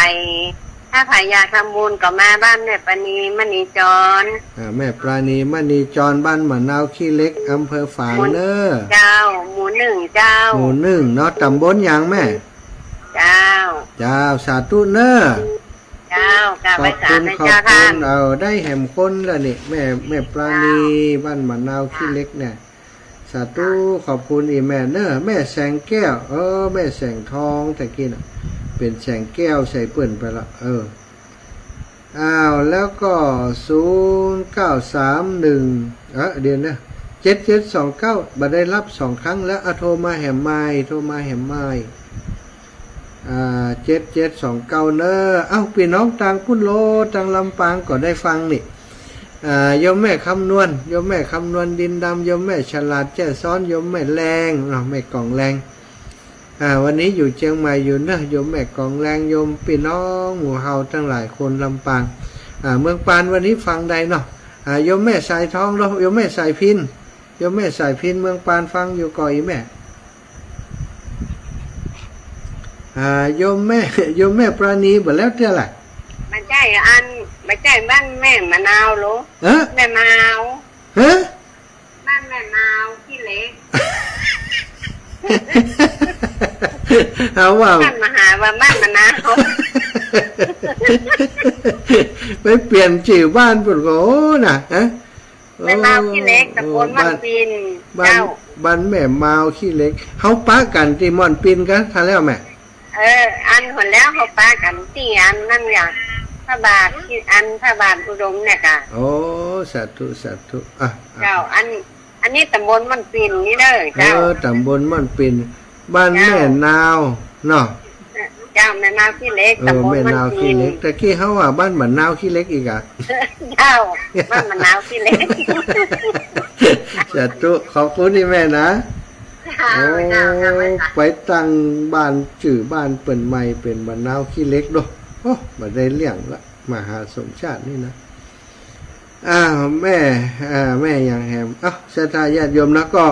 ถ้าใผอยากทำบุญก็มาบ้านแม่ปราณี มณีจร อ่า แม่ปราณี มณีจร บ้านมะนาวขี้เหล็ก อำเภอฝางเน่อ เจ้า หมู่ นึ่งเจ้า หมู่นึ่งเนาะ ต๋ำบลหยังแม่ เจ้า เจ้า สาธุเน่อ เจ้า ขอบคุณ ขอบคุณ เออ ได้แหมคนละนี่ แม่ แม่ปราณี บ้านมะนาวขี้เหล็กเนี่ย สาธุ ขอบคุณอีแม่เน่อ แม่แสงแก้ว เออ แม่แสงทองตะกี้น่ะ เป๋นแสงแก้วใส่เปิ้นไปละ เออ อ้าว แล้วก็ ศูนย์เก้าสามหนึ่ง เออ เดี๋ยวนะ เจ็ดเจ็ดสองเก้า บ่ได้ฮับสองครั้งแล้ว อ่ะ โทรมาแหมใหม่ โทรมาแหมใหม่ อ่า เจ็ดเจ็ดสองเก้า เน่อ เอ้า ปี้น้องตางปุ้นโล ตางลำปางก็ได้ฟังนี่ อ่า โยมแม่คำนวณ โยมแม่คำนวณดินดำ โยมแม่ฉลาดแจ้ซ้อน โยมแม่แรงเนาะ แม่กองแรง อ่า วันนี้อยู่เจียงใหม่อยู่เนอะ โยมแม่กองแรง โยมปี้น้องหมู่เฮาตังหลายคนลำปาง อ่า เมืองปานวันนี้ฟังได้เนาะ อ่า โยมแม่สายทองเนาะ โยมแม่สายพิณ โยมแม่สายพิณ เมืองปานฟังอยู่ก่ออีแม่ อ่า โยมแม่ โยมแม่ปราณี บ่แล้วเตื้อล่ะ บ่ใจ้อัน บ่ใจ้บ้านแม่มะนาวโล เอ๊ะ แม่มาว เอ๊ะ บ้านแม่มาวขี้เหล็ก เอาว่า บ้านมหาว่าบ้านมะนาว ไปเปลี่ยนจื้อบ้านปุ้นก็ โอ้ น่ะ ฮะ แม่มาวขี้เหล็ก โอ้ ตำบลม่อนปิน บ้าน เจ้า บ้านแม่มาวขี้เหล็ก เฮาปะกั๋นตี้ม่อนปินกั๋น ถ้าแล้วแม่ เออ อันหั้นแล้วเฮาปะกั๋นตี้อันนั้นอย่าง พระบาทที่อันพระบาทอุดมเนี่ยก่ะ โอ้ สาธุ สาธุ อ่ะ อ่ะ เจ้า อัน อันนี้ตำบลม่อนปินนี่เด้อ เจ้า เออ ตำบลม่อนปิน บ้านแม่นาวเนาะ เจ้า แม่มาวขี้เหล็ก เออ ตำบลม่อนปิน แม่นาวขี้เหล็ก ตะกี้เฮาว่าบ้านมะนาวขี้เหล็กอีกอะ เจ้า บ้านมะนาวขี้เหล็ก สาธุ ขอบคุณนี่แม่นะ เจ้า โอ้ เจ้า เจ้า ไปตั้งบ้านจื้อบ้านเปิ้นใหม่เป๋นมะนาวขี้เหล็กโด โอ้ บ่ได้เรื่องละ มหาสมชาตินี่นะ อ้าว แม่ อ่า แม่หยังแหม เอ้า ศรัทธาญาติโยมนะ ก็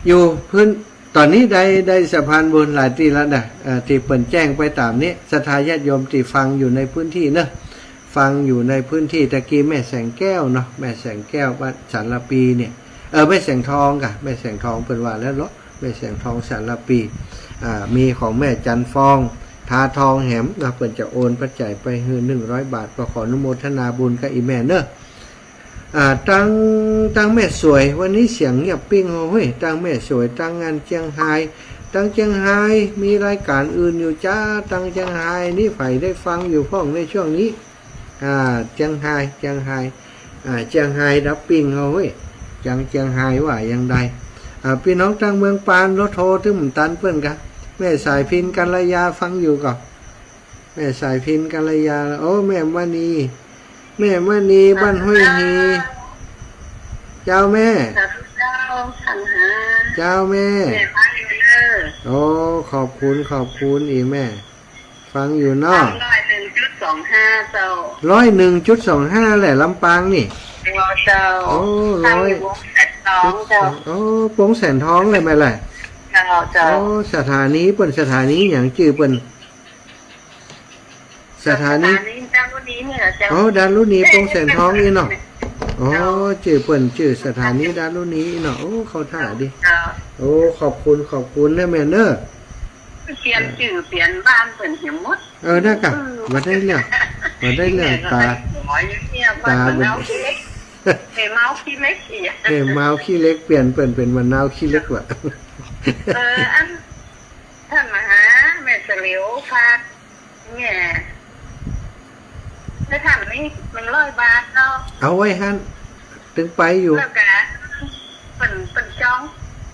อยู่พื้น ต๋อนนี้ได้ ได้สะพานบุญหลายตี้แล้วนะ เอ่อ ตี้เปิ้นแจ้งไปต๋ามนี้ ศรัทธาญาติโยมตี้ฟังอยู่ในพื้นที่เนอะ ฟังอยู่ในพื้นที่ ตะกี้แม่แสงแก้วเนาะ แม่แสงแก้วบ้านสารภีเนี่ย เออ แม่แสงทองก่ะ แม่แสงทองเปิ้นว่าแล้วเลาะ แม่แสงทองสารภี อ่า มีของแม่จันทร์ฟอง ทาทองแหมนะ เปิ้นจะโอนปัจจัยไปหื้อหนึ่งร้อยบาท ก็ขออนุโมทนาบุญกับอีแม่เนอะ อ่า ตัง ตังแม่สวย วันนี้เสียงเงียบปิ้ง โอ้ย ตังแม่สวย ตังอันเจียงฮาย ตังเจียงฮาย มีรายก๋านอื่นอยู่จ้า ตังเจียงฮาย นี่ใผได้ฟังอยู่พ่องในช่วงนี้ อ่า เจียงฮาย เจียงฮาย อ่า เจียงฮายดับปิ้ง โอ้ย จังเจียงฮายว่าอย่างใด อ่า ปี้น้องตังเมืองปาน ลอโทรตึงบ่ตันเปิ้นก่ะ แม่สายพิณ กัลยา ฟังอยู่ก่อ แม่สายพิณ กัลยา โอ้ แม่มณี แม่มณี บ้านห้วยฮี เจ้าแม่ สาธุเจ้า ท่านหา เจ้าแม่ แม่ฟังอยู่เด้อ โอ้ ขอบคุณ ขอบคุณอีแม่ ฟังอยู่เนาะ ร้อยหนึ่งจุดสองห้าเจ้า ร้อยหนึ่งจุดสองห้าแหละ ลำปางนี่ เจ้า โอ้ ร้อย ฟังอยู่ปงแสนทองเจ้า โอ้ ปงแสนทองเลยแม่แหละ เจ้า เจ้า โอ้ สถานีเปิ้น สถานีหยังจื้อเปิ้น สถานี สถานีดารุณีนี่แหละเจ้า อ๋อ ดารุณี ปงแสนทองนี่เนาะ อ๋อ เจ้า จื้อเปิ้นจื้อสถานีดารุณีนี่เนาะ โอ้ เข้าท่าดี เจ้า โอ้ ขอบคุณ ขอบคุณนะแม่เนอะ เปลี่ยนจื้อเปลี่ยนบ้านเปิ้นแหมหมด เออ นั่นก่ะ เออ บ่ได้เรื่อง บ่ได้เรื่อง ตา ตาเปิ้น แม่มาวขี้เหล็ก แม่มาวขี้เหล็กเปลี่ยนเปิ้นเป๋นมะนาวขี้เหล็กว่ะ เออ อัน ท่านมหา แม่เสลียวฝาก แม่ ในถ้ำนี้หนึ่งร้อยบาทเจ้า เอาไว้หั้น ตึงไปอยู่ แล้วก็เปิ้น เปิ้นจอง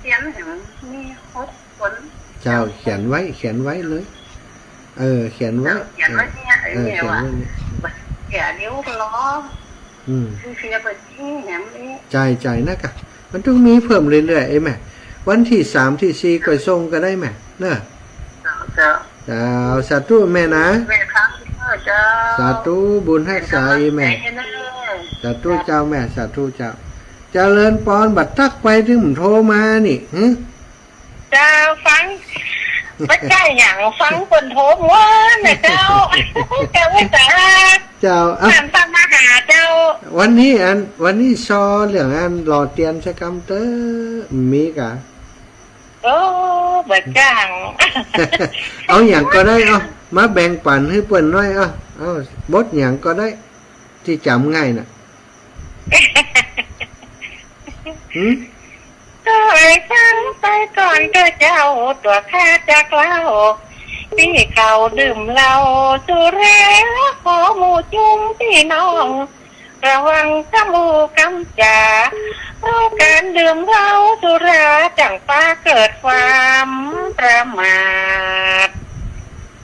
เตียนแหมมีหกคน เจ้า เขียนไว้ เขียนไว้เลย เออ เขียนไว้ เจ้า เขียนไว้เนี่ย เออ เออ เขียนไว้เนี่ย เสียเดี๋ยวรอ อืม คือเสียไปที่แหมนี้ ใจ้ ใจ้ นะก่ะ มันต้องมีเพิ่มเรื่อยๆ เอ้ยแม่ วันตี้สามตี้สี่ก่อยส่งก็ได้แม่ เนอะ เจ้า เจ้า เจ้า สาธุแม่นะ แม่ครับ เจ้า สาธุ บุญฮักษาอีแม่ สาธุเจ้าแม่ สาธุเจ้า เจริญปอน บ่ตักไปตึงโทรมานี่ หึ เจ้า ฟัง บ่ใจ้หยัง ฟังเปิ้นโทรม่วนนะเจ้า เจ้า เอ้า ท่านพระมหาเจ้า วันนี้อัน วันนี้ซอเรื่องอันหล่อเตียนสักกำเต๊อะ มีก่ะ โอ้ บ่จ้าง เอาหยังก็ได้ เอา มาแบ่งปันหื้อเปิ้นหน้อย เอา เอา บทหยังก็ได้ ตี้จ๋ำง่ายน่ะ หืม ก็ให้ฟังไปก่อนเต๊อะเจ้า ตั๋วข้าจักเล่า ตี้เขาดื่มเหล้าสุรา ขอหมู่จุมปี้น้อง ระวังกำหูกำจ๋า เพราะก๋านดื่มเหล้าสุรา จั่งปาเกิดความประมาท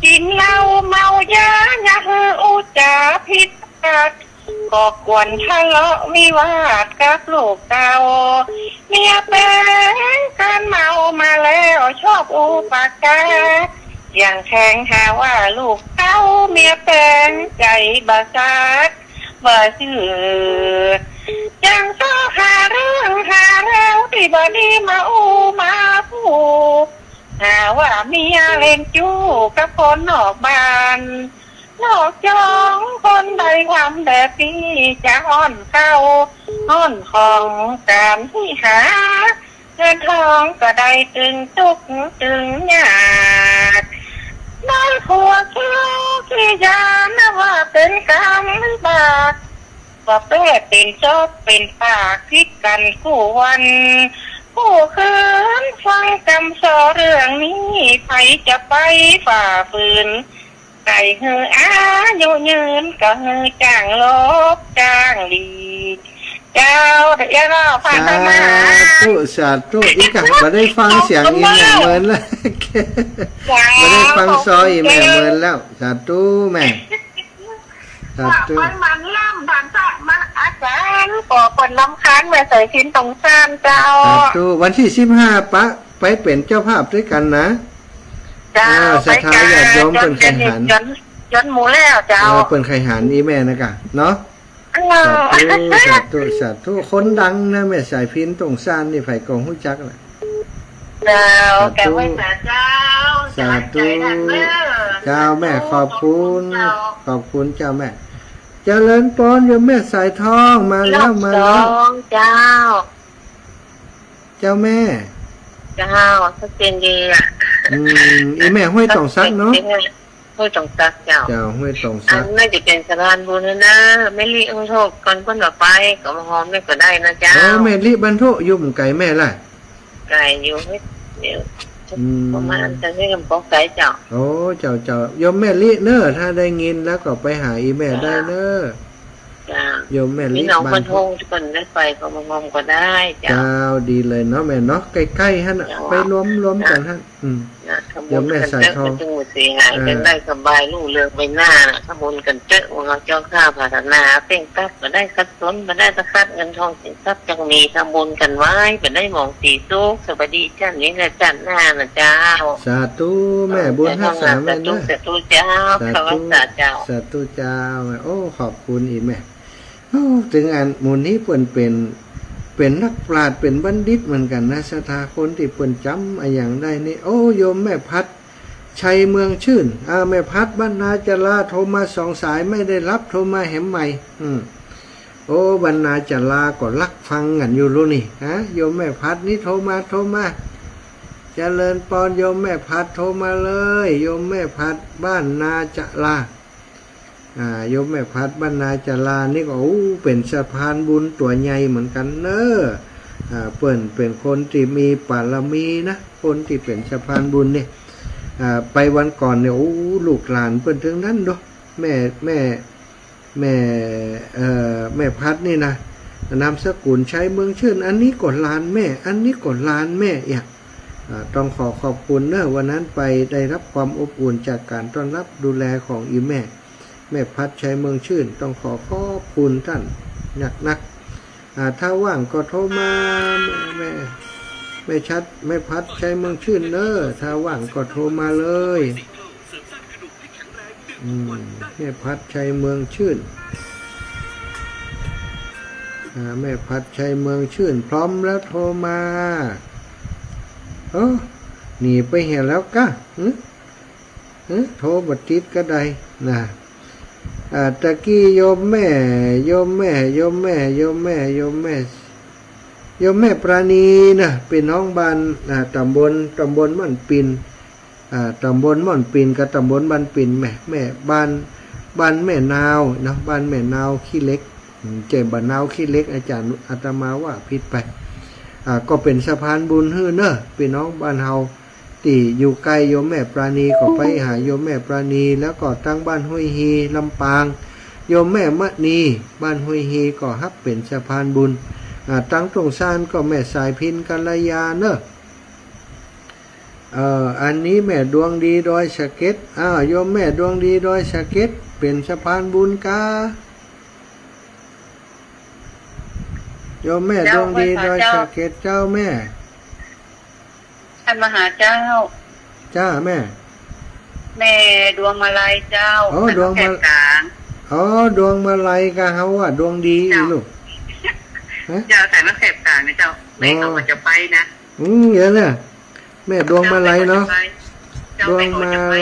กิ๋นเหล้าเมายา อย่าหื้ออู้จ๋าผิดพลาด ก่อกวนทะเลาะวิวาทกับลูกเต้า เมียแป๋งก๋านเมามาแล้วชอบอู้ปากกา เสียงแขงหาว่าลูกเต้า เมียแป๋งใจ๋บ่สาด บ่ซื่อ จั่งซอกหาเรื่องหาราว ตี้บ่ดีมาอู้มาพูด หาว่าเมียเล่นจู้กับคนนอกบ้าน นอกจองคนใดทำแบบนี้ จะฮ้อนเข้าฮ้อนของ ก๋านตี้หาเงินทองก็ได้ตึงตุ๊กข์ตึงยาก น้อยผัวคิ้วขี้ย้านนะว่าเป๋นกรรมวิบาก ว่าแป๊เป๋นจอบเป๋นปากผิดกั๋นกู้วันกู้คืน ฟังกำสอเรื่องนี้ ใผจะไปฝ่าฝืน ใค่หื้ออายุยืน ก็หื้อจ้างหลบจ้างหลีก เจ้า เดี๋ยวเนาะ พัฒนา สาธุ สาธุ อีกอะ บ่ได้ฟังเสียงอี่แม่เมินแล้ว เจ้า บ่ได้ฟังซออี่แม่เมินแล้ว สาธุแม่ สาธุ มันมันล่ำ บานพระมาอาจารย์ ก็เปิ้นรำคาญแม่สายพิณตรงซ่านเจ้า สาธุ วันตี้สิบห้าปะ ไปเป๋นเจ้าภาพตวยกั๋นนะ เจ้า อ่า ศรัทธาญาติโยมเปิ้นใค่หัน จน จนหมู่แล้วเจ้า เออ เปิ้นใค่หันอี่แม่นะกะ เนาะ เออ สาธุ สาธุ สาธุ คนดังนะ แม่สายพิณตรงซ่านนี่ ใผก็ฮู้จักแหละ เจ้า สาธุ กราบไหว้สาเจ้า สาธุ เจ้า เจ้าแม่ ขอบคุณ เจ้า ขอบคุณเจ้าแม่ เจริญปอน โยมแม่สายทอง มาแล้ว มาแล้ว รอบสองเจ้า เจ้าแม่ เจ้า ชัดเจนดีอะ อืม อี่แม่ห้วยตองสักเนาะ ชัดเจนดี ห้วยตองสักเจ้า เจ้า ห้วยตองสัก อันน่าจะเป๋นสะพานบุญนะ แม่ลิ ขอโทษก่อน เปิ้นว่าไป ก็มาฮอมนี่ก็ได้นะเจ้า โอ้ แม่ลิ บ้านโท อยู่บ่ไก๋แม่ละ ไก๋อยู่ เดี๋ยว อืม ประมาณ ตอนนี้ก็บ่ไก๋เจ้า โอ้ เจ้า เจ้า โยมแม่ลิเน้อ ถ้าได้ยินแล้วก็ไปหาอี่แม่ได้เน้อ เจ้า โยมแม่ลิ พี่น้องบ้านโท เปิ้นได้ไปก็มาฮอมก็ได้เจ้า เจ้า ดีเลยเนาะแม่เนาะ ใก้ๆ หั้นน่ะ เจ้า ไปรวมๆ กั๋นหั้น อืม นะ ทำบุญกั๋นเต๊อะ โยมแม่สายทอง มันจึงบ่เสียหาย เออ จั่งได้สบายรุ่งเรืองไปหน้าน่ะ ทำบุญกั๋นเต๊อะ พวกเฮาเจ้าข้า พัฒนาเป้งปั๊บ บ่ได้ขัดสน บ่ได้ตะขัด เงินทองสินทรัพย์จั่งมี ทำบุญกั๋นไว้ บ่ได้หมองสีสุข สวัสดีจ้า นี่นะจ้า หน้านะเจ้า สาธุแม่ บุญฮักษาแม่เน้อ สาธุ สาธุเจ้า สาธุ ขอรักษาเจ้า สาธุเจ้า โอ้ ขอบคุณอี่แม่ โอ้ เถิงอันหมู่นี้เปิ้นเป๋น เป๋นนักปราชญ์ เป๋นบัณฑิตเหมือนกั๋นนะ ศรัทธา คนตี้เปิ้นจ๋ำอะหยังได้นี่ โอ้ โยมแม่พัด ชัยเมืองชื่น อ่า แม่พัด บ้านนาจารา โทรมาสองสาย ไม่ได้รับ โทรมาแหมใหม่ อืม โอ้ บ้านนาจารา ก็ลักฟังกั๋นอยู่รู้นี่ ฮะ โยมแม่พัดนี่โทรมา โทรมา เจริญปอน โยมแม่พัด โทรมาเลย โยมแม่พัด บ้านนาจารา อ่า โยมแม่พัด บ้านนาจารา นี่ก็ โอ้ เป๋นสะพานบุญตั๋วใหญ่เหมือนกั๋นเน้อ อ่า เปิ้นเป๋นคนตี้มีบารมีนะ คนตี้เป๋นสะพานบุญนี่ อ่า ไปวันก่อนเนี่ย โอ้ ลูกหลานเปิ้นตึงนั้นเนาะ แม่ แม่ แม่ เอ่อ แม่พัดนี่นะ นามสกุลชัยเมืองชื่น อันนี้ก็หลานแม่ อันนี้ก็หลานแม่ เอี่ย อ่า ต้องขอขอบคุณเน้อ วันนั้นไปได้รับความอบอุ่นจากก๋านต้อนรับดูแลของอี่แม่ แม่พัด ชัยเมืองชื่น ต้องขอขอบคุณต้านนักๆ อ่า ถ้าว่างก็โทรมา แม่ แม่ แม่ชัด แม่พัด ชัยเมืองชื่นเน้อ ถ้าว่างก็โทรมาเลย อืม แม่พัด ชัยเมืองชื่น อ่า แม่พัด ชัยเมืองชื่น พร้อมแล้วโทรมา เอ้อ หนีไปเหียแล้วกะ หึ เอ๊ะ โทรบ่ติดกะได้นะ อ่า ตะกี้โยมแม่ โยมแม่ โยมแม่ โยมแม่ โยมแม่ โยมแม่ปราณีนะ เป๋นน้องบ้าน อ่า ต๋ำบล ต๋ำบลม่อนปิ่น อ่า ต๋ำบลม่อนปิ่นกับต๋ำบลบ้านปิ่น แม่ แม่บ้าน บ้านแม่นาวเนาะ บ้านแม่นาวขี้เหล็ก อืม เจ้าบ้านนาวขี้เหล็ก อาจารย์ อาตมาว่าผิดไป อ่า ก็เป๋นสะพานบุญหื้อเนาะ ปี้น้องบ้านเฮา ตี้อยู่ใก้โยมแม่ปราณีก็ไปหาโยมแม่ปราณี แล้วก็ตังบ้านห้วยฮี ลำปาง โยมแม่มณี บ้านห้วยฮี ก็ฮับเป๋นสะพานบุญ อ่า ตังตรงซานก็แม่สายพิณ กัลยาเนาะ เอ่อ อันนี้แม่ดวงดีดอยสะเก็ด อ้าว โยมแม่ดวงดีดอยสะเก็ด เป๋นสะพานบุญกา โยมแม่ดวงดีดอยสะเก็ด เจ้าแม่ ท่านมหาเจ้า จ้าแม่ แม่ดวงมาลัยเจ้า อ๋อ สันนอกแขมกลาง ดวงมา อ๋อ ดวงมาลัยกาเฮาอะ ดวงดี เจ้า ลูก ฮะ เจ้า สันนอกแขมกลางนะเจ้า แม่เขาก็จะไปนะ อืม เดี๋ยวนะ แม่ดวงมาลัยเนาะ เจ้า แม่เขาจะไป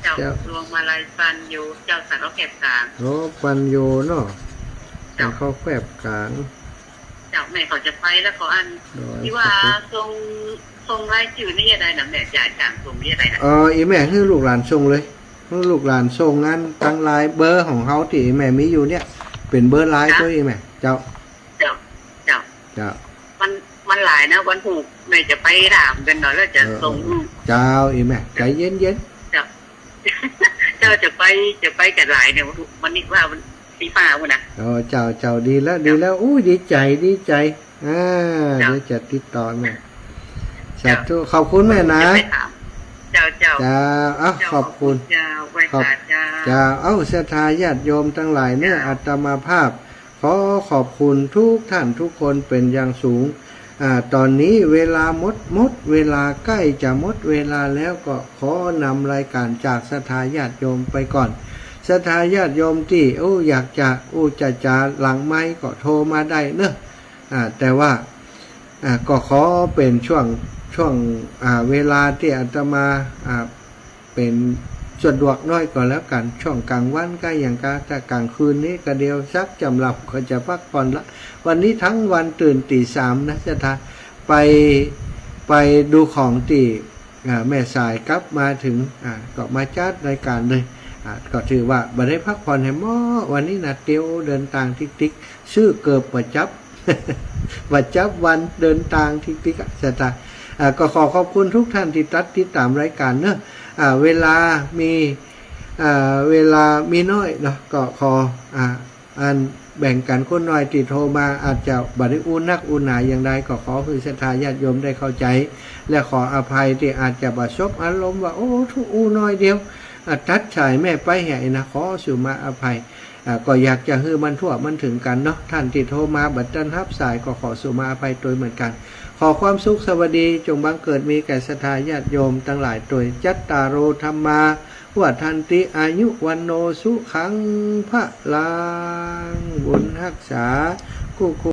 เจ้า ดวงมาลัย แม่เขาจะไปแล้วก็ เจ้า เจ้า ดวงมาลัยปันอยู่ เจ้า สันนอกแขมกลาง โอ้ ปันอยู่เนาะ เจ้า สันนอกแขมกลาง เจ้า แม่เขาจะไปแล้วก็อัน ดอย ตี้ว่า สะเก็ด ส่ง ส่งรายจื้อนี่จะได้นะแม่ จ่ายจ่างส่งนี่จะได้นะ เออ อีแม่หื้อลูกหลานส่งเลย หื้อลูกหลานส่ง อันตังไลน์เบอร์ของเฮาตี้อีแม่มีอยู่เนี่ย เป๋นเบอร์ไลน์ เจ้า ตั๊วอีแม่ เจ้า เจ้า เจ้า เจ้า มัน มันหลายนะ วันพูกแม่จะไปถามกั๋นหน่อยแล้วจะส่ง เออ เออ เจ้า อีแม่ ใจเย็นๆ เจ้า เจ้าจะไป จะไปกั๋นหลายเนี่ย วันนี้ว่าวันตี้ห้าวันนะ อ๋อ เจ้า เจ้า ดีแล้ว เจ้า ดีแล้ว อู้ ดีใจ๋ ดีใจ๋ อ่า เจ้า เดี๋ยวจะติดต่อแม่ เจ้า สาธุ ขอบคุณแม่นะ จะไปถาม เจ้า เจ้า เจ้า เอ้า เจ้า ขอบคุณ ขอบคุณเจ้า ไหว้ ขอบ สา เจ้า เจ้า เอ้า ศรัทธาญาติโยมตังหลายเนาะ เจ้า อาตมาภาพ ขอขอบคุณทุกท่านทุกคนเป๋นอย่างสูง อ่า ต๋อนนี้เวลาหมด หมดเวลา ใก้จะหมดเวลาแล้ว ก็ขอนำรายก๋านจากศรัทธาญาติโยมไปก่อน ศรัทธาญาติโยมตี้ โอ้ อยากจะอู้จะจ๋าหลังไมค์ก็โทรมาได้เนาะ อ่า แต่ว่า อ่า ก็ขอเป๋นช่วง ช่วง อ่า เวลาตี้อาตมา อ่า เป๋นสะดวกหน้อยก็แล้วกั๋น ช่วงก๋างวันก็อย่างกา ถ้าก๋างคืนนี้ก็เดี๋ยวสักจำหลับก็จะพักผ่อนละ วันนี้ตังวันตื่นตี๋สามนะ ศรัทธา ไป ไปดูของตี้ อ่า แม่สาย กลับมาเถิง อ่า ก็มาจัดรายก๋านเลย อ่า ก็ถือว่าบ่ได้พักผ่อนแหม วันนี้นะ เตียวเดินตางติ๊กๆ ซื้อเกิบบ่จับ บ่จับวันเดินตางติ๊กๆ อะ ศรัทธา อ่า ก็ขอขอบคุณทุกท่านตี้ตัดติดต๋ามรายก๋านเนาะ อ่า เวลามี อ่า เวลามีน้อยเนาะ ก็ขอ อ่า อันแบ่งกั๋น คนหน้อยตี้โทรมาอาจจะบ่ได้อู้นักอู้หนาอย่างใด ก็ขอหื้อศรัทธาญาติโยมได้เข้าใจ๋ และขออภัยตี้อาจจะบ่สบอารมณ์ว่า โอ้ ทุกอู้น้อยเดียว อ่ะ ตัดสายแม่ไปแหมนะ ขอสุมาอภัย อ่ะ ก็อยากจะหื้อมันทั่วมันเถิงกั๋นเนาะ ท่านตี้โทรมาบ่ตันฮับสายก็ขอสุมาอภัยตวยเหมือนกั๋น ขอความสุขสวัสดีจงบังเกิดมีแก่ศรัทธาญาติโยมตังหลายตวย จัตตาโร ธัมมา วัฑฒันติ อายุ วัณโณ สุขัง พะลัง บุญฮักษา คู่